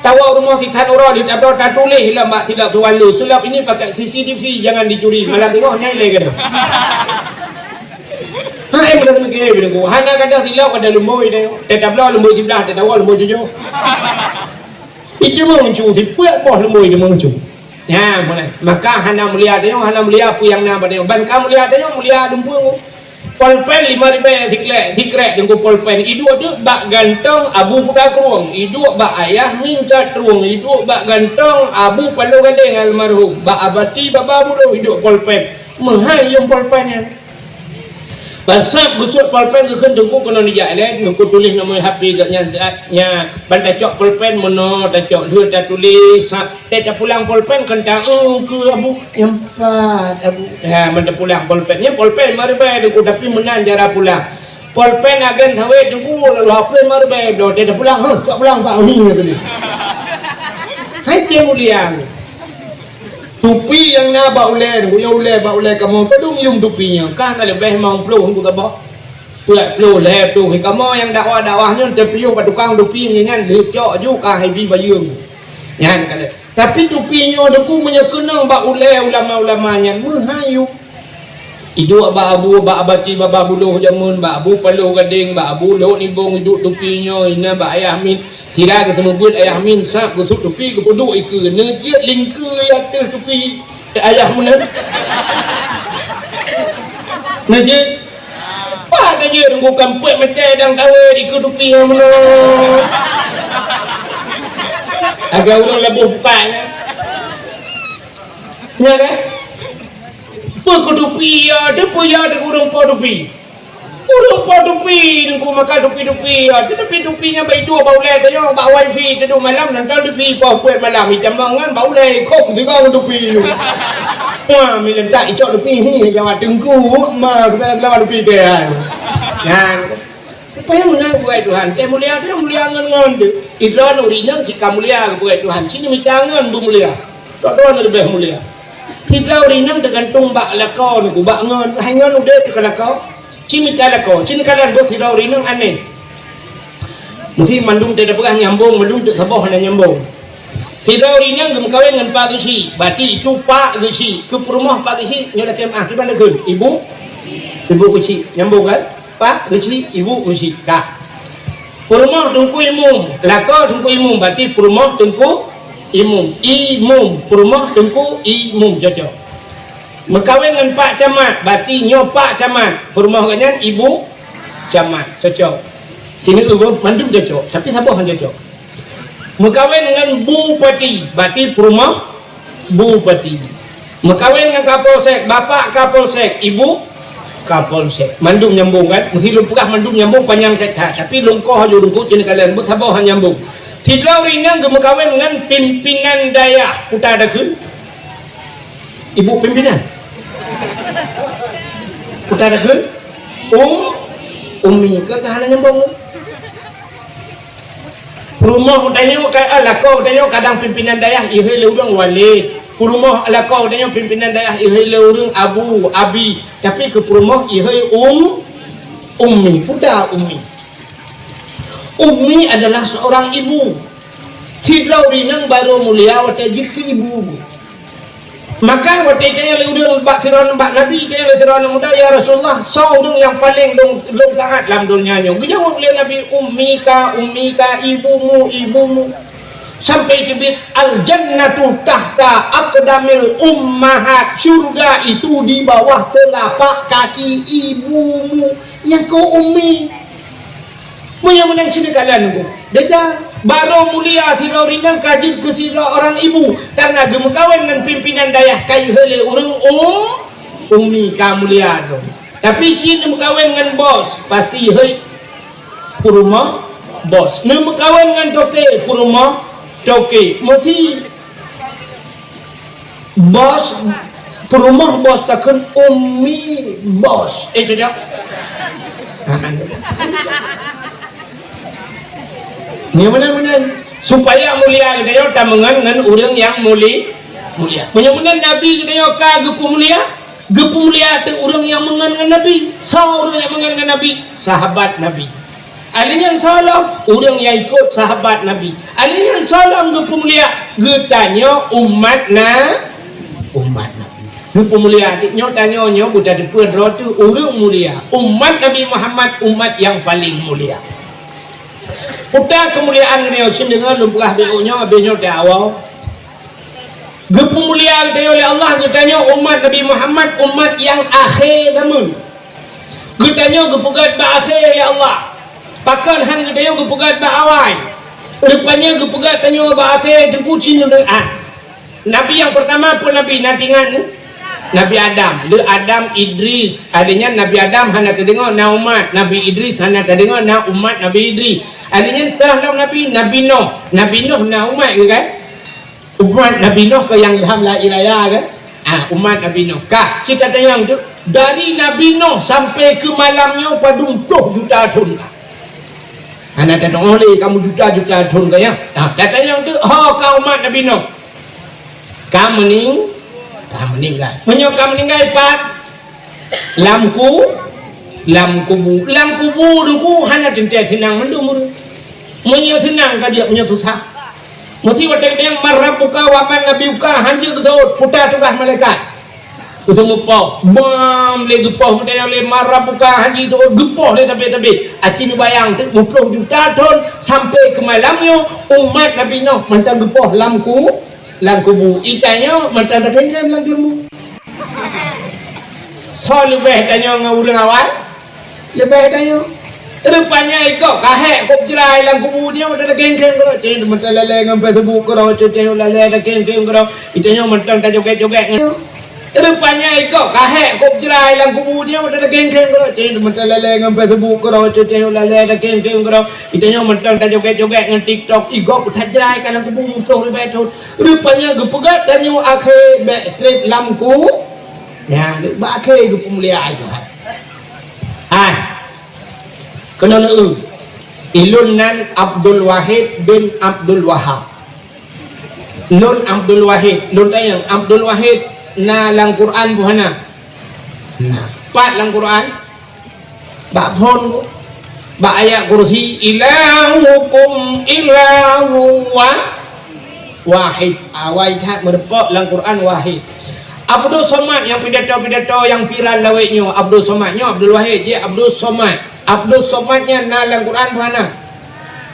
Tawoe rumoh si khan uroe di tabloe tatuléh lam bak silop swallow, "Sulap ini pakai C C T V, jangan dicuri." Malam teungoh nyan ilèe gadôh. Hai, meunan mungken, Teungku. Hana gadôh silop, gadôh lumbôi deh. Teutabloe lumbôi siblah, teutabloe lumbôi tujoh. Itu meucue, sipeue boh lumbôi itu meucue. Nyan, meunan. Maka hana mulia tanyoe, hana mulia peue nyang na bak tanyoe. Ban ka mulia tanyoe, mulia lumbôi. Polpen lima ribèe sikrek, sikrek Teungku polpen. Iduek tu bak gantong Abu Kuta Krueng, iduek bak Ayah Min Cat Trueng, iduek bak gantong Abu Paloh Gadeng almarhum, bak Abati Baba Buloh iduek polpen. Meuhai yuem polpen nyan. Ban sab geusuet polpen geukheun Teungku keunoe nijak ilèe, Teungku tuléh nomor H P geuh nyan siat nyan. Ban tacok polpen meunoe, tacok lheueh tatuléh, sab Teuh tapulang polpen kan taeu keu Abu, nyang pat Abu. Ya, meunan tapulang polpen. Nyan polpen maribèe Teungku, tapi meunan cara pulang. Polpen agen sawét Teungku, lalu hapus maribèe. Doh, teuh tapulang, "Huh, kak pulang, Pak." Hai, teuh mulia. Tupi nyang na bak ulèe Teungku, nyang ulèe bak ulèe kamoe, padum yuem tupi nyan. Kah ka leubeh limong ploh Teungku saboh. Peuet ploh, lhèe ploh. Kamoe nyang dakwah-dakwah nyoe teupiôh bak tukang tupi nyan, lheueh cok ju ka hai bi bayeue. Nyan ka lheueh. Tapi tupi nyoe Teungku meunyoe keunong bak ulèe ulama-ulama nyan meuhai yuem. Iduek bak Abu, bak Abati Baba Buloh jameun, bak Abu Paloh Gadeng, bak Abu Lhok Nibong iduek tupi nyoe, inan bak Ayah Min. Sira geuseumeubeuet Ayah Min sab geusuet tupi geupeuduek ikeue. Neujeuet lingkeue ateueh tupi Ayah meunan. Neujeuet. Pat neujeuet Teungku, kampeuet meutai dang tawé dikeue tupi nyan meunan. Agak ureueng laboh bukai nyan. Nya kan? Peue keu tupi ya, teupeue ya, teupeue ureueng po tupi. Ureueng po tupi Teungku, maka tupi-tupi, ah, teutupi tupi nyan bak iduek bak ulèe tanyoe, bak wifi teuduek malam nonton tupi poh peuet malam, itamong ngon bak ulèe kong tinggai ngon tupi tu. Wah, milentak icok tupi, hi, lawat Teungku, ma, kita lawat tupi ke, ah. Nyan. Supaya meunan buet Tuhan, teuh mulia, teuh mulia ngon-ngon tu. Idroe ureueng inong cit ka mulia buet Tuhan, cit mita ngon beumulia. Tok droe leubeh mulia. Idroe ureueng inong teugantung bak lakoe Teungku, bak ngon, hai ngon udép teuka lakoe. Cit mita lakoe, cit neukalon boh sidroe ureueng inong aneh. Meusti mandum teupeugah nyambong, mandum teusaboh hana nyambong. Sidroe ureueng inong geumeukawen ngon Pak Geuchik, berarti itu Pak Geuchik, keu peurumoh Pak Geuchik, nyoe lakèe meu'ah, kiban takheun, Ibu? Ibu Geuchik, nyambong kan? Pak Geuchik, Ibu Geuchik, ka. Peurumoh Teungku Imum, lakoe Teungku Imum, berarti peurumoh Teungku Imum. Imum, peurumoh Teungku Imum, cocok. Meukawen ngon Pak Camat, berarti nyoe Pak Camat, peurumoh gobnyan Ibu. Camat, cocok. Sini tu, mandum cocok, tapi saboh han cocok. Meukawen ngon bupati, berarti peurumoh bupati. Meukawen ngon kapolsek, bapak kapolsek, ibu kapolsek. Mandum nyambung kan? Meusi lôn peugah mandum nyambung panyang that-that. Tapi lôn koh aju lôn kut sini kalian, buet saboh han nyambung. Sidroe ureueng inong geumeukawen ngon pimpinan dayah, peue takheun? Ibu pimpinan. Peue takheun? Um, ummi, ka hana nyambung. Peurumoh tanyoe ka, ah, lakoe tanyoe kadang pimpinan dayah ihôi lé ureueng wali. Peurumoh lakoe tanyoe pimpinan dayah ihôi lé ureueng abu, abi. Tapi keu peurumoh ihôi um, ummi, peue takheun ummi. Ummi adalah seorang ibu. Sidroe ureueng inong barô mulia watèe jikeu ibu. Maka watèe itanyong lé ureueng bak sidroe bak Nabi, itanyong lé sidroe aneuk muda, "Ya Rasulullah, soe ureueng nyang paleng lôn, lôn taát lam donya nyoe?" Geujaweueb lé Nabi, "Ummika, ummika, ibumu, ibumu." Sampai teubiet, "Al-jannatu tahta aqdamil ummahat." Syurga itu di bawah telapak kaki ibumu. Nyang keu ummi. Meunyoe meunan sini kalian nunggu. Beda. Barô mulia sidroe ureueng inong ka jeuet keu sidroe orang ibu. Karena geumeukawen ngon pimpinan dayah ka ihôi lé ureueng um, ummi ka mulia tu. Tapi cit neumeukawen ngon bos, pasti ihôi peurumoh bos. Neumeukawen ngon toke, peurumoh toke. Meusi Bos, peurumoh bos takheun ummi bos. Eh, cocok? Ha, ha. Nyoe meunan-meunan. Supaya mulia geutanyoe tameungon ngon ureueng nyang muli-, mulia. Meunyoe meunan Nabi geutanyoe ka geupeumulia, geupeumulia teuk ureueng nyang meungon ngon Nabi. Soe ureueng nyang meungon ngon Nabi? Sahabat Nabi. Alèh nyan soe lom, ureueng nyang ikot sahabat Nabi. Alèh nyan soe lom geupeumulia, geutanyoe umat na-, umat Nabi. Geupeumulia, nyoe tanyoe nyoe buta teupeu droe teuh ureueng mulia. Umat Nabi Muhammad, umat nyang paleng mulia. Peue takheun keumuliaan nyoe, cit deungoe lôn peugah beu nyoe, abéh nyoe teuh awai. Geupeumulia geutanyoe lé Allah, geutanyoe umat Nabi Muhammad, umat nyang akhé zaman. Geutanyoe geupeugét bak akhé lé Allah. Pakon han geutanyoe geupeugét bak awai? Rupanya geupeugét tanyoe bak akhé teungku cit deungoe. Nabi nyang peurtama peue nabi na tingat? Nabi Adam. Lé Adam, Idris. Alèh nyan Nabi Adam hana teudeungoe na umat. Nabi Idris hana teudeungoe na umat Nabi Idris. Alèh nyan teulah lom nabi, Nabi Nuh. Nabi Nuh na umat ke kan? Umat Nabi Nuh keu nyang ilham la ilaha kan? Ah, umat Nabi Nuh. Ka, cit tatanyong tu, dari Nabi Nuh sampai keu malam nyoe padum ploh juta thon ka? Hana tateu'oh lé kamoe juta-juta thon ka nyan. Nah, tatanyong tu, ho ka umat Nabi Nuh? Ka meuning-, ka meuninggai. Meunyoe ka meuninggai pat? Lam ku-, lam kubu. Lam kubu teungku hana teuntèe seunang mandum ureueng. Meunyoe seunang ka jeuet, meunyoe susah. Meusi watèe geutanyong, "Man rabbuka wa man nabiyuka?" Han jeuet geuseuôt, peue takheun tugaih malaikat. Geuseuôt geupoh. Bam lé geupoh, geutanyong lé, "Man rabbuka?" Han jeuet geuseuôt, geupoh lé sabé-sabé. Aci neubayang, teuk meuploh juta thon sampai keu malam nyoe, umat Nabi Nuh mantong geupoh lam ku-, lam kubu. Geutanyoe mantong takhém-khém lam kubu. Soe leubeh tanyoe ngon ureueng awai? Leubeh tanyoe. Rupanya iko kahek kop jrai lam kubu nyoe, mantong takhém-khém keudroe. Cit mantong lalè ngon Facebook keudroe, cit lalè takhém-khém keudroe. Geutanyoe mantong tajogét-jogét ngon. Rupanya iko kahek kop jrai lam kubu nyoe, mantong takhém-khém keudroe. Cit mantong lalè ngon Facebook keudroe, cit lalè takhém-khém keudroe. Geutanyoe mantong tajogét-jogét ngon TikTok. Iko peutajrai ka lam kubu meuploh ribèe thon. Rupanya geupeugah tanyoe akhé bèk trép lam ku-, nyan, bak akhé geupeumulia Tuhan. Hai. Keunoe neueu. Ulôn nan Abdul Wahid bin Abdul Wahab. Lôn Abdul Wahid. Lôn tanyong, Abdul Wahid na lam Quran peue hana? Na. Pat lam Quran? Bak phôn, bak ayat kursi, "Ilahukum ilahu wa-, wahid." Awai that meurumpok lam Quran wahid. Abdul Somad nyang pidato-pidato nyang viral lawét nyoe, Abdul Somad nyoe, Abdul Wahid, jih Abdul Somad. Abdul Somad nyan na lam Quran peue hana?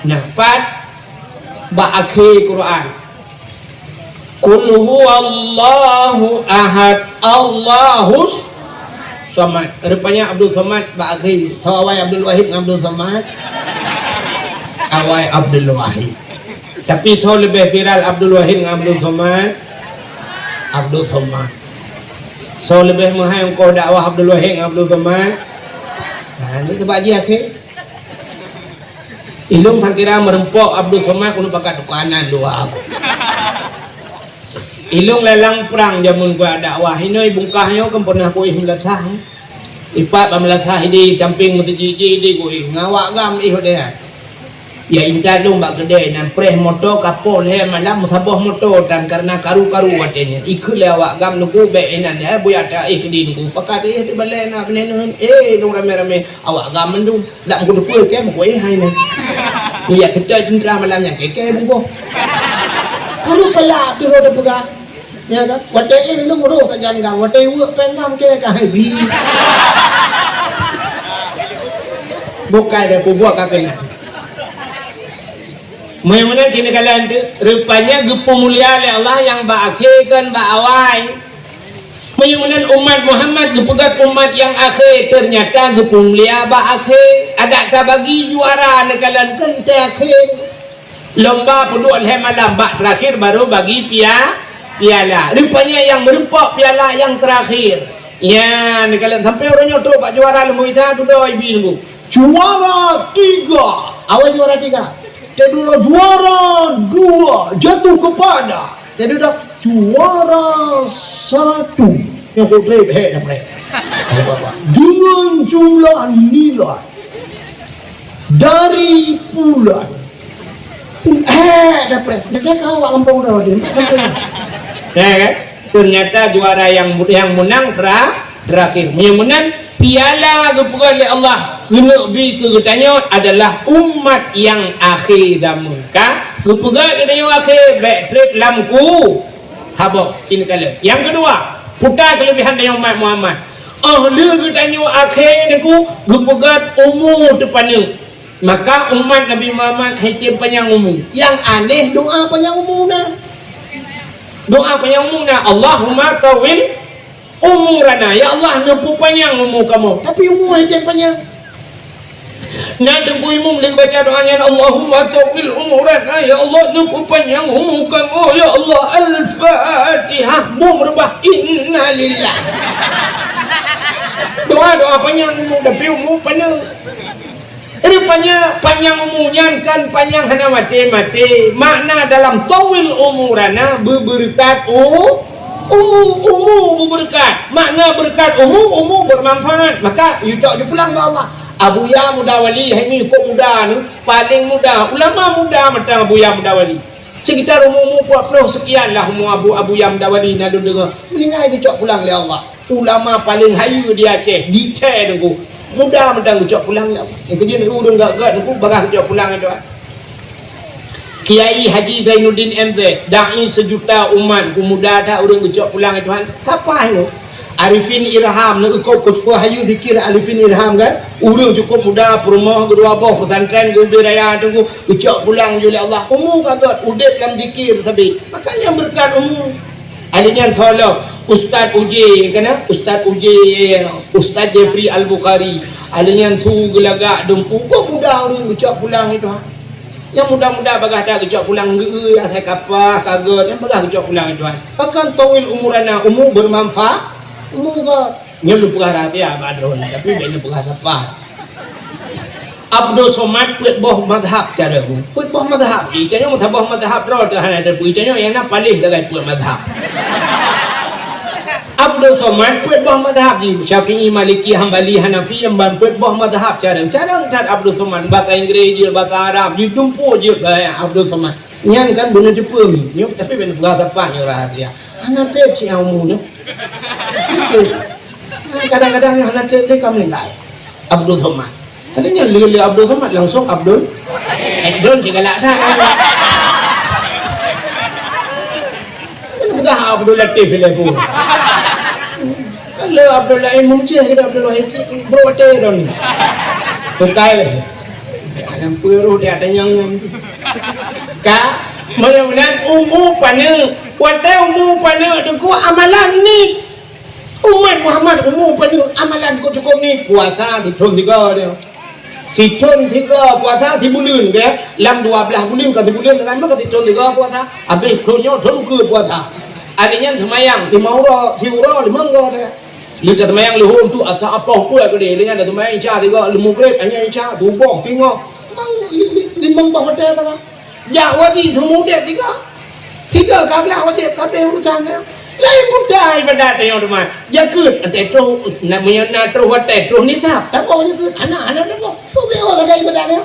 Na, pat? Bak akhé Quran. Qul huwallahu ahad, Allahus Somad. Rupanya Abdul Somad bak akhé. Soe awai Abdul Wahid ngon Abdul Somad? Awai Abdul Wahid. Tapi soe leubeh viral Abdul Wahid ngon Abdul Somad? Abdul Somad. Soe leubeh meuhai ongkoh dakwah Abdul Wahid ngon Abdul Somad? Ha, nyoe teuba jih akhé. Ilong sakira meureumpok Abdul Somad keuneuk pakat tukanan dua. Ilong lalang prang jameun geudakwah, inoe bungkah nyoe kan pernah kuéh meulasah. Ipat bak meulasah di samping meuseujid di kuéh, ngon awak GAM éh udeh. Ya intat lôn bak keudè, nan preh moto kapôh lhèe malam meusaboh moto dan karena karu-karu watèe nyan. Ikheun lé awak GAM nunggu bèk inan ya, buya ta éh keudéh nunggu. Pakat éh di balèe na beuneuneuh, éh lôn ramé-ramé awak GAM mandum. Dak meukeudeupeue kèe meukuéh hai nyan. Ngiyak seutôt jeundrah malam nyan kèe-kèe bungkôh. Karu pala tu roh teupeugah. Ya kan? Watèe éh lôn roh sajan GAM, watèe weuek pèng GAM kèe ka hai bi. Bukai dah peubuet ka pèng. Meunyoe meunan cit neukalon teuh, rupanya geupeumulia lé Allah nyang bak akhé kon bak awai. Meunyoe meunan umat Muhammad geupeugöt umat nyang akhé, teunyata geupeumulia bak akhé. Adak tabagi juara neukalon kon teuh akhé. Lomba peuduek lhèe malam, bak terakhir baru bagi pia-, piala. Rupanya nyang meureumpok piala nyang terakhir. Nyan, neukalon sampai uroe nyoe trok bak juara leumo isa dudoe ibi nunggu. Juara tiga. Awai juara tiga. Teududoe juara dua jatuh kepada. Teududoe juara satu. Nyang kok trép hek dah preh. Dengan jumlah nilai dari bulan. Hek dah preh. Dia kau awak kampung dah dia. Ya kan? Ternyata juara yang yang menang tera-, terakhir. Meunyoe meunan, piala geupeugöt lé Allah keuneuk bi keu geutanyoe adalah umat nyang akhé zaman. Ka geupeugöt geutanyoe akhé, bèk trép lam ku-, saboh, sinoe kalon. Nyang keudua, puta keuleubihan tanyoe umat Muhammad. Óh lheueh geutanyoe akhé nyoe geupeugöt umu teupaneuk. Maka umat Nabi Muhammad hana tem panyang umu. Nyang aneh doa panyang umu na. Doa panyang umu na, "Allahumma tawwil umurana." Ya Allah, neupeupanyang umu kamoe. Tapi umu hana tem panyang. Na teungku imum lheueh baca doa nyan, "Allahumma tawwil umurana." Ya Allah, neupeupanyang umu kamoe. Ya Allah, Al-Fatihah. Bom reubah. Innalillah. Doa-doa panyang umu, tapi umu paneuk. Rupanya panyang umu nyan kan panyang hana maté-maté. Makna dalam tawwil umurana beubeureukat u-, umu, umu beubeureukat. Makna beureukat umu, umu bermanfaat. Maka, yue cok jeupulang bak Allah. Abuya Muda Wali, hai nyoe kok muda ni, paling muda. Ulama muda mantong Abuya Muda Wali. Sekitar umu-umu peuet ploh sekian lah umu Abu, Abuya Muda Wali na lôn deungoe. Meuninggai geucok pulang lé Allah. Ulama paleng hayeue di Aceh, di Aceh teungku. Muda mantong geucok pulang lé Allah. Nyang keujeuet ureueng gét-gét teungku, bagah geucok pulang lé Tuhan. Kiai Haji Zainuddin M Z, dai seujuta umat, teungku, muda that ureueng geucok pulang lé Tuhan. Kapah nyoe. Arifin Irham, neueukôt keu hayeue zikir Arifin Irham kan? Ureueng cukôp muda, peurumoh geudua boh, pesantren geubri raya teungku, geucok pulang lé Allah. Umu ka gét, udép lam zikir sabe. Makanya beureukat umu. Ahli nyan soe lom, Ustaz Uje, kan? Ustaz Uje, Ustaz Jeffrey Al-Bukhari. Ahli nyan su geulagak dum, kok muda ureueng geucok pulang lé Tuhan. Nyang muda-muda bagah that geucok pulang geu-eu asai kapah, ka gét, nyang bagah geucok pulang lé Tuhan. Bahkan tawwil umurana, umu bermanfaat, umu gét. Nyoe lôn peugah rahsia bak droeneuh, tapi bèk neupeugah sapat. Abdul Somad peuet boh mazhab cara nyoe. Peuet boh mazhab. Ita nyoe meusaboh mazhab droe teuh hana teupeue. Ita nyoe nyang na paléh sagai peuet mazhab. Abdul Somad peuet boh mazhab jih. Syafi'i, Maliki, Hambali, Hanafi, nyang ban peuet boh mazhab cara. Cara that Abdul Somad. Bahasa Inggris jeuet, bahasa Arab jeuet, dumpeue jeuet, eh, Abdul Somad. Nyan kan beuneuteupeu mi. Nyoe, tapi bèk neupeugah sapat nyoe rahsia. Hana trép cit umu nyoe. Kadang-kadang nyoe hana trép lé ka meuninggai. Abdul Somad. Tadi nyan lé, lé Abdul Somad langsung Abdul. Eh, Don cit galak that. Kan peugah Abdul Latif lé pun. Kan lé Abdul Latif Mumcin, kita Abdul Wahid cit, bro, watèe Don. Bukai lé. Nyang peureuh di ateueh nyang nyan. Ka, mudah-mudahan umu paneuk. Watèe umu paneuk teungku amalan ni. Umat Muhammad umu paneuk amalan kok cukôp ni, puasa sithon tiga dia. Sithon tiga puasa sibuleuen, ya. Lam dua belas buleuen ka sibuleuen, teuma ka sithon tiga puasa. Habéh thon nyoe thon keue puasa. Akhé nyan seumayang lima uroe, siuroe limong go dia. Lheueh ka seumayang leuhô tu asa apoh peue keudeh, lheueh nyan ka seumayang Isya tiga, lheueh Maghrib, hanya Isya, suboh, singoh. Mang li-, li-, limong boh watèe sagai. Jak wajéb seumudép tiga. Tiga ka blah wajéb, ka abéh urusan nyan. Laén mudah ibadat tanyoe teuma. Jakeuet, watèe troh, na, meunyoe na troh watèe, troh nisab. Taboh jakeuet, hana, hana taboh. Peue beuh sagai ibadat nyan.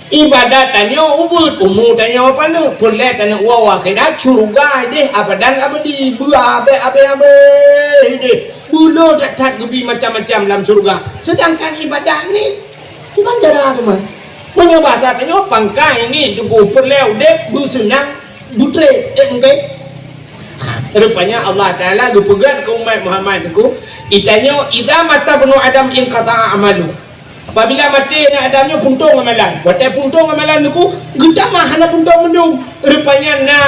Ibadat tanyoe ubit, umu tanyoe paneuk, peureulèe tanyoe woe akhirat, syeuruga deh abadan abadi, beuabèe-abèe deh. Beulô that-that geubi macam-macam lam syeuruga. Seudangkan ibadat ni, kiban cara teuma. Meunyoe basa tanyoe pangkai ni, teungku, peureulèe udép beuseunang, beutrép, eh, enggak. Ha, rupanya Allah Taala geupeugah keu umat Muhammad, teungku, itanyoe, "Idza mata ibnu Adam inqata'a amalu." Apabila maté aneuk Adam nyoe, puntông amalan. Watèe puntông amalan, teungku, geutamah hana puntông mandum. Rupanya na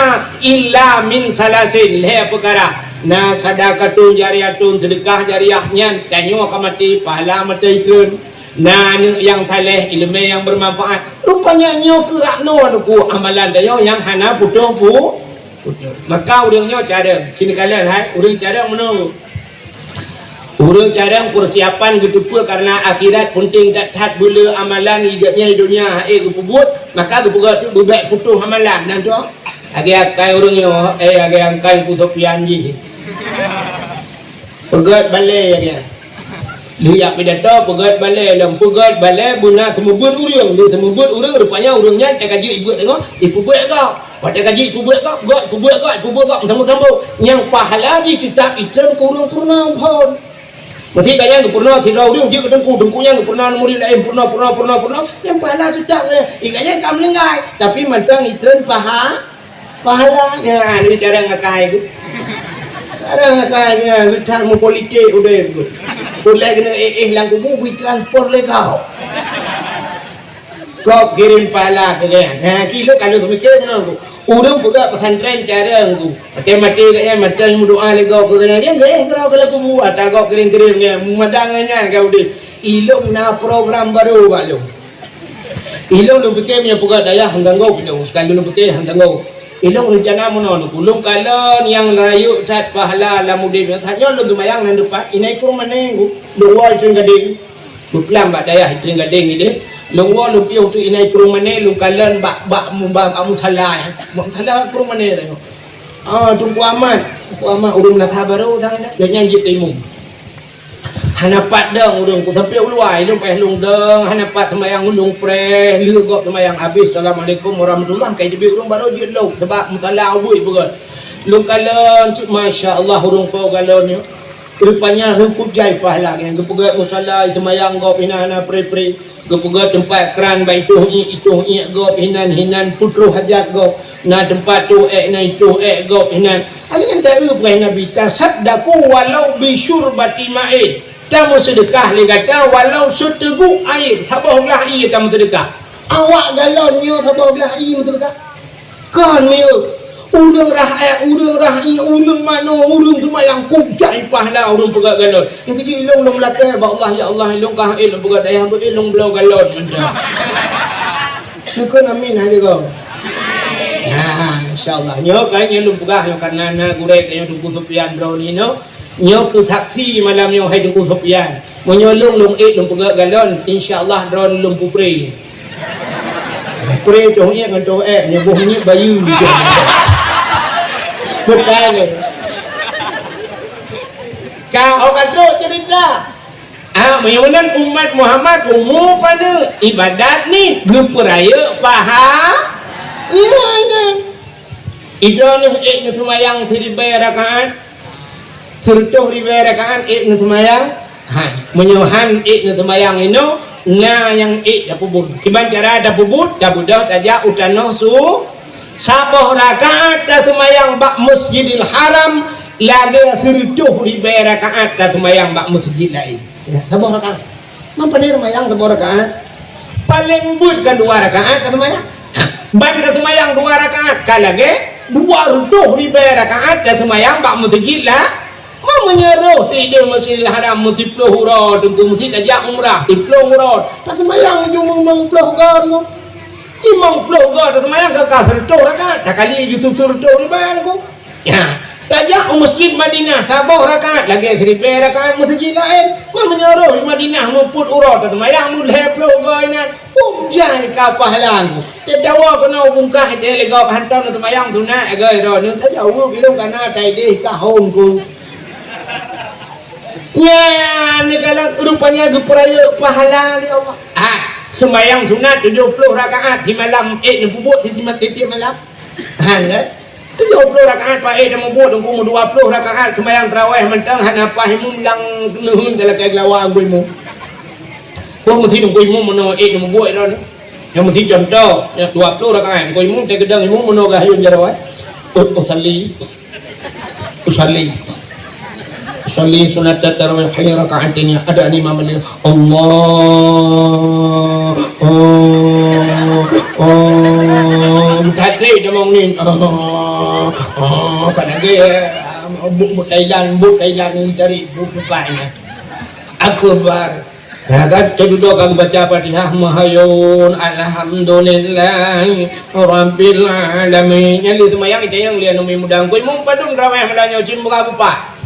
illa min salasin, lhèe peukara. Na sadaqatun jariyatun, seudeukah jariyah, nyan tanyoe ka maté, pahala maté ikheun. Na aneuk nyang saleh, ileumèe nyang beumanfaat. Rupanya nyoe keuh rot noe, teungku, amalan tanyoe nyang hana putôh pu-, putôh. Maka ureueng nyoe carông, sinoe kalon hai, ureueng carông meunoe. Ureueng carông peusiapan geuteupeue kareuna akhirat, peunteng that-that, beulô amalan, igat nyan donya, eh, geupeubuet, maka geupeugah tu beubèk putôh amalan. Nyan tu, lagèe akai ureueng nyoe, eh, lagèe akai Teungku Sofyan jih. Peugöt balèe lagèe nyan. Lheueh jak pidato, peugöt balèe lom. Peugöt balèe beuna seumeubeuet ureueng. Lheueh seumeubeuet ureueng, rupanya ureueng nyan teuka jeuet ibeuet teungoh, ipeubuet gob. Watèe ka jeuet ipeubuet gob, gob, ipeubuet gob, ipeubuet gob, sambông-sambông. Nyang pahala jih teutap itrön keu ureueng peurunoe phôn. Meusé gobnyan geupeurunoe sidroe ureueng jeuet keu teungku, teungku nyan geupeurunoe murit laén, peurunoe, peurunoe, peurunoe, peurunoe, nyang pahala teutap, eh, gobnyan ka meuninggai. Tapi mantong itrön paha-, Pahala nyan, cara ngakai tu. Cara ngakai nyan, geutak meupolitik udeb tu. Ulèe keuneuk éh-éh lam kubu, bri transpor lé gob. Gob kirém pahala keu gobnyan. Ha, kilo kalau seumiké meunan tu. Ureueng peugah pesantren carông tu. Maté-maté gobnyan, maté meudoa lé gob keu gobnyan. Dia éh keudroe lam kubu, ata gob kirém-kirém nyan. Meumadang nyan ka udeb. Ilôn na program barô bak lôn. Ilôn lôn pike meunyoe peugah dayah han tanggong ilôn, seukali lôn pike han tanggong. Ilôn reuncana meunoe, lôn kalon nyang rayeuk that pahala lam udeb nyoe. That nyoe lôn teumayang lam depan, inan i Purmané, lôn woe i Trienggadeng. Beuklam bak dayah i Trienggadeng ideh. Lôn woe lôn piôh teuk inan i Purmané, lôn kalon bak, bak, bak, bak musala nyan. Bak musala Purmané tanyoe. Ah, Teungku Amat. Teungku Amat ureueng Meunasah Barô sana, gobnyan jeuet imum. Hana pat dong ureueng ku sampoe u luwa, ilôn payah lôn dong, hana pat seumayang ulôn preh, lheueh gob seumayang habéh, "Assalamualaikum warahmatullah," ka iteubiet ureueng barô jeuet lom, sabab musala ubit peugöt. Lôn kalon cit, masya Allah, ureueng po galon nyoe. Rupanya reumput jai pahala nyan, geupeugöt musala, seumayang gob inan hana preh-preh. Geupeugöt teumpat kran bak itôh iék, itôh iék gob hinan, hinan peutroh hajat gob. Na teumpat toh ék, na itôh ék gob hinan. Alèh nyan taeu peugah Nabi, "Tasaddaqu walau bi syurbati ma'in." Tameuseudeukah lé gata walau seuteugok aé, saboh glah ié tameuseudeukah. Awak galon nyoe saboh glah ié meuseudeukah. Kon miyueb. Ureueng rah ék, ureueng rah ié, ureueng manoe, ureueng seumayang, kujai pahala ureueng peugöt galon. Nyang keuji ilôn lôn meulakèe bak Allah, "Ya Allah, ilôn ka ék lôn peugöt dayah, beu ék lôn bloe galon mantong." Neukheun amin hai lé gob. Nah, insya Allah. Nyoe ka nyoe lôn peugah nyoe kareuna na gurèe tanyoe Teungku Sufyan droeneuh nyoe. Nyoe keuh saksi malam nyoe hai Teungku Sufyan. Meunyoe lôn, lôn ék lôn peugöt galon, insya Allah droeneuh lôn peupreh. Preh toh iék ngon toh ék, nyoe boh minyeuk bayeue. Bukan lé. Ka, oh, ka trok cerita. Ah, meunyoe meunan umat Muhammad umu paneuk, ibadat ni geupeurayeuk paha-, iya, iya. Idroeneuh ék neuseumayang siribèe rakaat, sireutôh ribèe rakaat ék neuseumayang. Ha, meunyoe han ék neuseumayang inoe, na nyang ék tapeubuet. Kiban cara tapeubuet, tabeudôh tajak u tanoh su-, saboh rakaat taseumayang bak Masjidil Haram, lagèe sireutôh ribèe rakaat taseumayang bak meuseujid laén. Ya, saboh rakaat. Man pane seumayang saboh rakaat? Paleng beuet kan dua rakaat taseumayang. Ha, ban taseumayang dua rakaat ka lagèe dua reutôh ribèe rakaat taseumayang bak meuseujid la-, bak Meunyoe roh tideue Masjidil Haram meusiploh uroe, teungku, meusti tajak umrah siploh uroe. Taseumayang jumeueng limong ploh goe, teungku. Limong ploh goe taseumayang ka, ka seureutôh rakaat, takali ju seureutôh ribèe, teungku. Ya, tajak u Masjid Madinah saboh rakaat lagèe siribèe rakaat meuseujid laén. Meunyoe roh di Madinah muphom uroe taseumayang lhèe ploh goe inan. Bujai ka pahala, teungku. Teudawa keunoe bungkah, teuleugop hantom neuseumayang sunat, agoi droeneuh tajaweueb ilôn kana taideh ka hom, teungku. Nyan neukalon rupanya geupeurayeuk pahala lé Allah. Ah, seumayang sunat tujoh ploh rakaat simalam, ék neupeubuet si simat tiep-tiep malam. Han kan? Tujoh ploh rakaat paih dan mubuet, teungku, meudua ploh rakaat seumayang tarawih mantong hana paih imum, lam neuheun talakèe geulawa teungku imum. Boh meusi teungku imum meunoe ék mubuet droeneuh. Nyang meusi contoh, nyang dua ploh rakaat teungku imum, teukeudang imum meunoe gah yum jaroe. Usalli. Usalli. Usalli sunnatat tarawih raka'ataini adaan imam lil Allah. Oh, oh, oh. Meutatri damong nin. Oh, oh, kan lagi, eh, bu, bu Thailand, bu Thailand ni cari bu bukai. Akbar. Nah, kan, teududoe ka geubaca Fatihah, meuhayun, alhamdulillah, rabbil alamin. Nyan lé seumayang, itanyong lé aneuk muda, "Teungku imum padum tarawih malam nyoe?" "Cit meuga gupah."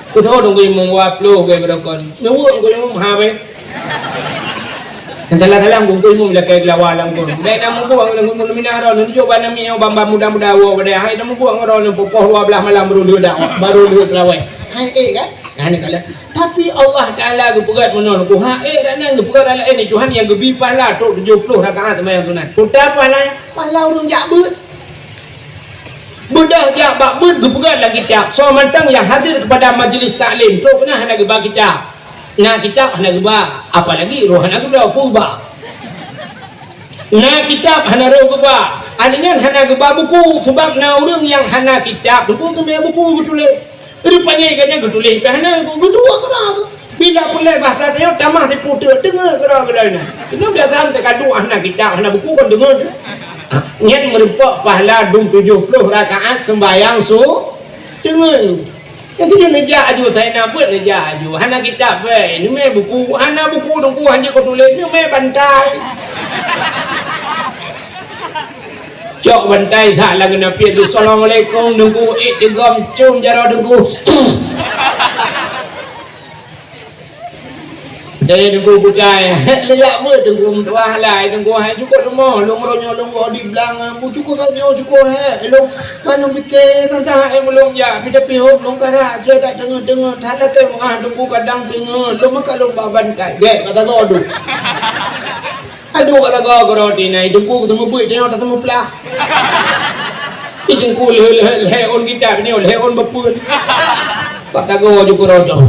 Kutho teungku imum dua ploh gèt beurokon. Neuweuek teungku imum, ha, beh. Nyang salah-salah teungku imum lakèe geulawa lam gon. Bèk na mubuet teungku imum luminah ron, nunjuk bak nami nyoe bak muda-muda woe bak dayah. Hai na mubuet ngon ron, pukon dua belas malam baru lheueh dak, baru lheueh tarawih. Hai, eh, kan? Nah, ni kalau Tapi Allah Taala geupeugah meunoe, geuhak, eh, dan nan geupeugah laén, eh, Tuhan nyang geubri pahala trok tujoh ploh rakaat seumayang sunat. Peue pahala? Pahala ureueng jak beuet. Beudôh jak bak beuet geupeugah lam kitab, soe mantong nyang hadir kepada majlis taklim, trok keunan hana geuba kitab. Na kitab hana geuba, apalagi roh hana geuba, peue geuba? Na kitab hana roh geuba, aneuk nyan hana geuba buku, sabab na ureueng nyang hana kitab, buku keumbang buku geutuléh. Rupanya gobnyan geutuléh pih hana, geuduek keudroe. Bila peureulèe bahasa tanyoe tamah siputeuk, deungö keudroe keudroe nyan. Keunoe biasa teuka duek hana kitab, hana buku kon deungö teuh. Nyan meurumpok pahala dum tujoh ploh rakaat seumbahyang su-, deungö. Jadi neujak aju, sai na beuet neujak aju. Hana kitab bèe, neumè buku, hana buku teungku hanjeuet keu tuléh, neumè bantai. Cok bantai that lam geunapiet lé, "Assalamualaikum, Teungku." Ék teugom com jaroe Teungku. Dari Teungku butai, lé jak beuet Teungku, meutuah lai Teungku, hai cukôp leumoh, lôn uroe nyoe lôn goh di blang, bu cukôp tanyoe cukôp, hai, lôn mandum pike, teuntang hai meulôn jak, pih tapi hom lôn karak, cit dak teungeut-teungeut, that lakèe meungaih Teungku kadang teungeut, lôn meukat lôn ba bantai, gèt, kata goh duek. Aduh, ka lagoe keudroe tinai, Teungku, teumeubeut nyoe, teumeupeugah. Ih, Teungku, lheueh, lheueh, lheueh ôn kitab nyoe, lheueh ôn beupeuen. Bak tagoe ju keudroe.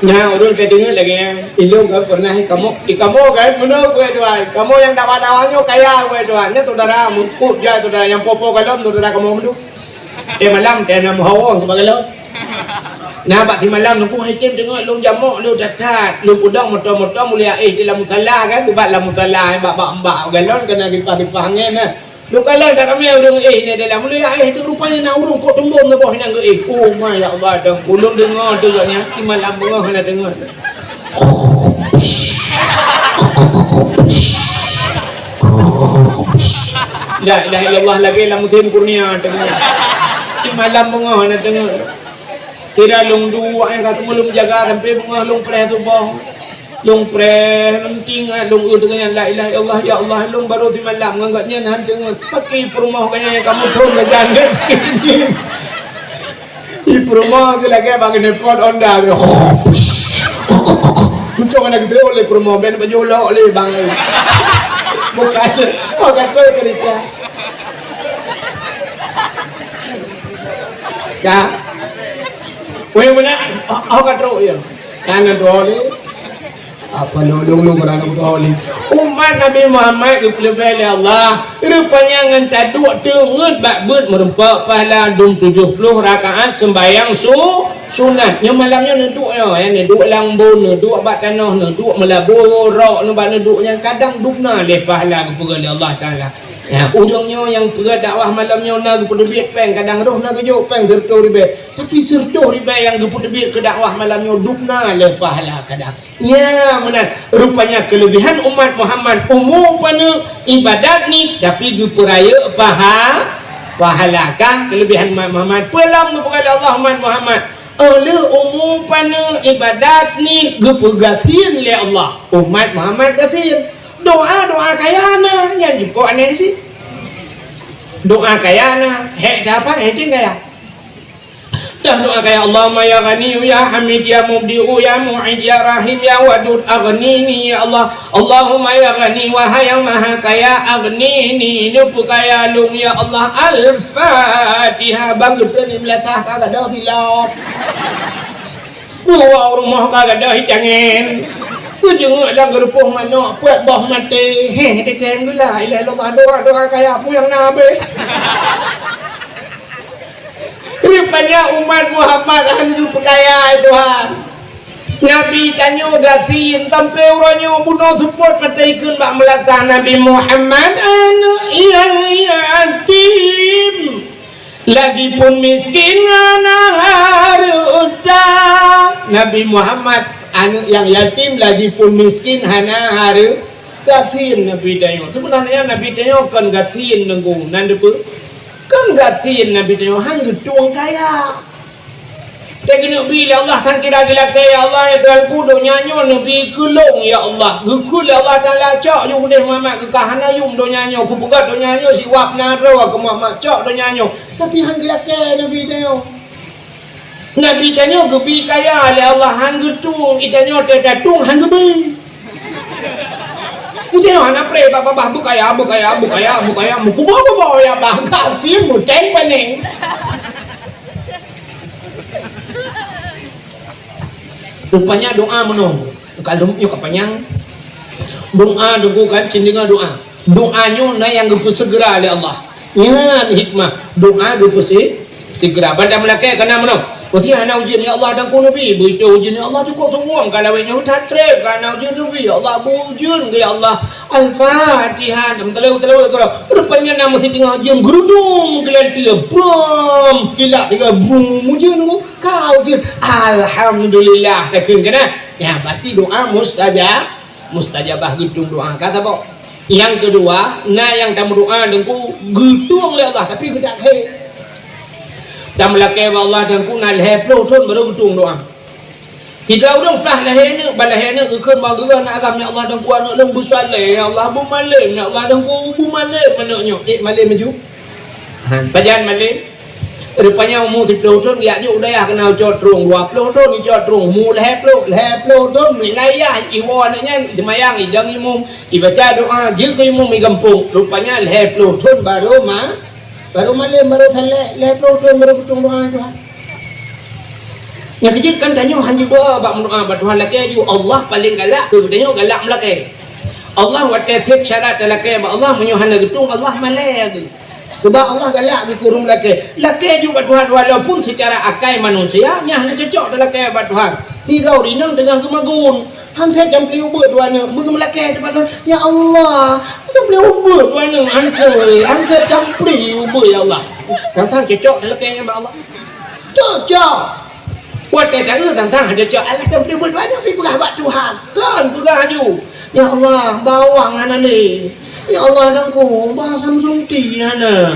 Nyan, ureueng ka deungoe lagèe nyan. Ilôn ka pernah ikamoe, ikamoe kan, meunoe, wahai tuan. Kamoe nyang dawa-dawa nyoe kaya, wahai tuan. Nyan syedara, meukup jai syedara nyang po-po galom, syedara kamoe meunduek. Teuh malam, teuh na meuhawa sibagoe lôn. Na bak simalam Teungku hai tem deungoe lôn jamok lôn that-that, lôn peudong moto-moto mulia éh di lam musala kan, ubat lam musala, eh, bak, bak, bak galon keunan ripah-ripah angén, eh. Lôn kalon that ramé ureueng éh nyan dalam mulia éh tu rupanya na ureueng kok teumbom saboh nyang geuéh. Oh my ya Allah, Teungku lôn deungoe tu gobnyan simalam beungoh hana deungoe. La ilaha illallah lagèe lam musim kurnia teungoh. Simalam beungoh na teungoh. Kira lôn duek nyang ka teungoh lôn jaga sampai beungoh lôn preh suboh. Lôn preh lôn ting lôn eu teungoh nyan la ilaha illallah ya Allah lôn baru simalam ngon gobnyan han teungoh. Paki peurumoh gobnyan nyang kamoe thon gajan. Di peurumoh tu lagèe bak keuneupot Honda tu. Untông hana geuteuôt lé peurumoh, ben bak jih lok lé bang. Bukan, bukan tu cerita. Ka. Weh, beuna, oh, oh, ka trok, ya. Kan na dua lé. Apa lôn, lôn, lôn, lôn, lôn, lôn. Umat Nabi Muhammad geupeuleubeh lé Allah. Rupanya ngon taduek teungeut bak beuet meurumpok pahala dum tujoh ploh rakaat seumbahyang su-, sunat. Nyoe malam nyoe neuduek nyoe, ya, neuduek lam embôn, neuduek bak tanoh, neuduek meulabu rok, neuduek bak neuduek nyang kadang dum na lé pahala geupeugah lé Allah Taala. Nah, ureuëng nyoe nyang peugah dakwah malam nyoe na geupeuteubiet péng, kadang roh na geujok péng sireutôh ribée. Tapi sireutôh ribée nyang geupeuteubiet keu dakwah malam nyoe dub na lé pahala kadang. Nya meunan, rupanya keulebihan umat Muhammad umu paneuk ibadat ni, tapi geupeurayeuk paha-, pahala. Ka keulebihan umat Muhammad. Peue lom geupeugah lé Allah umat Muhammad? Óh lheueh umu paneuk ibadat ni geupeugasien lé Allah, umat Muhammad gasien. Doa-doa kaya na, nyan jukok aneuëk si. Doa kaya na, hék that apa? Hék cit kaya. Dah doa kaya, Allahumma ya Ghani ya Hamid ya Mubdi'u ya Mu'id ya Rahim ya Wadud, aghnini ya Allah. Allahumma ya Ghani, wahai yang maha kaya, aghnini, neupeukaya lôn ya Allah. Al-Fatihah. Bang geutreun meulatah ka gadôh silop. Buwa u rumoh ka gadôh itangen. Keujeungeuek lam geurupoh manok, peuet boh maté. Heh, teuken gula, ilah lobah doa, doa kaya peue nyang na abéh. Rupanya umat Muhammad hana geupeukaya, hai Tuhan. Nabi tanyoe gasien, sampai uroe nyoe bunoe seupôt maté ikheun bak meulasah Nabi Muhammad, aneuëk nyang yatim. Lagipun miskin hana hareuta. Nabi Muhammad, aneuëk nyang yatim, lagipun miskin hana hareuta. Gasien Nabi tanyoe. Sebenarnya Nabi tanyoe kon gasien Teungku, nan deupeu. Kon gasien Nabi tanyoe, han geutueng kaya. Teugeuneubi lé Allah, sangkira geulakée, "Ya Allah, ya Tuhanku, donya nyoe neubi keu lôn, ya Allah." Geukheun lé Allah Taala, "Cok ju udeh Muhammad, keu ka hana yum donya nyoe, kupeugöt donya nyoe siwab na droe keu Muhammad, cok donya nyoe." Tapi han geulakée Nabi tanyoe. Nabi tanyoe geubi kaya lé Allah, han geutueng, geutanyoe teutatong han geubi. Geutanyoe hana preh, babah beukaya, beukaya, beukaya, beukaya, meukuboh-kuboh ya bah, gasien muteng paneng. Rupanya doa meunoe. Ka lheueh nyoe ka panyang. Doa Teungku kan, cit deungoe doa. Doa nyoe na nyang geupeuseugera lé Allah. Nyan hikmah. Doa geupeuseugera. Ban tameulakée ka na meunoe. Meuseuti hana ujeuen, "Ya Allah, Teungku neubi." Beuitôh ujeuen, "Ya Allah, cukôp sumbong." Ka lawét nyoe that treb, ka na ujeuen neubi. "Ya Allah, beu ujeuen keu, ya Allah." Al-Fatihah. Meuteuleu-teuleu keudroe. Rupanya na meuseuti teungoh ujeuen, geurudum keulanteue. Brom! Kilat tiga brum ujeuen Teungku. Ka ujeuen, alhamdulillah, takheun keunan. Nyan, berarti doa mustajab, mustajabah geutueng doa. Ka saboh. Nyang keudua, na nyang tameudoa Teungku geutueng lé Allah, tapi geudak khe. Tameulakée bak Allah Teungku na lhèe ploh thon barô geutueng doa. Tiga ureueng plah lahé aneuk, bak lahé aneuk geukheun bak geuh aneuk agam, "Ya Allah, Teungku, aneuk lôn beusaleh, ya Allah, beumalém, ya Allah, Teungku, beumalém aneuk nyoe." Eh, malém laju. Ha, pajan malém? Rupanya umu siplôh thon geujak jok u dayah keunan cot trong, dua ploh thon cot trong, umu lhèe ploh, lhèe ploh thon meunayah iwoe aneuk nyan, iseumayang, idong imum, ibaca doa, jeuet keu imum i gampông. Rupanya lhèe ploh thon barô ma-, barô malém, barô saleh, lhèe ploh thon barô geutueng doa Tuhan. Nyang keujeuet kan tanyoe hana jiba bak meudoa bak Tuhan lakée ju, Allah paleng galak keu geutanyoe galak meulakée. Allah watée sép syarat talakée bak Allah, meunyoe hana geutueng Allah malée geuh. Sebab Allah galak geuh keu ureueng meulakée. Lakée ju bak Tuhan walaupun seucara akai manusia nyan hana cocok talakée bak Tuhan. Sidroe inong teungoh geumagun. Han sép campli ubeut dua aneuk, meulakée teuma, "Ya Allah, campli ubeut dua aneuk, han sép, han sép campli ubeut, ya Allah." Sang-sang cocok talakée nyan bak Allah. Cocok. Watée taeu sang-sang han cocok, alah campli ubeut dua aneuk, pi peugah bak Tuhan. Kon peugah laju, "Ya Allah, bawang hana lé. Ya Allah, Teungku, basam sunti hana."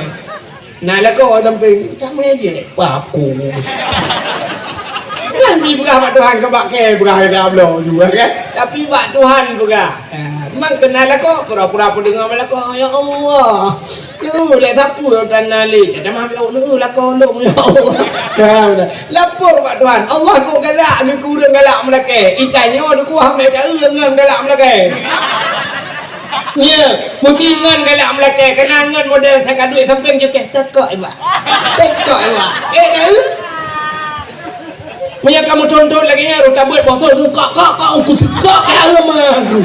Na lakoe sampéng, "Ka meujék paku." Nyan jipeugah bak Tuhan, ka bak kée peugah lagée bloe juga kan. Tapi bak Tuhan peugah. Ha, memang keu na lakoe, pura-pura peudeungoe bak lakoe, "Ya Allah, yeuh, lé sapeue tan na lé, tamah bloe neu lakoe lôn, ya Allah." Ha, beuna. Lapor bak Tuhan, Allah kok galak ngon ureueng galak meulakée. Itanyoe dikuah mé taeu ngon galak meulakée. Nya, mungkin ngon galak meulakée, keunan ngon model saka duek sampéng jukeh, "Tekok, Iba. Tekok, Iba." Eh, taeu? Meunyo kamoe contoh lagée nyan, rota beuet boh thon, "Kak, kak, kak, aku suka kak agama aku."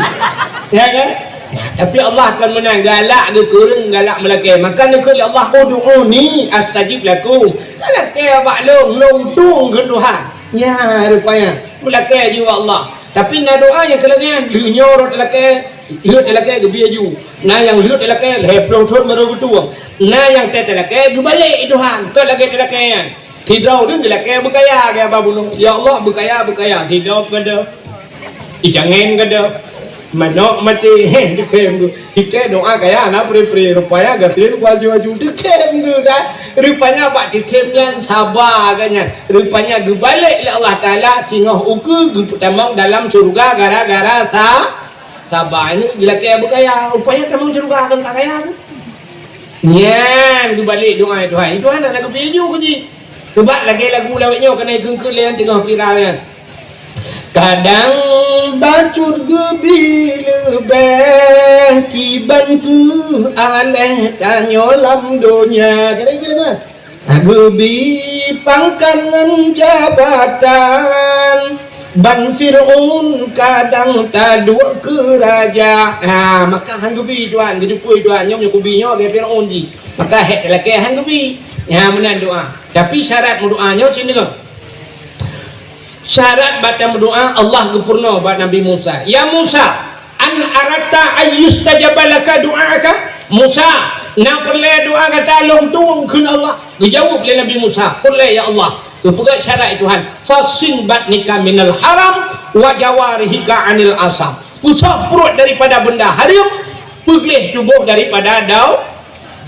Ya kan? Nah, tapi Allah akan meunan galak geuh keu ureueng galak meulakée. Maka neukheun lé Allah, "Ud'uni astajib lakum." Lakée bak lôn, lôn tueng keu Tuhan. Nya, rupanya. Meulakée ju bak Allah. Tapi na doa nyang keu lagée nyan, lheueh nyoe rot lakée, Lheueh talakée geubri aju. Na nyang lheueh talakée lhée ploh thon barô geutueng. Na nyang tét talakée geubalek, "Eh Tuhan, kon lagée talakée nyan." Sidroe ureuëng geulakée beukaya, geuba bunoe, "Ya Allah, beukaya, beukaya." Sidroe keudeh, itangen keudeh, manok maté, heh, dikhem tu. Hikée doá kaya na pri-pri, rupanya gasien kuaju-aju dikhem tu kan. Rupanya bak dikhem nyan saba kan nyan. Rupanya geubalek lé Allah Taala singoh ukeue geupeutamong dalam syeuruga gara-gara sa Saba nyoe geulakée beukaya, rupanya tamong syeuruga kon ka kaya tu. Nyan geubalek doá Tuhan. Tuhan hana geupeu aju keu jih. Coba lagée lagu lawét nyoe keuneuk kheun-kheun lé nyang teungoh viral nyan. Kadang bacut geubi leubeh kiban keuh aléh tanyoe lam donya. Kadang ikeu lagu nyan. Geubi pangkat ngon jabatan, ban Fir'aun kadang taduek keu raja. Ha, maka han geubi Tuhan, geuteupeue Tuhan, nyoe meunyoe kubi nyoe lagée Fir'aun jih. Maka hék talakée han geubi. Nyan meunan doá. Tapi syarat meudoá nyoe cit deungoe. Syarat bak tameudoá Allah geupeurunoe bak Nabi Musa, "Ya Musa, an aratta ayyustajaba laka du'aaka?" Musa, na peureulée doá gata lôn tueng kheun Allah? Geujaweueb lé Nabi Musa, "Peureulée ya Allah." Geupeugah syarat Tuhan, "Fassin batnika minal haram wa jawarihika anil asam." Peusoh pruet daripada benda hareuem, peugleh tuboh daripada dau-,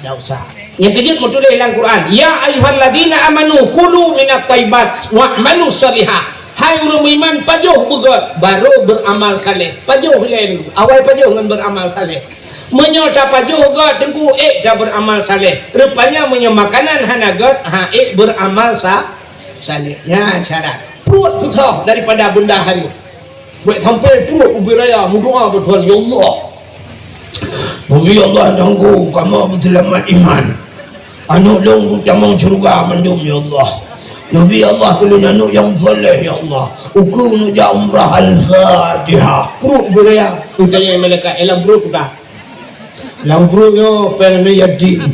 Desya. Nyang keujeuet meutuléh lam Quran, "Ya ayyuhalladzina amanu kulu minat thayyibat wa'malu shalihah." Hai ureuëng meuiman, pajoh beugét, barô beuramal saleh. Pajoh ilée dulu. Awai pajoh ngon beuramal saleh. Meunyoe tapajoh gét teungku, ék tabeuramal saleh. Rupanya meunyoe makanan hana gét, ha ék beuramal sa-, saleh. Nyan syarat. Pruet peusoh daripada benda hareuem. Bék sampai pruet ubé raya meudoá bak Tuhan, "Ya Allah, neubi Allah teungku kamoe beuseulamat iman. Aneuëk lôn beutamong syeuruga mandum, ya Allah. Neubi Allah keu lôn aneuëk nyang saleh, ya Allah. Ukeue neujak umrah." Al-Fatihah. Pruet ubé raya. Geutanyong malaikat, "Eh, lam pruet peue?" Lam pruet nyoe péng aneuk yatim.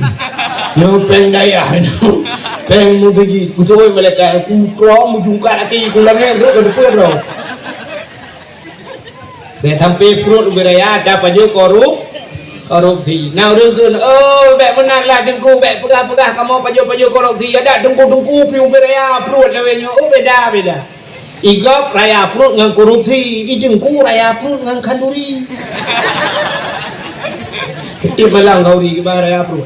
Nyoe péng dayah nyoe. Péng meuseujid. Beutôi malaikat, "Ku krom meujungkat até ku langét rot ka teupeu droe." Bék sampai pruet ubé raya tapajoh korup-, korupsi. Na ureuëng kheun, "Oh, bék meunan lah teungku, bék peugah-peugah kamoe pajoh-pajoh korupsi." Adak teungku-teungku pi ubé raya pruet lawét nyoe. Oh, beda, beda. Igop raya pruet ngon korupsi, i teungku raya pruet ngon khanduri. Di malam khanduri kiban raya pruet.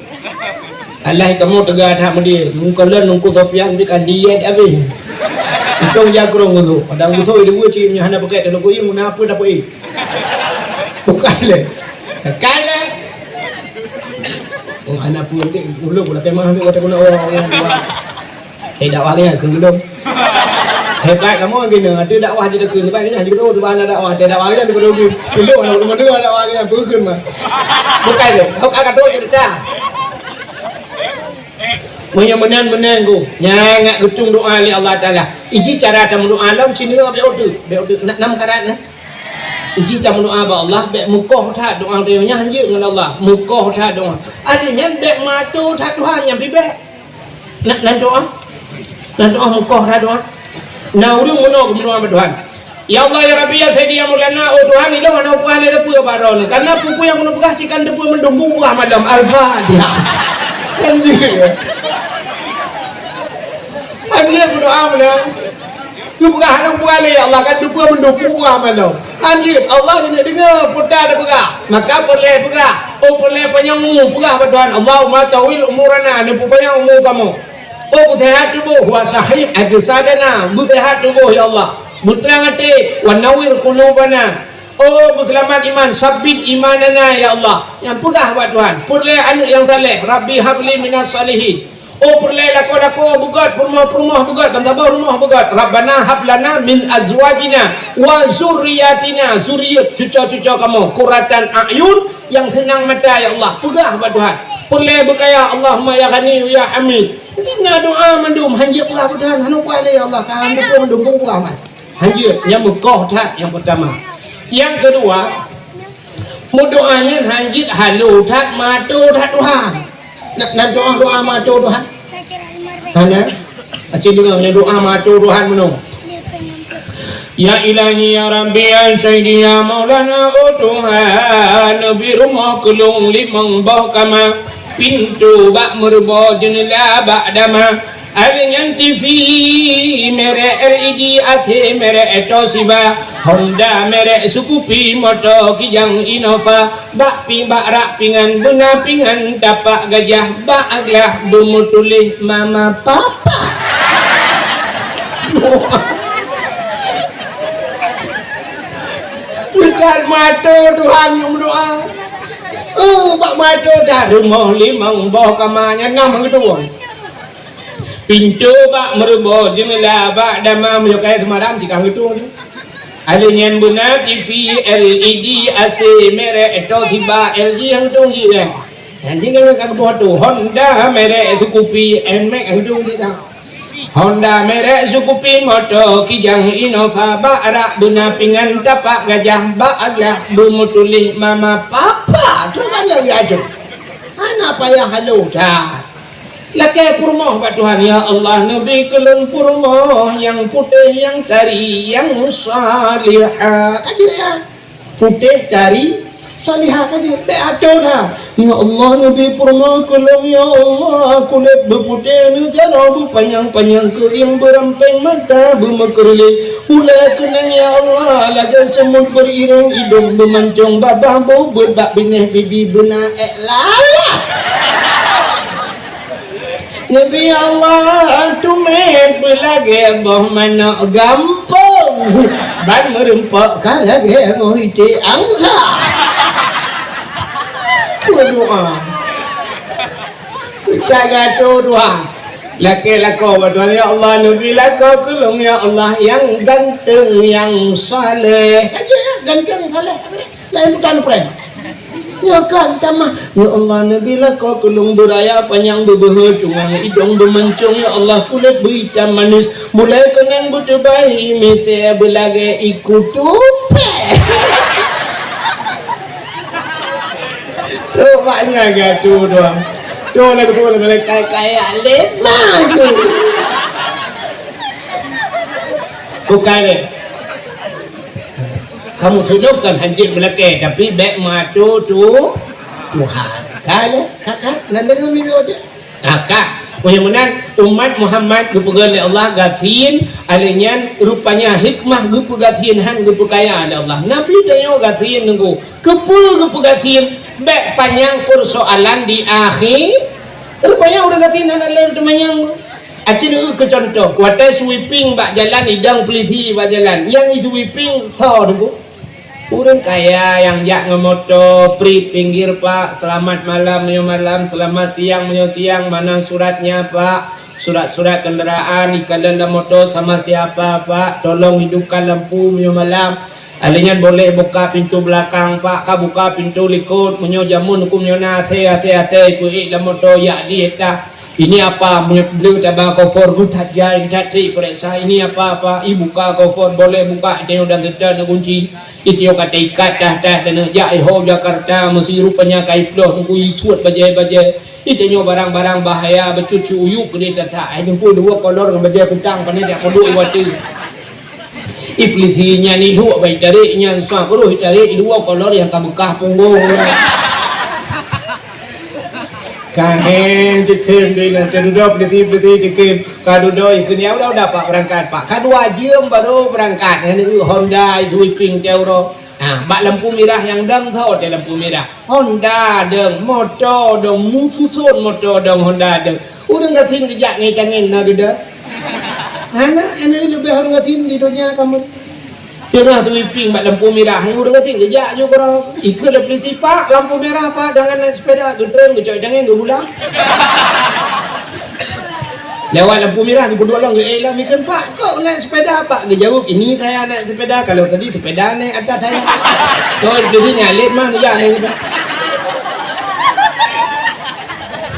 Alah kamoe teuga that meudeh, muka lôn Teungku Sofyan di kan diet abéh. Itong jakrong tu, padang musoh di dua cik nyan hana pakai teungku, iya guna apa dapat eh. Bukan leh. Bukan leh. Oh, hana pun dek, ulung pula kemah tu kata guna orang yang dua. Eh, dakwah nyan keu geulom. Hebat kamoe geuneuk, ada dakwah je takheun, hebat nyan, jeuet tu bana dakwah, ada dakwah nyan dipeurugi. Pilo nak meundeungoe dakwah nyan, peue kheun mah. Bukai deh, hok ka doi cerita. Meunyoe meunan-meunan ku, nyan ngak geutung doa lé Allah Taala. Iji cara tameudoa lom, sini bek uteuk, bek uteuk, na-, nam karat nah. Iji tameudoa bak Allah, bek mukoh that doa teuh nyan hanjeuet ngon Allah, mukoh that doa. Akhé nyan bek mato that Tuhan nyan pih bek. Nan, nan doa. Nan doa mukoh that doa. Na ureuëng bunoe geumeudoa bak Tuhan. "Ya Allah, ya Rabbi, ya Sayyidi, ya Maulana, oh Tuhan, ilôn hana upah lé teupeu bak droeneuh. Karena peue-peue nyang keuneuk peugah cit kan teupeu mandum, peugah malam." Al-Fatihah. Kan jih. Kan jih berdoa malam. Peugah hana peugah lé, ya Allah, kan teupeu mandum, peugah malam. Kan jih, Allah keuneuk deungoe peue tapeugah. Maka peureulée peugah. Oh, peureulée panyang umu, peugah bak Tuhan, "Allahumma tawil umurana," neupeupanyang umu kamoe. Oh, beuseuhat tuboh, "wa sahih ajsadana," beuseuhat tuboh, ya Allah. Beutrang até, "wa nawwir qulubana." Oh, beuseulamat iman, "sabbit imanana," ya Allah. Nyang peugah bak Tuhan, peureulée aneuëk nyang saleh, "Rabbi habli minas salihin." Oh, peureulée lakoe-lakoe beugét, peurumoh-peurumoh beugét, bansaboh rumoh beugét, "Rabbana hablana min azwajina wa zurriyatina," zuriat cuco-cuco kamoe, "qurratan a'yun," nyang seunang mata, ya Allah. Peugah bak Tuhan, peureulée beukaya, "Allahumma ya Ghani ya Hamid." Jadi na doa mandum, hanjeuet peugah bak Tuhan, hana upah lé, ya Allah, ka hana mandum, peugah man. Hanjeuet, nyang meukoh that nyang peutama. Nyang keudua, meudoa nyan hanjeuet halo that, mato that Tuhan. Na, na doa, doa mato Tuhan. Hana? Aci deungoe nyan doa mato Tuhan meunoe. Ya Ilahi, ya Rabbi, ya Sayyidi, ya Maulana, oh Tuhan, neubi rumoh keu lôn limong boh kama, pintoe bak meuruboh, jeuneula bak dama, alèh nyan T V merek L E D, A C merek Toshiba, Honda merek Scoopy, moto Kijang Innova, bak pi-, bak rak pingan beuna pingan tapak gajah, bak glah beumeutuléh mama papa. Bukan mata Tuhan nyang meudoa. Oh, bak mata dah rumoh limong boh kama nyan nam geutuan. Pintoe bak meuruboh, jeuneula bak dama, meunyoe kayèe seumaram sikang geutuan. Alèh nyan beuna T V L E D, A C merek Toshiba, L G nyang geutuan jih eh. Nyan jih nyang ka geuboh tu, Honda merek Scoopy, Nmax nyang geutuan jih dah. Honda merek Scoopy, moto Kijang Innova, bak rak beuna pingan tapak gajah, bak glah beumeutuléh mama papa. Tu banyak diatur. Hana payah halo that. Lakèe peurumoh bak Tuhan, "Ya Allah, neubi keu lôn peurumoh nyang putéh, nyang tari, nyang salihah." Ka jeuet nyan. Putéh, tari, salihah ka jeuet. Bèk ato that. "Ya Allah, neubi peurumoh keu lôn, ya Allah, kulét beuputéh, neujaroe beupanyang-panyang, keuieng beurampéng, mata beumeukeureuléng, ulèe keunong, ya Allah, lagèe seumut beuiréng, idông beumancông, babah beuet bak binéh, bibi beuna èk lalat." Neubi Allah teumé beulagèe boh manok gampông, ban meureumpok ka lagèe boh iték angsa. Berdoa. Ka geutanyoe doa. Lakèe lakoe bak Tuhan, "Ya Allah, neubi lakoe keu lôn, ya Allah, nyang ganteng, nyang saleh." Ka jeuet, ganteng, saleh. Laén bukan prank. Nyoe kan tamah. "Ya Allah, neubi lakoe keu lôn beuraya panyang, beubeuhe tungang, idông beumancông, ya Allah, kulét beuitam manis, mulai keunong beuteubai, misé beulagèe iku tupèe." Trok bak nyan geutanyoe doa. Doa lagèe, doa lagèe, kaya-kaya lé maju. Bukan lé. Kamoe sinoe kon hanjeuet meulakèe, tapi bèk meuato tu Tuhan. Ka lé, ka, ka, nan deungoe miyueb deh. Ka, ka. Oh, nyang meunan, umat Muhammad geupeugah lé Allah gasien, alèh nyan rupanya hikmah geupeugasien han geupeukaya lé Allah. Nabi tanyoe gasien nunggu. Keupeue geupeugasien? Bèk panyang peursoalan di akhé. Rupanya ureueng gasien hana lé teumanyang. Aci neueu keu cuntoh, watèe sweeping bak jalan, idong peulisi bak jalan, nyang i-sweeping soe teungku? Ureueng kaya nyang jak ngon moto, prit pinggir, "Pak, selamat malam meunyoe malam, selamat siang meunyoe siang, mana suratnya, Pak? Surat-surat kendaraan ikalon lam moto sama siapa, Pak? Tolong hidupkan lampu meunyoe malam." Alèh nyan boleh buka pintu belakang, Pak, ka buka pintu likot, meunyoe jameun huköm nyoe na, até, até, até, peuék lam moto, jak di éta. "Ini apa?" Meunyoe bleue taba kofor, "Beuh, that jai, that trik, peuriksa, ini apa, apa?" Ibuka kofor, "Boleh buka," itanyoe dan teuta neukunci. Itanyoe ka taikat tah-tah dan neujak iho Jakarta, meusi rupanya ka iploh nunggu isuet bajèe-bajèe. Itanyoe barang-barang bahaya, bacut siuyuek keudéh tasak. Ai jumpa dua kolor ngon bajèe kutang, pane jak peuduek iwati. Iblih nyan iduek bak itarek nyan, sa keudroe itarek iduek kolor nyang ka beukah punggong. Ka hèn jitem di nan, ka dudoe peulisi-peulisi jitem. Ka dudoe ikheun, "Ya udah, udah, Pak, berangkat, Pak." Ka dua jeuem baru berangkat. Nyan Honda sweeping teuh uroe. Ha, bak lampu mirah nyang dong, soe teuh lampu mirah? Honda dong, moto dong, meususon moto dong, Honda dong. Ureueng gasien geujak ngieng tangieng na dudoe. Hana, hana leubeh ureueng gasien di donya kamoe. Teungoh sweeping bak lampu mirah, ureueng gasien geujak ju keudroe. Ikheun lé peulisi, "Pak, lampu merah, Pak, jangan naik sepeda." Geutreun, geucok tangieng, geupulang. Lewat lampu mirah, geupeuduek lom, geuék lom, ikheun, "Pak, kok naik sepeda, Pak?" Geujaweueb, "Ini saya naik sepeda, kalau tadi sepeda naik atas saya." Kok jadi nyalip mah, ya, naik sepeda.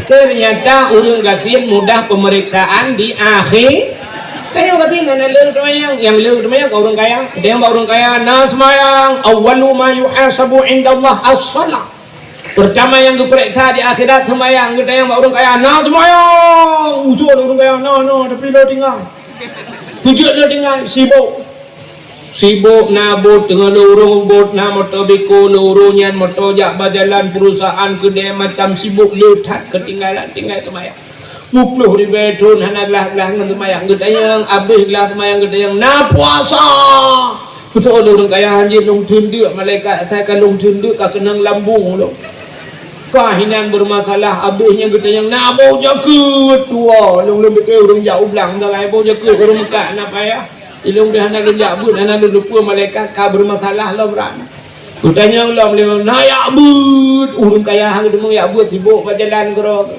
Ternyata ureueng gasien mudah pemeriksaan di akhé. Tanyoe gasien hana le teumayang, nyang le teumayang ka ureueng kaya. Tanyoe bak ureueng kaya, na seumayang, awwalu ma yuhasabu indallah as-shalah. Peurtama nyang geupeuriksa di akhirat seumayang, geutanyong bak ureueng kaya, "Na seumayang?" Ujoe ureueng kaya, "Na, na, tapi lôn tinggai." Keujeut lôn tinggai, sibok. Sibok na bot, teungoh lôn ureueng bot na moto beko, lôn ureueng nyan moto jak bak jalan perusahaan keudè, macam sibok le that, keutinggalan tinggai seumayang. Peuet ribèe thon hana glah-glah ngon seumayang, geutanyong abéh glah seumayang, geutanyong na puasa. Keutoe lôn ureueng kaya, hanjeuet lôn theun deuk malaikat, asai ka lôn theun deuk ka keunong lambong lôn. Ka hinan beureumasalah, abéh nyan geutanyong na bot jakeuet, tuwoe lôn, lôn pike ureueng jak u blang, sagai bot jakeuet ureueng meukat na payah. Ilôn pih hana lôn jak beuet, hana lôn lupeue malaikat ka beureumasalah lom ran. Geutanyong lom lé, na jak beuet, ureueng kaya han geuteumeung jak beuet, sibok bak jalan keudroe.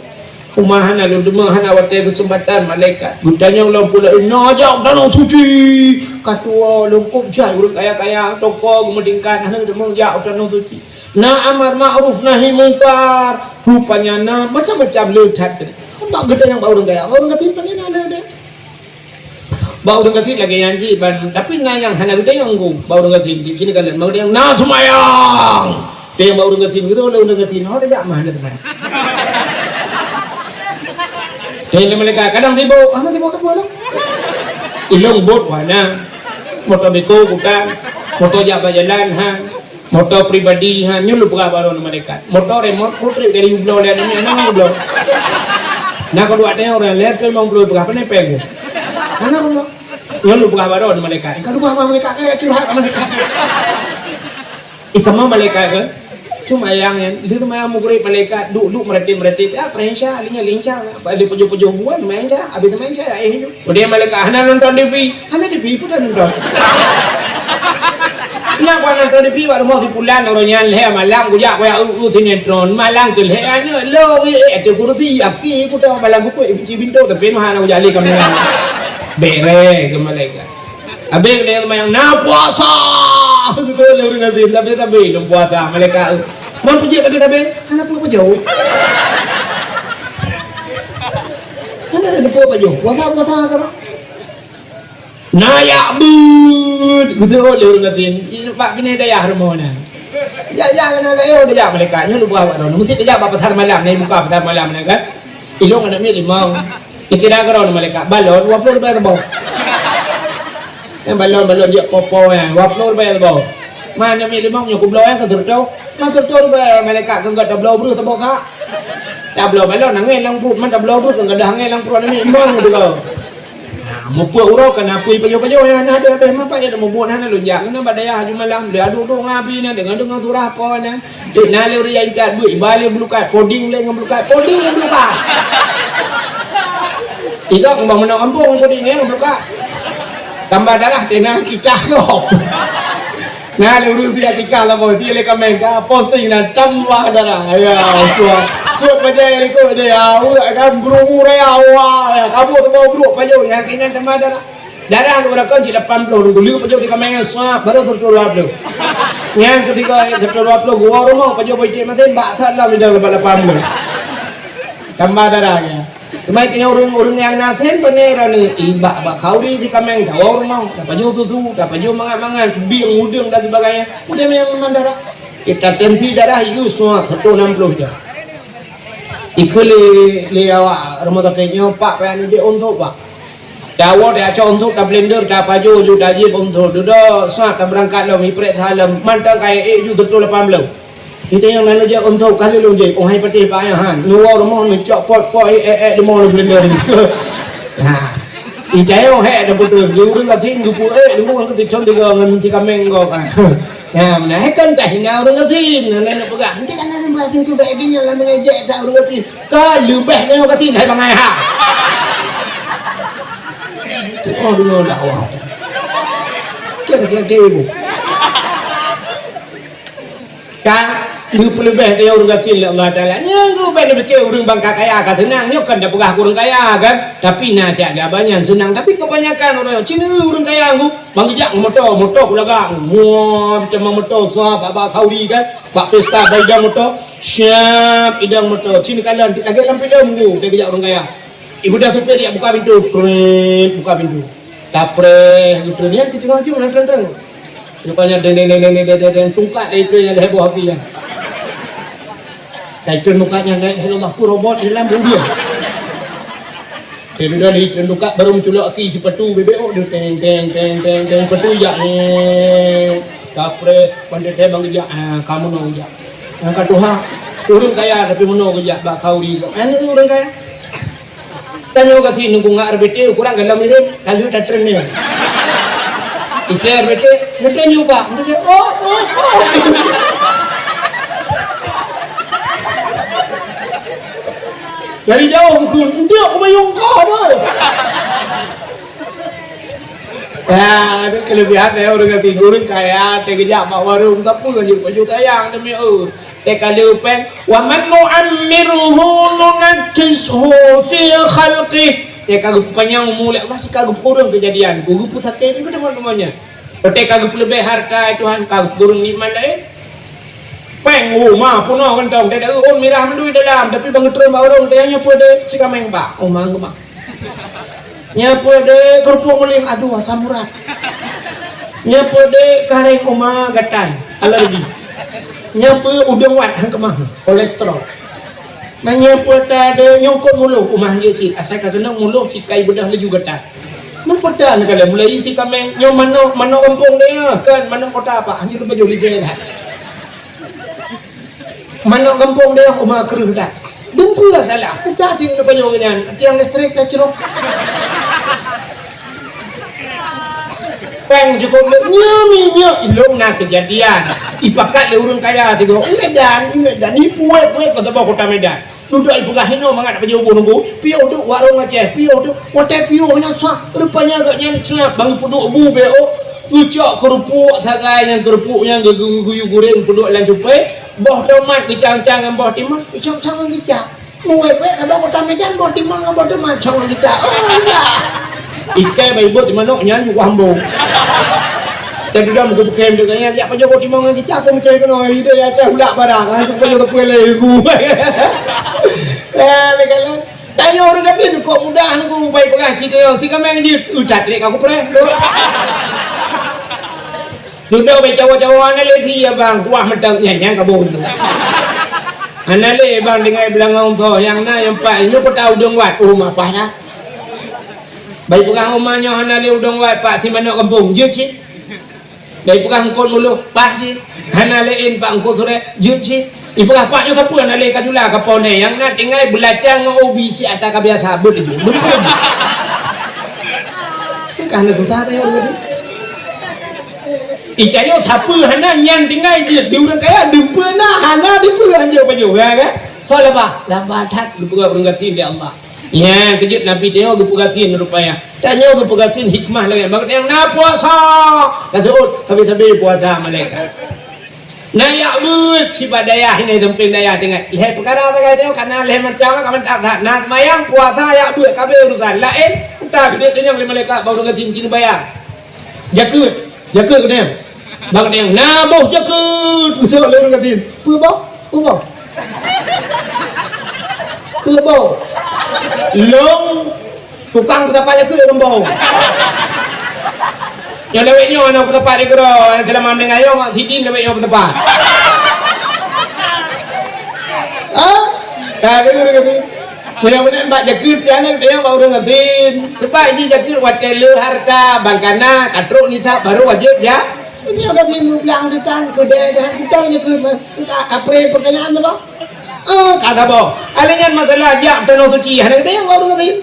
Uma hana lôn teumeung, hana watèe keuseumpatan malaikat. Geutanyong lom pula, na jak tanoh suci. Ka tuwoe lôn kôb jai ureueng kaya-kaya, toko geumeudingkat, hana geuteumeung jak tanoh suci. Na amar ma'ruf nahi mungkar, rupanya na macam-macam le that. Bak geutanyong bak ureueng kaya, bak ureueng gasien pane na le deh. Bak ureueng gasien lagèe nyan cit ban, tapi na nyang hana geutanyong, bak ureueng gasien, di sini kan na geutanyong, na seumayang. Tanyong bak ureueng gasien, geutanyong lé ureueng gasien, ho tajak mah na seumayang. Tanyong lé malaikat, kadang sibok, hana sibok teupeu lah. Ilôn bot wana, moto beko bukan, moto jak bak jalan, ha. Moto pribadi, ha, nyoe lôn peugah baroe ngon malaikat. Moto remote, ku trép dari ubloe lé nyoe, hana ubloe. Na keu dua teuh ureueng lhèe reutôh limong ploh peugah, pane péng. Hana ubloe. Nyoe lôn peugah baroe ngon malaikat. Ka lôn peugah bak malaikat, ka curhat bak malaikat. Ih, sama malaikat kan? Cuma nyang nyan, lheueh seumayang maghrib malaikat duek-duek meuratéb-meuratéb, ah, peurehisha, lé nyan lincang. Bak lheueh pajoh-pajoh buan, main cah, habéh seumayang cah, eh, Keudeh malaikat hana nonton T V. Hana T V, peue nonton? Nyan ku nonton T V bak rumoh si pulan, uroe nyan lhèe malam kujak kujak eu-eu sinetron. Malam keu lhèe aneuk lôn, eh, ateueh kursi, aki kutong malam kupeuet kunci pintoe, tapi meuhana kujak lé kamera. Bèrèh keu malaikat. Abéh keu seumayang na puasa. Beutôi lé ureueng gasien, tapi-tapi lôn puasa malaikat. Man peujeuet tapi-tapi, hana peue-peue jaweueb. Hana ada peue-peue jaweueb. Puasa-puasa keu Na jak beuet, geuteuôt lé ureueng gasien. Bak binéh dayah rumoh na. Jak-jak keunan dayah, oh, tajak malaikat nyoe lubah bak droeneuh. Meusti tajak bak pasar malam, na buka pasar malam na kan. Ilôn aneuk miet limong. Dikira keudroe malaikat, balon dua ploh ribèe saboh. Eh, balon, balon jeuet popo nyan, dua ploh ribèe saboh. Man aneuk miet limong nyoe kubloe nyan ka seureutôh. Ka seureutôh ribèe malaikat keu gata bloe breuh saboh kah. Tabloe balon angèn lam pruet, man tabloe breuh keu gata angèn lam pruet aneuk miet limong teuka. Ha, mupeue uroe ka na apui pajoh-pajoh nyan, na habéh-habéh meupat nyan mubuet hana lôn jak. Keunan bak dayah aju malam, lé adu-adu ngon abi nyan, deungon-deungon surah po nyan. Cit na lé ureueng jak intat beuet, iba lé bulukat, poding lé ngon bulukat, poding ngon bulukat. Igob ngon meunoe gampông poding ngon bulukat. Tambah darah teuh na kikah gob. Na lé ureueng siat tika laboh, siat lé kaméng ka posting na tambah darah. Ya, suat. Suat bajèe likot deh, ya, urat kan berubu raya, wah, ya, kabut teubawa brok pajoh, nyang keunan tambah darah. Darah lôn rakon cit lapan ploh, ureueng geuleuk pajoh si kaméng nyan, suat, baru seureutôh dua ploh. Nyang ketiga, seureutôh dua ploh, geuwoe rumoh, pajoh politik masin, bak salam idang lapan ploh. Tambah darah nyan. Teuma itinya ureueng-ureueng nyang na sén beunera ni, ibak bak khauri di kaméng, tawoe rumoh, tapajoh susu, tapajoh mangat-mangat, bieng, udeueng dan sebagainya. Udeb nyang mandara. Kita tensi darah itu semua seratus enam puluh je. Ikeu lé, lé awak rumah sakit nyoe, Pak, payah nijek untuk, Pak. Tawoe, tacoe untuk, tablender, tapajoh, ju tajib untuk. Dudoe, sat, tabeurangkat lom, iprek salam, mantong kaya ék ju seratus lapan puluh. Kita nyang lalu jak untuk kali lom jai, oh hai patéh payah han. Nuwa rumoh neucok pot-pot, eh, eh, eh, deungoe lom belenda ni. Ha. Ijai oh hek dah beutôi. Dia ureueng gasien geupeu, eh, deungoe ke tichon tiga ngan ti kaméng kau kan. Ya, mana hai kan dah hina ureueng gasien. Nang nak peugah. Nanti kan ada bahas itu baik dia lah mengejek tak ureueng gasien. Ka leubeh nyoe gasien hai bangai ha. Tu oh dulu dakwah. Kira-kira ibu. Ka geupeuleubeh lé ureueng gasien lé Allah Taala. Nyan geubeh lé pike ureueng bangka kaya ka seunang. Nyoe kan tapeugah keu ureueng kaya kan. Tapi na cak jaban nyan seunang. Tapi kebanyakan ureueng cina ureueng kaya ngu bang geujak ngon moto, moto kulagak. Wah, macam moto sah bak, bak khauri kan. Bak pesta bak idang moto. Siap idang moto. Cina kalan lagèe lam filem tu. Dia geujak ureueng kaya. Ibu dah supir dia buka pintu. Prit, buka pintu. Tapreh gitu. Dia kita maju nak terang-terang. Rupanya deng deng deng deng deng deng deng tungkat dari itu yang dah heboh api ya. Saya ikut mukanya naik dari Allah tu robot di dalam bumi. Teuh dari teuh duka baru meuculok aki sipatu bebek, oh, dia teng, teng, teng, teng, teng, sipatu jak, eh, kapreh, pandai teh bang jak, ah, kamu nak jak. Ah, ka tuha, ureueng kaya tapi meunoe geujak bak khauri. Ah, nyan ureueng kaya. Tanyoe ka sinoe nunggu ngat R B T, kurang galom mirip, ka lheueh tatren nyoe. Ite R B T, meuteun jumpa, meuteun, oh, oh, oh. Dari jauh meukeun, "Enteuk kubayong kah, boh?" Ya, itu kelebihan ya, ureueng kaya, ureueng kaya, teuh geujak bak warong, tapi kan jeuet baju sayang demi, oh. Teuh ka lheueh péng, "Wa man nu'ammirhu nunakkishu fi khalqih." Teuh ka geupanyang umu lé Allah, si ka geupeureueng keujadian, geupeusakét, itu teman-temannya. Teuh ka geupeuleubeh harta, Tuhan, ka geupeureueng nikmat laén. Péng, oh, ma, peunoh kantong, teuh ôn mirah meudui dalam, tapi bang geutreun bak ureueng, teuh nyan peue deh, si kaméng bak, oh, ma, ma. Nyan peue deh, keurupuk muling, aduh, asam urat. Nyan peue deh, karéng, oh, ma, gatai, alergi. Nyan peue udeueng wat, han keumah, kolesterol. Nyan peue ta deh, nyongkot muloh, oh, ma, hanjeuet cit, asai ka keunong muloh cit, kai beudoh laju gatai. Meupeue ta neukalon mulai si kaméng, nyoe manok, manok gampông deh, kan manok kota apa, hanjeuet laju lé jeh dah. Manok gampông deh, uma kreueh dah. Dumpeue salah, udah sing leupanyong nyan, tiang listrik tacrok. Péng cukup le, nyoe minyeuk, ilong na keujadian. Ipakat lé ureueng kaya tiga, "U Medan, u Medan, ipuet-puet keu saboh kota Medan." Dudoe ipeugah inoe mangat pajoh boh nunggu, piôh duek warong Aceh, piôh duek, watèe piôh nyan sah, rupanya gobnyan seungab bang peuduek bu beu, geucok keurupuk sagai nyan, keurupuk nyan geu-, geu-, geuyue goreng peuduek lam cupé, boh tomat geucang-cang ngon boh timon, geucok-cok ngon kicap. Muwèt-wèt saboh kota Medan, boh timon ngon boh tomat cok ngon kicap. Oh, ya. Ikai bai beuet manok nyan ju kuambong. Dan dudoe meukeum-keum deungon nyan, jak pajoh boh timon ngon kicap, peumeucai keunoe, ide ya cah ulak barang, ah, pajoh teupeu lé ibu. Eh, lé galak. Tanyoe ureueng gasien kok mudah nunggu bai peugah si keu si kaméng jeuet, utat lé ka kupreh. Dudoe bai cawa-cawa hana lé si abang, kuah meuteuk nyan, nyan ka boh tu. Hana lé bang tinggai beulangong tho, nyang na nyang pat, nyoe peutah udeueng wat, oh, mapah na. Bai peugah uma nyoe hana lé udeueng wat, pat si manok gampông, jeuet cit. Bai peugah eungkôt muloh, pat cit. Hana lé in pat eungkôt surèe, jeuet cit. Ipeugah pat nyoe sapeue hana lé ka jula ka po lé. Nyang na tinggai beulacang ngon ubi cit ata ka biasa, beuet laju. Beuet laju. Kan hana susah teuh ureueng tadi. Itanyoe sapeue hana nyan tinggai jeuet di ureueng kaya, dumpeue na hana dumpeue hanjeuet pajoh, ya kan? Soe laba? Laba that geupeugah ureueng gasien lé Allah. Nyan keu jeuet Nabi tanyoe geupeugasien rupanya. Tanyoe geupeugasien hikmah lagèe. Bak tanyoe na puasa. Ka seuôt, sabe-sabe puasa malaikat. Na jak beuet sibak dayah, ini sampéng dayah tinggai. Lhèe peukara sagai tanyoe, ka na lhèe macam, ka mantap that. Na seumayang, puasa, jak beuet, ka abéh urusan. Laén, utak geude tanyong lé malaikat bak ureueng gasien cit neubayar. Jakeuet. Jakeuet geutanyoe. Bak geutanyoe, na boh jakeuet. Geuseuôt lé ureueng gasien. Peue boh? Peue boh? Peue boh? Lôn tukang peusapat jakeuet lôn boh. Nyang lewat nyoe na peusapat di keudroe, nyang seulama meuninggai nyoe, sidin lewat nyoe peusapat. Ha? Ka, ka, ka, ka. Meunyoe meunan bak jakeuet pian, tanyong bak ureueng gasien. Sebab jih jakeuet watèe le harta, bang kana, ka trok nisab, baru wajéb ja-, Ini orang gasien meublang dutan, keudè dan dutan jakeuet mah. Entah kapreh pertanyaan tu, bah. Eh, ka saboh. Aléh nyan masalah jak tanoh suci, hana tanyong bak ureueng gasien.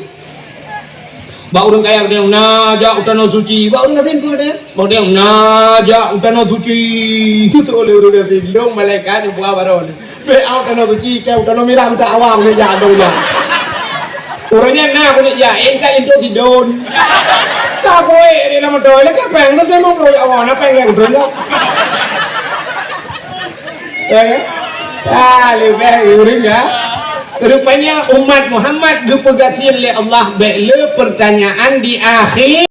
Bak ureueng kaya tanyong, na jak tanoh suci. Bak ureueng gasien peue tanyong? Bak tanyong, na jak tanoh suci. Itu oleh ureueng gasien. Lôn malaikat nyang buka baroe. Bèk au tanoh suci, keu tanoh mirah utak awam keu jak, adoe jak. Ureueng nyan na keuneuk jak, eh, ka linto sidon. Ka buet di lam moto, lé ka péng, terus memang bro jak awam, na péng keu ureueng nyan. Ya kan? Ah, leubeh ureueng ya. Rupanya umat Muhammad geupeugasien lé Allah bèk le pertanyaan di akhir.